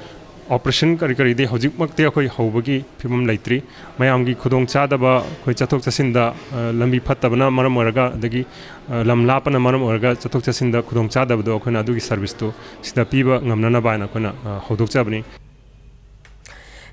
operation ꯀꯔꯤ ꯀꯔꯤꯗꯤ ꯍꯧꯖꯤꯛꯃꯛꯇꯤ ꯑꯩꯈꯣꯏ ꯍꯧꯕꯒꯤ ꯐꯤꯕꯝ ꯂꯩꯇ꯭ꯔꯤ꯫ ꯃꯌꯥꯝꯒꯤ ꯈꯨꯗꯣꯡꯆꯥꯗꯕ, ꯑꯩꯈꯣꯏ ꯆꯠꯊꯣꯛ ꯆꯠꯁꯤꯟꯗ, ꯑ, ꯂꯝꯕꯤ ꯐꯠꯇꯕꯅ ꯃꯔꯝ ꯑꯣꯏꯔꯒ, ꯑꯗꯒꯤ, ꯑ, ꯂꯝ ꯂꯥꯞꯄꯅ ꯃꯔꯝ ꯑꯣꯏꯔꯒ ꯆꯠꯊꯣꯛ ꯆꯠꯁꯤꯟꯗ ꯈꯨꯗꯣꯡꯆꯥꯗꯕꯗꯣ ꯑꯩꯈꯣꯏꯅ ꯑꯗꯨꯒꯤ service ꯇꯨ ꯁꯤꯗ ꯄꯤꯕ ꯉꯝꯅꯅꯕ ꯍꯥꯏꯅ ꯑꯩꯈꯣꯏꯅ, ꯑ, ꯍꯧꯗꯣꯛꯆꯕꯅꯤ꯫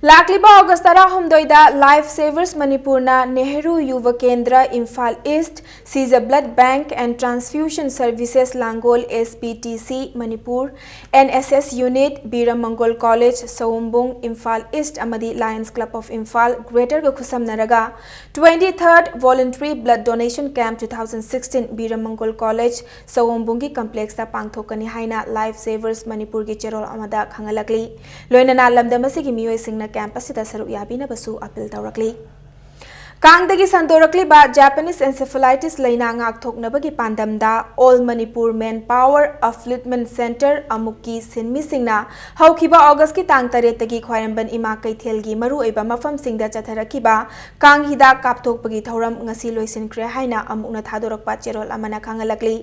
ꯂꯥꯛꯂꯤꯕ August ꯇꯔꯥꯍꯨꯝꯗꯣꯏꯗ Life Savers ꯃꯅꯤꯄꯨꯔꯅ ꯅꯦꯍꯔꯨ ꯌꯨꯕ ꯀꯦꯟꯗ꯭ꯔ, Imphal East, Sija Blood Bank and Transfusion Services, Langol, SBTC Manipur, NSS Unit, ꯕꯤꯔ ꯃꯪꯒꯣꯜ College, ꯁꯑꯣꯝꯕꯨꯡ, ꯏꯝꯐꯥꯜ East ꯑꯃꯗꯤ Lions Club of Imphal, Greater ꯒ ꯈꯨꯠꯁꯝꯅꯔꯒ twenty-third Voluntary Blood Donation Camp two thousand sixteen ꯕꯤꯔ ꯃꯪꯒꯣꯜ College, ꯁꯑꯣꯝꯕꯨꯡꯒꯤ complex ꯇ ꯄꯥꯡꯊꯣꯛꯀꯅꯤ ꯍꯥꯏꯅ Life Savers ꯃꯅꯤꯄꯨꯔꯒꯤ ꯆꯦꯔꯣꯜ ꯑꯃꯗ ꯈꯪꯍꯜꯂꯛꯂꯤ꯫ ꯂꯣꯏꯅꯅ ꯂꯝꯗꯝ ꯑꯁꯤꯒꯤ ꯃꯤꯑꯣꯏꯁꯤꯡꯅ camp ꯑꯁꯤꯗ ꯁꯔꯨꯛ ꯌꯥꯕꯤꯅꯕꯁꯨ appeal ꯇꯧꯔꯛꯂꯤ꯫ ꯀꯥꯡꯗꯒꯤ ꯁꯟꯗꯣꯔꯛꯂꯤꯕ Japanese encephalitis ꯂꯩꯅꯥ ꯉꯥꯛꯊꯣꯛꯅꯕꯒꯤ ꯄꯥꯟꯗꯝꯗ All Manipur Manpower Upliftment Centre ꯑꯃꯨꯛꯀꯤ ꯁꯤꯟꯃꯤꯁꯤꯡꯅ ꯍꯧꯈꯤꯕ August ꯀꯤ ꯇꯥꯡ ꯇꯔꯦꯠꯇꯒꯤ ꯈ꯭ꯋꯥꯏꯔꯝꯕꯟ ꯏꯃꯥ ꯀꯩꯊꯦꯜꯒꯤ ꯃꯔꯨꯑꯣꯏꯕ ꯃꯐꯝꯁꯤꯡꯗ ꯆꯠꯊꯔꯛꯈꯤꯕ ꯀꯥꯡ ꯍꯤꯗꯥꯛ ꯀꯥꯞꯊꯣꯛꯄꯒꯤ ꯊꯧꯔꯝ ꯉꯁꯤ ꯂꯣꯏꯁꯤꯟꯈ꯭ꯔꯦ ꯍꯥꯏꯅ ꯑꯃꯨꯛꯅ ꯊꯥꯗꯣꯔꯛꯄ ꯆꯦꯔꯣꯜ ꯑꯃꯅ ꯈꯪꯍꯜꯂꯛꯂꯤ꯫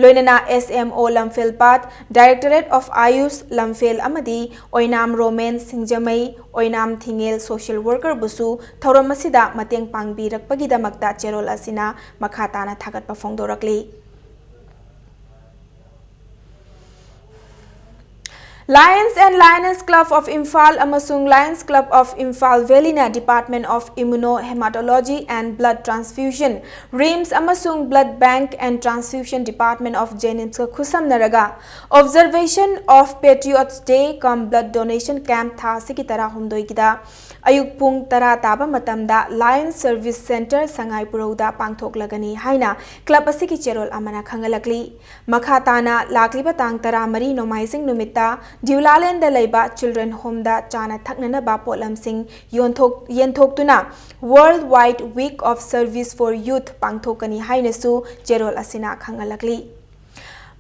ꯂꯣꯏꯅꯅ S M O ꯂꯝꯐꯦꯜ ꯄꯥꯠ, Directorate of Ayush ꯂꯝꯐꯦꯜ ꯑꯃꯗꯤ ꯑꯣꯏꯅꯥꯝ ꯔꯣꯃꯦꯟ ꯁꯤꯡꯖꯃꯩ, ꯑꯣꯏꯅꯥꯝ ꯊꯤꯡꯉꯦꯜ social worker ꯕꯨꯁꯨ ꯊꯧꯔꯝ ꯑꯁꯤꯗ ꯃꯇꯦꯡ ꯄꯥꯡꯕꯤꯔꯛꯄꯒꯤꯗꯃꯛꯇ ꯆꯦꯔꯣꯜ ꯑꯁꯤꯅ ꯃꯈꯥ ꯇꯥꯅ ꯊꯥꯒꯠꯄ ꯐꯣꯡꯗꯣꯔꯛꯂꯤ꯫ Lions and Lioness Club of Imphal ꯑꯃꯁꯨꯡ Lions Club of Imphal Valley ꯅ Department of Immunohematology and Blood Transfusion, RIMS, ꯑꯃꯁꯨꯡ Blood Bank and Transfusion Department of JNIMS ꯀ ꯈꯨꯠꯁꯝꯅꯔꯒ Observation of Patriots Day cum Blood Donation Camp ꯊꯥ ꯑꯁꯤꯒꯤ ꯇꯔꯥꯍꯨꯝꯗꯣꯏꯒꯤꯗ ꯑꯌꯨꯛ ꯄꯨꯡ ꯇꯔꯥ ꯇꯥꯕ ꯃꯇꯝꯗ Lions Service Centre ꯁꯉꯥꯏ ꯄꯨꯔꯧꯗ ꯄꯥꯡꯊꯣꯛꯂꯒꯅꯤ ꯍꯥꯏꯅ club ꯑꯁꯤꯒꯤ ꯆꯦꯔꯣꯜ ꯑꯃꯅ ꯈꯪꯍꯜꯂꯛꯂꯤ꯫ ꯃꯈꯥ ꯇꯥꯅ ꯂꯥꯛꯂꯤꯕ ꯇꯥꯡ ꯇꯔꯥꯃꯔꯤ ꯅꯣꯡꯃꯥꯏꯖꯤꯡ ꯅꯨꯃꯤꯠꯇ ꯗ꯭ꯌꯨꯂꯥꯂꯦꯟꯗ ꯂꯩꯕ Children Home ꯗ ꯆꯥꯅ ꯊꯛꯅꯅꯕ ꯄꯣꯠꯂꯝꯁꯤꯡ ꯌꯣꯟꯊꯣꯛ-, ꯌꯦꯟꯊꯣꯛꯇꯨꯅ World Wide Week of Service for Youth ꯄꯥꯡꯊꯣꯛꯀꯅꯤ ꯍꯥꯏꯅꯁꯨ ꯆꯦꯔꯣꯜ ꯑꯁꯤꯅ ꯈꯪꯍꯜꯂꯛꯂꯤ꯫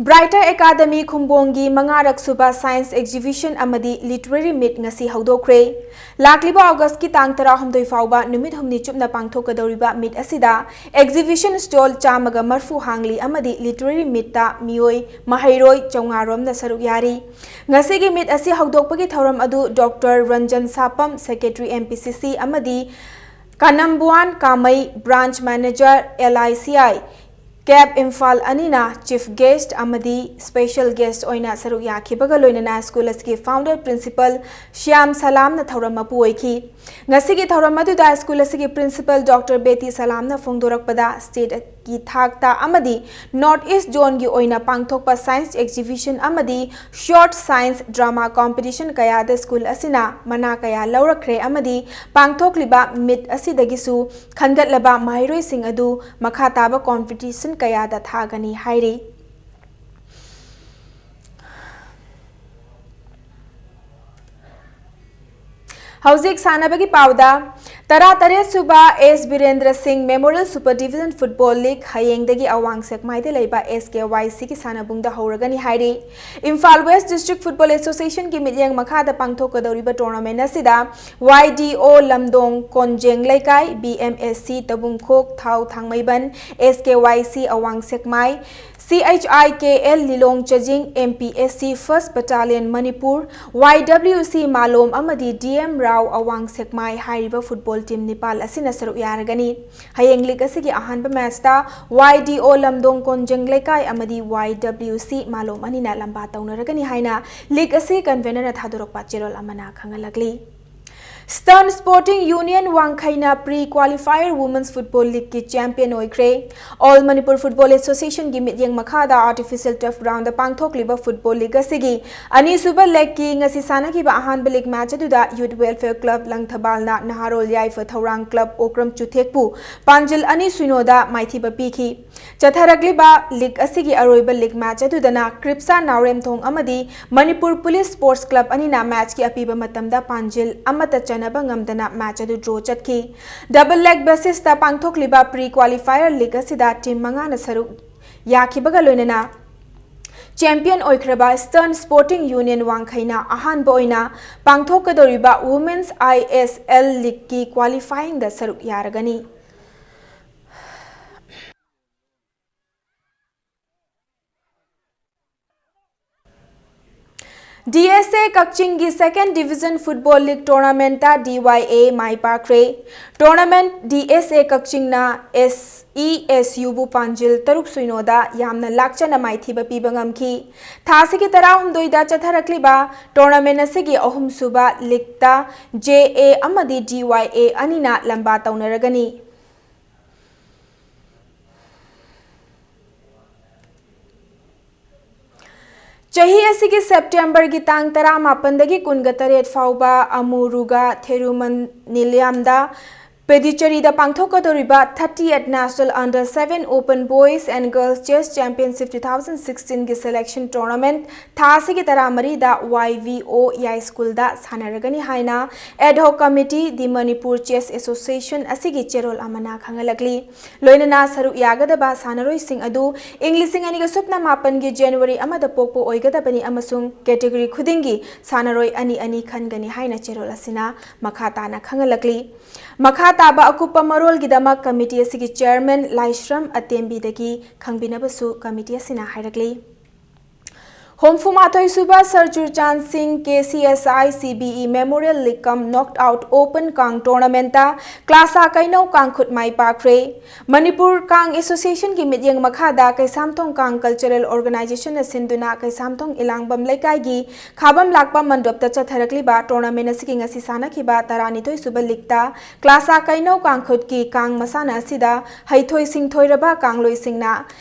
Brighter Academy ꯈꯨꯝꯕꯣꯡꯒꯤ ꯃꯉꯥꯔꯛ ꯁꯨꯕ Science Exhibition ꯑꯃꯗꯤ Literary Meet ꯉꯁꯤ ꯍꯧꯗꯣꯛꯈ꯭ꯔꯦ꯫ ꯂꯥꯛꯂꯤꯕ August ꯀꯤ ꯇꯥꯡ ꯇꯔꯥꯍꯨꯝꯗꯣꯏ ꯐꯥꯎꯕ ꯅꯨꯃꯤꯠ ꯍꯨꯝꯅꯤ ꯆꯨꯞꯅ ꯄꯥꯡꯊꯣꯛꯀꯗꯧꯔꯤꯕ meet ꯑꯁꯤꯗ exhibition stall ꯆꯥꯝꯃꯒ ꯃꯔꯤꯐꯨ ꯍꯥꯡꯂꯤ ꯑꯃꯗꯤ Literary Meet ꯇ ꯃꯤꯑꯣꯏ ꯃꯍꯩꯔꯣꯏ ꯆꯥꯝꯃꯉꯥ ꯔꯣꯝꯅ ꯁꯔꯨꯛ ꯌꯥꯔꯤ꯫ ꯉꯁꯤꯒꯤ meet ꯑꯁꯤ ꯍꯧꯗꯣꯛꯄꯒꯤ ꯊꯧꯔꯝ ꯑꯗꯨ Doctor Ranjan ꯁꯥꯄꯝ, Secretary M P C C ꯑꯃꯗꯤ ꯀꯥꯅꯝꯕꯨꯋꯥꯟ ꯀꯥꯃꯩ, Branch Manager L I C I, CAB Imphal ꯑꯅꯤꯅ chief guest ꯑꯃꯗꯤ special guest ꯑꯣꯏꯅ ꯁꯔꯨꯛ ꯌꯥꯈꯤꯕꯒ ꯂꯣꯏꯅꯅ school ꯑꯁꯤꯒꯤ founder principal ꯁ꯭ꯌꯥꯝ ꯁꯂꯥꯝꯅ ꯊꯧꯔꯝ ꯃꯄꯨ ꯑꯣꯏꯈꯤ꯫ ꯉꯁꯤꯒꯤ ꯊꯧꯔꯝ ꯑꯗꯨꯗ school ꯑꯁꯤꯒꯤ principal Doctor ꯕꯦꯇꯤ ꯁꯂꯥꯝꯅ ꯐꯣꯡꯗꯣꯔꯛꯄꯗ state ꯀꯤ ꯊꯥꯛꯇ ꯑꯃꯗꯤ North East Zone ꯒꯤ ꯑꯣꯏꯅ ꯄꯥꯡꯊꯣꯛꯄ science exhibition ꯑꯃꯗꯤ short science drama competition ꯀꯌꯥꯗ school ꯑꯁꯤꯅ ꯃꯅꯥ ꯀꯌꯥ ꯂꯧꯔꯛꯈ꯭ꯔꯦ ꯑꯃꯗꯤ ꯄꯥꯡꯊꯣꯛꯂꯤꯕ meet ꯑꯁꯤꯗꯒꯤꯁꯨ ꯈꯟꯒꯠꯂꯕ ꯃꯍꯩꯔꯣꯏꯁꯤꯡ ꯑꯗꯨ ꯃꯈꯥ ꯇꯥꯕ competition ꯀꯌꯥꯗ ꯊꯥꯒꯅꯤ ꯍꯥꯏꯔꯤ꯫ ꯍꯧꯖꯤꯛ ꯁꯥꯟꯅꯕꯒꯤ ꯄꯥꯎꯗ, ꯇꯔꯥꯇꯔꯦꯠ ꯁꯨꯕ S Birendra Singh memorial super division football league ꯍꯌꯦꯡꯗꯒꯤ ꯑꯋꯥꯡ ꯁꯦꯛꯃꯥꯏꯗ ꯂꯩꯕ ꯑꯦꯁ ꯀꯦ ꯋꯥꯏ ꯁꯤꯒꯤ ꯁꯥꯟꯅꯕꯨꯡꯗ ꯍꯧꯔꯒꯅꯤ ꯍꯥꯏꯔꯤ꯫ ꯏꯝꯐꯥꯜ ꯋꯦꯁ ꯗꯤꯁꯇ꯭ꯔꯤꯛ ꯐꯨꯠꯕꯣꯜ ꯑꯦꯁꯣꯁꯤꯌꯦꯁꯟꯒꯤ ꯃꯤꯠꯌꯦꯡ ꯃꯈꯥꯗ ꯄꯥꯡꯊꯣꯛꯀꯗꯧꯔꯤꯕ ꯇꯣꯔꯅꯥꯃꯦꯟ ꯑꯁꯤꯗ ꯋꯥꯏ ꯗꯤ ꯑꯣ ꯂꯝꯗꯣꯡ ꯀꯣꯟꯖꯦꯡ ꯂꯩꯀꯥꯏ, ꯕꯤ ꯑꯦꯝ ꯑꯦꯁ ꯁꯤ ꯇꯕꯨꯡꯈꯣꯛ ꯊꯥꯎ ꯊꯥꯡꯃꯩꯕꯟ, ꯑꯦꯁ ꯀꯦ ꯋꯥꯏ ꯁꯤ Awang Sekmai, C H I K L Lilong Chajing, M P S C ꯐꯥꯔꯁ battalion Manipur, Y W C Malom ꯑꯃꯗꯤ ꯗꯤ ꯑꯦꯝ ꯔꯥꯎ ꯑꯋꯥꯡ ꯁꯦꯛꯃꯥꯏ ꯍꯥꯏꯔꯤꯕ ꯐꯨꯠꯕꯣꯜ ꯇꯤꯝ ꯅꯤꯄꯥꯜ ꯑꯁꯤꯅ ꯁꯔꯨꯛ ꯌꯥꯔꯒꯅꯤ꯫ ꯍꯌꯦꯡ ꯂꯤꯒ ꯑꯁꯤꯒꯤ ꯑꯍꯥꯟꯕ ꯃꯦꯆꯇ ꯋꯥꯏ ꯗꯤ ꯑꯣ ꯂꯝꯗꯣꯡ ꯀꯣꯟꯖꯦꯡ ꯂꯩꯀꯥꯏ ꯑꯃꯗꯤ ꯋꯥꯏ ꯗꯕ꯭ꯂꯤꯎ ꯁꯤ ꯃꯥꯂꯣꯝ ꯑꯅꯤꯅ ꯂꯝꯕꯥ ꯇꯧꯅꯔꯒꯅꯤ ꯍꯥꯏꯅ ꯂꯤꯒ ꯑꯁꯤ ꯀꯟꯚꯦꯅꯔꯅ ꯊꯥꯗꯣꯔꯛꯄ ꯆꯦꯔꯣꯜ ꯑꯃꯅ ꯈꯪꯍꯜꯂꯛꯂꯤ꯫ ꯁ꯭ꯇꯔꯟ ꯁ꯭ꯄꯣꯔꯇꯤꯡ ꯌꯨꯅꯤꯌꯟ ꯋꯥꯡꯈꯩꯅ ꯄ꯭ꯔꯤ ꯀ꯭ꯋꯥꯂꯤꯐꯥꯌꯔ ꯋꯨꯃꯦꯟꯁ ꯐꯨꯠꯕꯣꯜ ꯂꯤꯒꯀꯤ ꯆꯦꯝꯄꯤꯌꯟ ꯑꯣꯏꯈ꯭ꯔꯦ꯫ ꯑꯣꯜ ꯃꯅꯤꯄꯨꯔ ꯐꯨꯠꯕꯣꯜ ꯑꯦꯁꯣꯁꯤꯌꯦꯁꯟꯒꯤ ꯃꯤꯠꯌꯦꯡ ꯃꯈꯥꯗ ꯑꯥꯔꯇꯤꯐꯤꯁꯤꯌꯦꯜ ꯇꯔꯐ ꯒ꯭ꯔꯥꯎꯟꯗ ꯄꯥꯡꯊꯣꯛꯂꯤꯕ ꯐꯨꯠꯕꯣꯜ ꯂꯤꯒ ꯑꯁꯤꯒꯤ ꯑꯅꯤꯁꯨꯕ ꯂꯦꯒꯀꯤ ꯉꯁꯤ ꯁꯥꯟꯅꯈꯤꯕ ꯑꯍꯥꯟꯕ ꯂꯤꯒ ꯃꯦꯆ ꯑꯗꯨꯗ ꯌꯨꯠ ꯋꯦꯜꯐꯤꯌꯔ ꯀ꯭ꯂꯕ ꯂꯪꯊꯕꯥꯜꯅ ꯅꯍꯥꯔꯣꯜ ꯌꯥꯏꯐ ꯊꯧꯔꯥꯡ ꯀ꯭ꯂꯕ ꯑꯣꯀ꯭ꯔꯝ ꯆꯨꯊꯦꯛꯄꯨ ꯄꯥꯟꯖꯤꯜ ꯑꯅꯤ ꯁꯤꯅꯣꯗ ꯃꯥꯏꯊꯤꯕ ꯄꯤꯈꯤ꯫ ꯆꯠꯊꯔꯛꯂꯤꯕ ꯂꯤꯒ ꯑꯁꯤꯒꯤ ꯑꯔꯣꯏꯕ ꯂꯤꯒ ꯃꯦꯆ ꯑꯗꯨꯗꯅ ꯀ꯭ꯔꯤꯞꯁꯥ ꯅꯥꯎꯔꯦꯝꯊꯣꯡ ꯑꯃꯗꯤ ꯃꯅꯤꯄꯨꯔ ꯄꯨꯂꯤꯁ ꯁ꯭ꯄꯣꯔꯠꯁ ꯀ꯭ꯂꯕ ꯑꯅꯤꯅ ꯃꯦꯆꯀꯤ ꯑꯄꯤꯕ ꯃꯇꯝꯗ ꯄꯥꯟꯖꯤꯜ ꯑꯃꯠꯇ ꯆꯟꯅꯕ ꯉꯝꯗꯅ ꯃꯦꯆ ꯑꯗꯨ ꯗ꯭ꯔꯣ ꯆꯠꯈꯤ꯫ ꯗꯕꯜ ꯂꯦꯒ ꯕꯦꯁꯤꯁꯇ ꯄꯥꯡꯊꯣꯛꯂꯤꯕ ꯄ꯭ꯔꯤ ꯀ꯭ꯋꯥꯂꯤꯐꯥꯌꯔ ꯂꯤꯒ ꯑꯁꯤꯗ ꯇꯤꯝ ꯃꯉꯥꯅ ꯁꯔꯨꯛ ꯌꯥꯈꯤꯕꯒ ꯂꯣꯏꯅꯅ ꯆꯦꯝꯄꯤꯌꯟ ꯑꯣꯏꯈ꯭ꯔꯕ ꯁ꯭ꯇꯔꯟ ꯁ꯭ꯄꯣꯔꯇꯤꯡ ꯌꯨꯅꯤꯌꯟ ꯋꯥꯡꯈꯩꯅ ꯑꯍꯥꯟꯕ ꯑꯣꯏꯅ ꯄꯥꯡꯊꯣꯛꯀꯗꯧꯔꯤꯕ ꯋꯨꯃꯦꯟꯁ ꯑꯥꯏ ꯑꯦꯁ ꯑꯦꯜ ꯂꯤꯒꯀꯤ ꯀ꯭ꯋꯥꯂꯤꯐꯥꯌꯤꯡꯗ ꯁꯔꯨꯛ ꯌꯥꯔꯒꯅꯤ꯫ ꯗꯤ ꯑꯦꯁ ꯑꯦ ꯀꯛꯆꯤꯡꯒꯤ ꯁꯦꯀꯦꯟ ꯗꯤꯕꯤꯖꯟ ꯐꯨꯠꯕꯣꯜ ꯂꯤꯒ ꯇꯣꯔꯅꯥꯃꯦꯟꯇ ꯗꯤ ꯋꯥꯏ ꯑꯦ ꯃꯥꯏ ꯄꯥꯛꯈ꯭ꯔꯦ꯫ ꯇꯣꯔꯅꯥꯃꯦꯟ ꯗꯤ ꯑꯦꯁ ꯑꯦ ꯀꯛꯆꯤꯡꯅ ꯑꯦꯁ ꯏ ꯑꯦꯁ ꯌꯨꯕꯨ ꯄꯥꯟꯖꯤꯜ ꯇꯔꯨꯛ ꯁꯤꯅꯣꯗ ꯌꯥꯝꯅ ꯂꯥꯛꯆꯅ ꯃꯥꯏꯊꯤꯕ ꯄꯤꯕ ꯉꯝꯈꯤ꯫ ꯊꯥ ꯑꯁꯤꯒꯤ ꯇꯔꯥꯍꯨꯝꯗꯣꯏꯗ ꯆꯠꯊꯔꯛꯂꯤꯕ ꯇꯣꯔꯅꯥꯃꯦꯟ ꯑꯁꯤꯒꯤ ꯑꯍꯨꯝꯁꯨꯕ ꯂꯤꯒꯇ ꯖꯦ ꯑꯦ ꯑꯃꯗꯤ ꯗꯤ ꯋꯥꯏ ꯑꯦ ꯑꯅꯤꯅ ꯂꯝꯕꯥ ꯇꯧꯅꯔꯒꯅꯤ꯫ ꯆꯍꯤ ꯑꯁꯤꯒꯤ ꯁꯦꯞꯇꯦꯝꯕꯔꯒꯤ ꯇꯥꯡ ꯇꯔꯥꯃꯥꯄꯟꯗꯒꯤ ꯀꯨꯟꯒ ꯇꯔꯦꯠ ꯐꯥꯎꯕ ꯑꯃꯨꯔꯨꯒ ꯊꯦꯔꯨꯃꯟ ꯅꯤꯂꯌꯝꯗ ꯄꯦꯗꯤꯆꯦꯔꯤꯗ ꯄꯥꯡꯊꯣꯛꯀꯗꯧꯔꯤꯕ thirtieth National Under Seven Open Boys and Girls Chess Championship two thousand sixteen ꯒꯤ selection tournament ꯊꯥ ꯑꯁꯤꯒꯤ ꯇꯔꯥꯃꯔꯤꯗ Y V O ꯌꯥꯏꯁ꯭ꯀꯨꯜꯗ ꯁꯥꯟꯅꯔꯒꯅꯤ ꯍꯥꯏꯅ Ad Hoc Committee, The Manipur Chess Association ꯑꯁꯤꯒꯤ ꯆꯦꯔꯣꯜ ꯑꯃꯅ ꯈꯪꯍꯜꯂꯛꯂꯤ꯫ ꯂꯣꯏꯅꯅ ꯁꯔꯨꯛ ꯌꯥꯒꯗꯕ ꯁꯥꯟꯅꯔꯣꯏꯁꯤꯡ ꯑꯗꯨ ꯏꯪ ꯂꯤꯁꯤꯡ ꯑꯅꯤꯒ ꯁꯨꯞꯅ ꯃꯥꯄꯟꯒꯤ January ꯑꯃꯗ ꯄꯣꯛꯄ ꯑꯣꯏꯒꯗꯕꯅꯤ ꯑꯃꯁꯨꯡ category ꯈꯨꯗꯤꯡꯒꯤ ꯁꯥꯟꯅꯔꯣꯏ ꯑꯅꯤ ꯑꯅꯤ ꯈꯟꯒꯅꯤ ꯍꯥꯏꯅ ꯆꯦꯔꯣꯜ ꯑꯁꯤꯅ ꯃꯈꯥ ꯇꯥꯅ ꯈꯪꯍꯜꯂꯛꯂꯤ꯫ ꯃꯈꯥ ꯇꯥꯕ ꯑꯀꯨꯞꯄ ꯃꯔꯣꯜꯒꯤꯗꯃꯛ committee ꯑꯁꯤꯒꯤ chairman ꯂꯥꯏꯁ꯭ꯔꯝ ꯑꯇꯦꯝꯕꯤꯗꯒꯤ ꯈꯪꯕꯤꯅꯕꯁꯨ committee ꯑꯁꯤꯅ ꯍꯥꯏꯔꯛꯂꯤ꯫ ꯍꯨꯝꯐꯨꯃꯥꯊꯣꯏ ꯁꯨꯕ ꯁꯔ ꯆꯨꯔꯆꯥꯟ ꯁꯤꯡ K C S I C B E Memorial League cum Knocked Out Open ꯀꯥꯡ tournamentꯇ ꯀ꯭ꯂꯥꯁꯥ ꯀꯩꯅꯧ ꯀꯥꯡꯈꯨꯠ ꯃꯥꯏ ꯄꯥꯛꯈ꯭ꯔꯦ꯫ ꯃꯅꯤꯄꯨꯔ ꯀꯥꯡ Associationꯒꯤ ꯃꯤꯠꯌꯦꯡ ꯃꯈꯥꯗ ꯀꯩꯁꯥꯝꯊꯣꯡ ꯀꯥꯡ Cultural Organizationꯅ ꯁꯤꯟꯗꯨꯅ ꯀꯩꯁꯥꯝꯊꯣꯡ ꯏꯂꯥꯡꯕꯝ ꯂꯩꯀꯥꯏꯒꯤ ꯈꯥꯕꯝ ꯂꯥꯛꯄꯝ ꯃꯟꯗꯣꯞꯇ ꯆꯠꯊꯔꯛꯂꯤꯕ tournament ꯑꯁꯤꯒꯤ ꯉꯁꯤ ꯁꯥꯟꯅꯈꯤꯕ ꯇꯔꯥꯅꯤꯊꯣꯏ ꯁꯨꯕ leagueꯇ ꯀ꯭ꯂꯥꯁꯥ ꯀꯩꯅꯧ ꯀꯥꯡꯈꯨꯠꯀꯤ ꯀꯥꯡ ꯃꯁꯥꯟꯅ ꯑꯁꯤꯗ ꯍꯩꯊꯣꯏ ꯁꯤꯡꯊꯣꯏꯔꯕ ꯀꯥꯡꯂꯣꯏꯁꯤꯡꯅ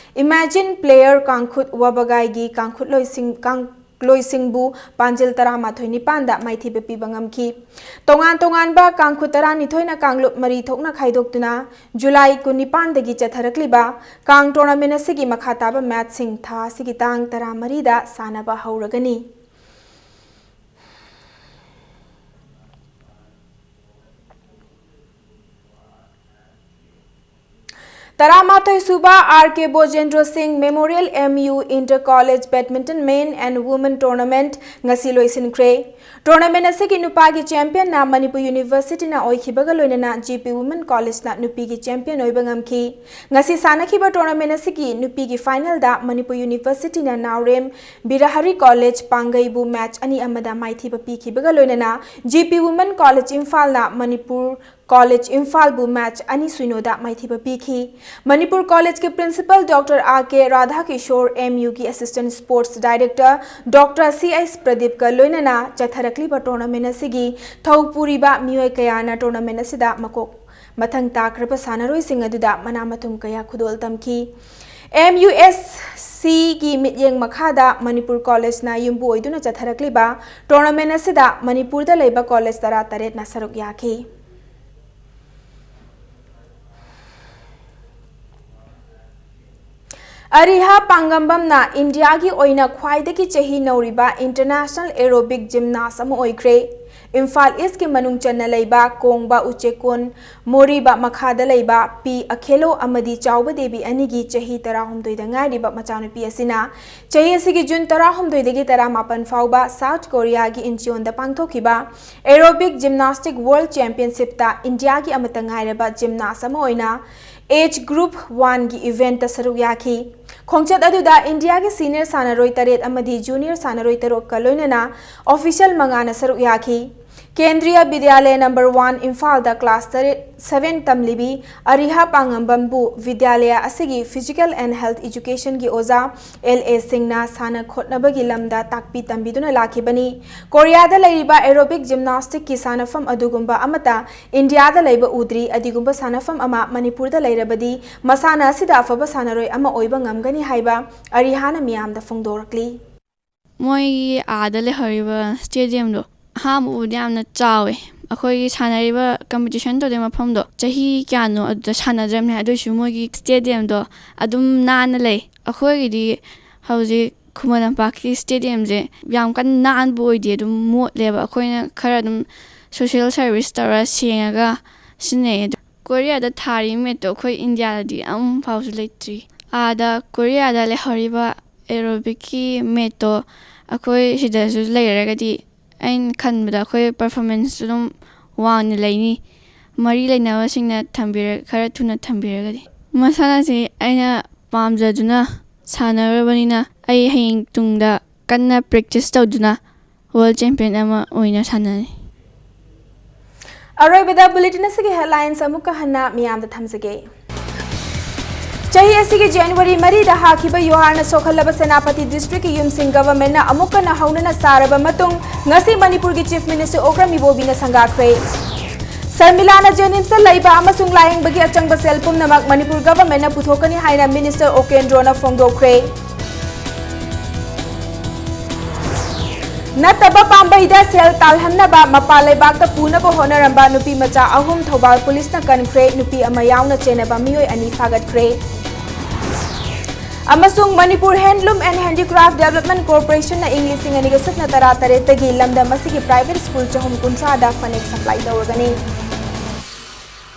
Imagine Player ꯀꯥꯡꯈꯨꯠ ꯋꯥꯕꯒꯥꯏꯒꯤ ꯀꯥꯡꯈꯨꯠꯂꯣꯏꯁꯤꯡ, ꯀꯥꯡꯂꯣꯏꯁꯤꯡꯕꯨ ꯄꯥꯟꯖꯤꯜ ꯇꯔꯥꯃꯥꯊꯣꯏ ꯅꯤꯄꯥꯟꯗ ꯃꯥꯏꯊꯤꯕ ꯄꯤꯕ ꯉꯝꯈꯤ꯫ ꯇꯣꯉꯥꯟ ꯇꯣꯉꯥꯟꯕ ꯀꯥꯡꯈꯨꯠ ꯇꯔꯥꯅꯤꯊꯣꯏꯅ ꯀꯥꯡꯂꯨꯞ ꯃꯔꯤ ꯊꯣꯛꯅ ꯈꯥꯏꯗꯣꯛꯇꯨꯅ July ꯀꯨꯟꯅꯤꯄꯥꯟꯗꯒꯤ ꯆꯠꯊꯔꯛꯂꯤꯕ ꯀꯥꯡ tournament ꯑꯁꯤꯒꯤ ꯃꯈꯥ ꯇꯥꯕ matchꯁꯤꯡ ꯊꯥ ꯑꯁꯤꯒꯤ ꯇꯥꯡ ꯇꯔꯥꯃꯔꯤꯗ ꯁꯥꯟꯅꯕ ꯍꯧꯔꯒꯅꯤ꯫ ꯇꯔꯥꯃꯥꯊꯣꯏ ꯁꯨꯕ R K ꯕꯣꯖꯦꯟꯗ꯭ꯔꯣ ꯁꯤꯡ Memorial M U Inter College Badminton Men and Women Tournament ꯉꯁꯤ ꯂꯣꯏꯁꯤꯟꯈ꯭ꯔꯦ꯫ Tournament ꯑꯁꯤꯒꯤ ꯅꯨꯄꯥꯒꯤ championꯅ ꯃꯅꯤꯄꯨꯔ Universityꯅ ꯑꯣꯏꯈꯤꯕꯒ ꯂꯣꯏꯅꯅ G P Women Collegeꯅ ꯅꯨꯄꯤꯒꯤ champion ꯑꯣꯏꯕ ꯉꯝꯈꯤ꯫ ꯉꯁꯤ ꯁꯥꯟꯅꯈꯤꯕ tournament ꯑꯁꯤꯒꯤ ꯅꯨꯄꯤꯒꯤ finalꯗ ꯃꯅꯤꯄꯨꯔ Universityꯅ ꯅꯥꯎꯔꯦꯝ ꯕꯤꯔꯍꯔꯤ College ꯄꯥꯡꯒꯩꯕꯨ match ꯑꯅꯤ ꯑꯃꯗ ꯃꯥꯏꯊꯤꯕ ꯄꯤꯈꯤꯕꯒ ꯂꯣꯏꯅꯅ G P Women College ꯏꯝꯐꯥꯜꯅ Manipur College ꯏꯝꯐꯥꯜꯕꯨ match ꯑꯅꯤ ꯁꯨꯏꯅꯣꯗ ꯃꯥꯏꯊꯤꯕ ꯄꯤꯈꯤ꯫ Manipur Collegeꯀꯤ Principal Doctor R K ꯔꯥꯙꯥꯀꯤꯁꯣꯔ, M Uꯒꯤ Assistant Sports Director Doctor C S ꯄ꯭ꯔꯗꯤꯞꯀ ꯂꯣꯏꯅꯅ ꯆꯠꯊꯔꯛꯂꯤꯕ tournament ꯑꯁꯤꯒꯤ ꯊꯧ ꯄꯨꯔꯤꯕ ꯃꯤꯑꯣꯏ ꯀꯌꯥꯅ tournament ꯑꯁꯤꯗ ꯃꯀꯣꯛ ꯃꯊꯪ ꯇꯥꯈ꯭ꯔꯕ ꯁꯥꯟꯅꯔꯣꯏꯁꯤꯡ ꯑꯗꯨꯗ ꯃꯅꯥ ꯃꯊꯨꯝ ꯀꯌꯥ ꯈꯨꯗꯣꯜ ꯇꯝꯈꯤ꯫ M U S Cꯒꯤ ꯃꯤꯠꯌꯦꯡ ꯃꯈꯥꯗ ꯃꯅꯤꯄꯨꯔ Collegeꯅ ꯌꯨꯝꯕꯨ ꯑꯣꯏꯗꯨꯅ ꯆꯠꯊꯔꯛꯂꯤꯕ tournament ꯑꯁꯤꯗ ꯃꯅꯤꯄꯨꯔꯗ ꯂꯩꯕ college ꯇꯔꯥꯇꯔꯦꯠꯅ ꯁꯔꯨꯛ ꯌꯥꯈꯤ꯫ ꯑꯔꯤꯍꯥ ꯄꯥꯡꯒꯝꯕꯝꯅ ꯏꯟꯗꯤꯌꯥꯒꯤ ꯑꯣꯏꯅ ꯈ꯭ꯋꯥꯏꯗꯒꯤ ꯆꯍꯤ ꯅꯧꯔꯤꯕ international aerobic gymnast ꯑꯃ ꯑꯣꯏꯈ꯭ꯔꯦ꯫ ꯏꯝꯐꯥꯜ ꯏꯁꯀꯤ ꯃꯅꯨꯡ ꯆꯟꯅ ꯂꯩꯕ ꯀꯣꯡꯕ ꯎꯆꯦꯀꯣꯟ ꯃꯣꯔꯤꯕ ꯃꯈꯥꯗ ꯂꯩꯕ ꯄꯤ ꯑꯈꯦꯂꯣ ꯑꯃꯗꯤ ꯆꯥꯎꯕ ꯗꯦꯕꯤ ꯑꯅꯤꯒꯤ ꯆꯍꯤ ꯇꯔꯥꯍꯨꯝꯗꯣꯏꯗ ꯉꯥꯏꯔꯤꯕ ꯃꯆꯥꯅꯨꯄꯤ ꯑꯁꯤꯅ ꯆꯍꯤ ꯑꯁꯤꯒꯤ ꯖꯨꯟ ꯇꯔꯥꯍꯨꯝꯗꯣꯏꯗꯒꯤ ꯇꯔꯥꯃꯥꯄꯟ ꯐꯥꯎꯕ ꯁꯥꯎꯠ ꯀꯣꯔꯤꯌꯥꯒꯤ ꯏꯟꯆꯤꯌꯣꯟꯗ ꯄꯥꯡꯊꯣꯛꯈꯤꯕ Aerobic Gymnastic World Championshipꯇ ꯏꯟꯗꯤꯌꯥꯒꯤ ꯑꯃꯠꯇ ꯉꯥꯏꯔꯕ gymnast ꯑꯃ ꯑꯣꯏꯅ age group oneꯒꯤ eventꯇ ꯁꯔꯨꯛ ꯌꯥꯈꯤ꯫ ꯈꯣꯡꯆꯠ ꯑꯗꯨꯗ ꯏꯟꯗꯤꯌꯥꯒꯤ senior ꯁꯥꯟꯅꯔꯣꯏ ꯇꯔꯦꯠ ꯑꯃꯗꯤ junior ꯁꯥꯟꯅꯔꯣꯏ ꯇꯔꯨꯛꯀ ꯂꯣꯏꯅꯅ official ꯃꯉꯥꯅ ꯁꯔꯨꯛ ꯌꯥꯈꯤ꯫ ꯀꯦꯟꯗ꯭ꯔꯤꯌꯥ ꯕꯤꯗ꯭ꯌꯥꯂꯌ number one ꯏꯝꯐꯥꯜꯗ class ꯇꯔꯦꯠ, seven ꯇꯝꯂꯤꯕꯤ ꯑꯔꯤꯍꯥ ꯄꯥꯉꯝꯕꯝꯕꯨ ꯕꯤꯗ꯭ꯌꯥꯂꯌ ꯑꯁꯤꯒꯤ Physical and Health Educationꯒꯤ ꯑꯣꯖꯥ ꯑꯦꯜ ꯑꯦ ꯁꯤꯡꯅ ꯁꯥꯟꯅ ꯈꯣꯠꯅꯕꯒꯤ ꯂꯝꯗ ꯇꯥꯛꯄꯤ ꯇꯝꯕꯤꯗꯨꯅ ꯂꯥꯛꯈꯤꯕꯅꯤ꯫ ꯀꯣꯔꯤꯌꯥꯗ ꯂꯩꯔꯤꯕ aerobic gymnasticꯀꯤ ꯁꯥꯟꯅꯐꯝ ꯑꯗꯨꯒꯨꯝꯕ ꯑꯃꯠꯇ ꯏꯟꯗꯤꯌꯥꯗ ꯂꯩꯕ ꯎꯗ꯭ꯔꯤ꯫ ꯑꯗꯨꯒꯨꯝꯕ ꯁꯥꯟꯅꯐꯝ ꯑꯃ ꯃꯅꯤꯄꯨꯔꯗ ꯂꯩꯔꯕꯗꯤ ꯃꯁꯥꯟꯅ ꯑꯁꯤꯗ ꯑꯐꯕ ꯁꯥꯟꯅꯔꯣꯏ ꯑꯃ ꯑꯣꯏꯕ ꯉꯝꯒꯅꯤ ꯍꯥꯏꯕ ꯑꯔꯤꯍꯥꯅ ꯃꯤꯌꯥꯝꯗ ꯐꯣꯡꯗꯣꯔꯛꯂꯤ꯫ ꯃꯣꯏꯒꯤ ꯑꯥꯗ ꯂꯩꯍꯧꯔꯤꯕ stadiumꯗꯣ ꯑꯍꯥꯟꯕ ꯎꯕꯗ ꯌꯥꯝꯅ ꯆꯥꯎꯋꯦ꯫ ꯑꯩꯈꯣꯏꯒꯤ ꯁꯥꯟꯅꯔꯤꯕ competition ꯇꯧꯗꯣꯏ ꯃꯐꯝꯗꯣ ꯆꯍꯤ ꯀꯌꯥꯅꯣ ꯑꯗꯨꯗ ꯁꯥꯟꯅꯗ꯭ꯔꯕꯅꯦ, ꯑꯗꯨ ꯑꯣꯏꯁꯨ ꯃꯣꯏꯒꯤ stadiumꯗꯣ ꯑꯗꯨꯝ ꯅꯥꯟꯅ ꯂꯩ꯫ ꯑꯩꯈꯣꯏꯒꯤꯗꯤ ꯍꯧꯖꯤꯛ ꯈꯨꯃꯟ ꯂꯝꯄꯥꯛꯀꯤ stadiumꯁꯦ ꯌꯥꯝ ꯀꯟꯅ ꯅꯥꯟꯕ ꯑꯣꯏꯗꯦ, ꯑꯗꯨꯝ ꯃꯣꯠꯂꯦꯕ꯫ ꯑꯩꯈꯣꯏꯅ ꯈꯔ ꯑꯗꯨꯝ social service ꯇꯧꯔ ꯁꯦꯡꯉꯒ ꯁꯤꯖꯤꯟꯅꯩ꯫ ꯑꯗꯣ ꯀꯣꯔꯤꯌꯥꯗ ꯊꯥꯔꯤ ꯃꯦꯠꯇꯣ ꯑꯩꯈꯣꯏ ꯏꯟꯗꯤꯌꯥꯗꯗꯤ ꯑꯃꯐꯥꯎꯁꯨ ꯂꯩꯇ꯭ꯔꯤ꯫ ꯑꯥꯗ ꯀꯣꯔꯤꯌꯥꯗ ꯂꯩꯍꯧꯔꯤꯕ aerobicꯀꯤ ꯃꯦꯠꯇꯣ ꯑꯩꯈꯣꯏ ꯁꯤꯗꯁꯨ ꯂꯩꯔꯒꯗꯤ ꯑꯩꯅ ꯈꯟꯕꯗ ꯑꯩꯈꯣꯏ performanceꯁꯨ ꯑꯗꯨꯝ ꯋꯥꯡꯅ ꯂꯩꯅꯤ꯫ ꯃꯔꯤ ꯂꯩꯅꯕꯁꯤꯡꯅ ꯊꯝꯕꯤꯔ-, ꯈꯔ ꯊꯨꯅ ꯊꯝꯕꯤꯔꯒꯗꯤ꯫ ꯃꯁꯥꯟꯅꯁꯤ ꯑꯩꯅ ꯄꯥꯝꯖꯗꯨꯅ ꯁꯥꯟꯅꯔꯨꯔꯕꯅꯤꯅ ꯑꯩ ꯍꯌꯦꯡ ꯇꯨꯡꯗ ꯀꯟꯅ practice ꯇꯧꯗꯨꯅ world champion ꯑꯃ ꯑꯣꯏꯅ ꯁꯥꯟꯅꯅꯤ꯫ ꯑꯔꯣꯏꯕꯗ bulletin ꯑꯁꯤꯒꯤ headlines ꯑꯃꯨꯛꯀ ꯍꯟꯅ ꯃꯤꯌꯥꯝꯗ ꯊꯝꯖꯒꯦ꯫ ꯆꯍꯤ ꯑꯁꯤꯒꯤ January ꯃꯔꯤꯗ ꯍꯥꯈꯤꯕ ꯌꯨꯍꯥꯔꯅ ꯁꯣꯛꯍꯜꯂꯕ ꯁꯦꯅꯥꯄꯇꯤ districtꯀꯤ ꯌꯨꯝꯁꯤꯡ governmentꯅ ꯑꯃꯨꯛꯀ ꯍꯟꯅ ꯍꯧꯅꯅ ꯁꯥꯔꯕ ꯃꯇꯨꯡ ꯉꯁꯤ ꯃꯅꯤꯄꯨꯔꯒꯤ Chief Minister ꯑꯣꯀ꯭ꯔꯝ ꯏꯕꯣꯕꯤꯅ ꯁꯪꯒꯥꯈ꯭ꯔꯦ꯫ ꯁꯔꯃꯤꯂꯥꯅ JNIMSꯇ ꯂꯩꯕ ꯑꯃꯁꯨꯡ ꯂꯥꯌꯦꯡꯕꯒꯤ ꯑꯆꯪꯕ ꯁꯦꯜ ꯄꯨꯝꯅꯃꯛ ꯃꯅꯤꯄꯨꯔ governmentꯅ ꯄꯨꯊꯣꯛꯀꯅꯤ ꯍꯥꯏꯅ Minister ꯎꯀꯦꯟꯗ꯭ꯔꯣꯅ ꯐꯣꯡꯗꯣꯛꯈ꯭ꯔꯦ꯫ ꯅꯠꯇꯕ ꯄꯥꯝꯕꯩꯗ ꯁꯦꯜ ꯇꯥꯜꯍꯟꯅꯕ ꯃꯄꯥꯟ ꯂꯩꯕꯥꯛꯇ ꯄꯨꯅꯕ ꯍꯣꯠꯅꯔꯝꯕ ꯅꯨꯄꯤ ꯃꯆꯥ ꯑꯍꯨꯝ ꯊꯧꯕꯥꯜ ꯄꯨꯂꯤꯁꯅ ꯀꯟꯈ꯭ꯔꯦ꯫ ꯅꯨꯄꯤ ꯑꯃ ꯌꯥꯎꯅ ꯆꯦꯟꯅꯕ ꯃꯤꯑꯣꯏ ꯑꯅꯤ ꯐꯥꯒꯠꯈ꯭ꯔꯦ꯫ ꯑꯃꯁꯨꯡ Manipur Handloom and Handicraft Development Corporationꯅ ꯏꯪ ꯂꯤꯁꯤꯡ ꯑꯅꯤꯒ ꯁꯨꯞꯅ ꯇꯔꯥ ꯇꯔꯦꯠꯇꯒꯤ ꯂꯝꯗꯝ ꯑꯁꯤꯒꯤ private school ꯆꯍꯨꯝ ꯀꯨꯟꯊ꯭ꯔꯥꯗ ꯐꯅꯦꯛ supply ꯇꯧꯔꯒꯅꯤ꯫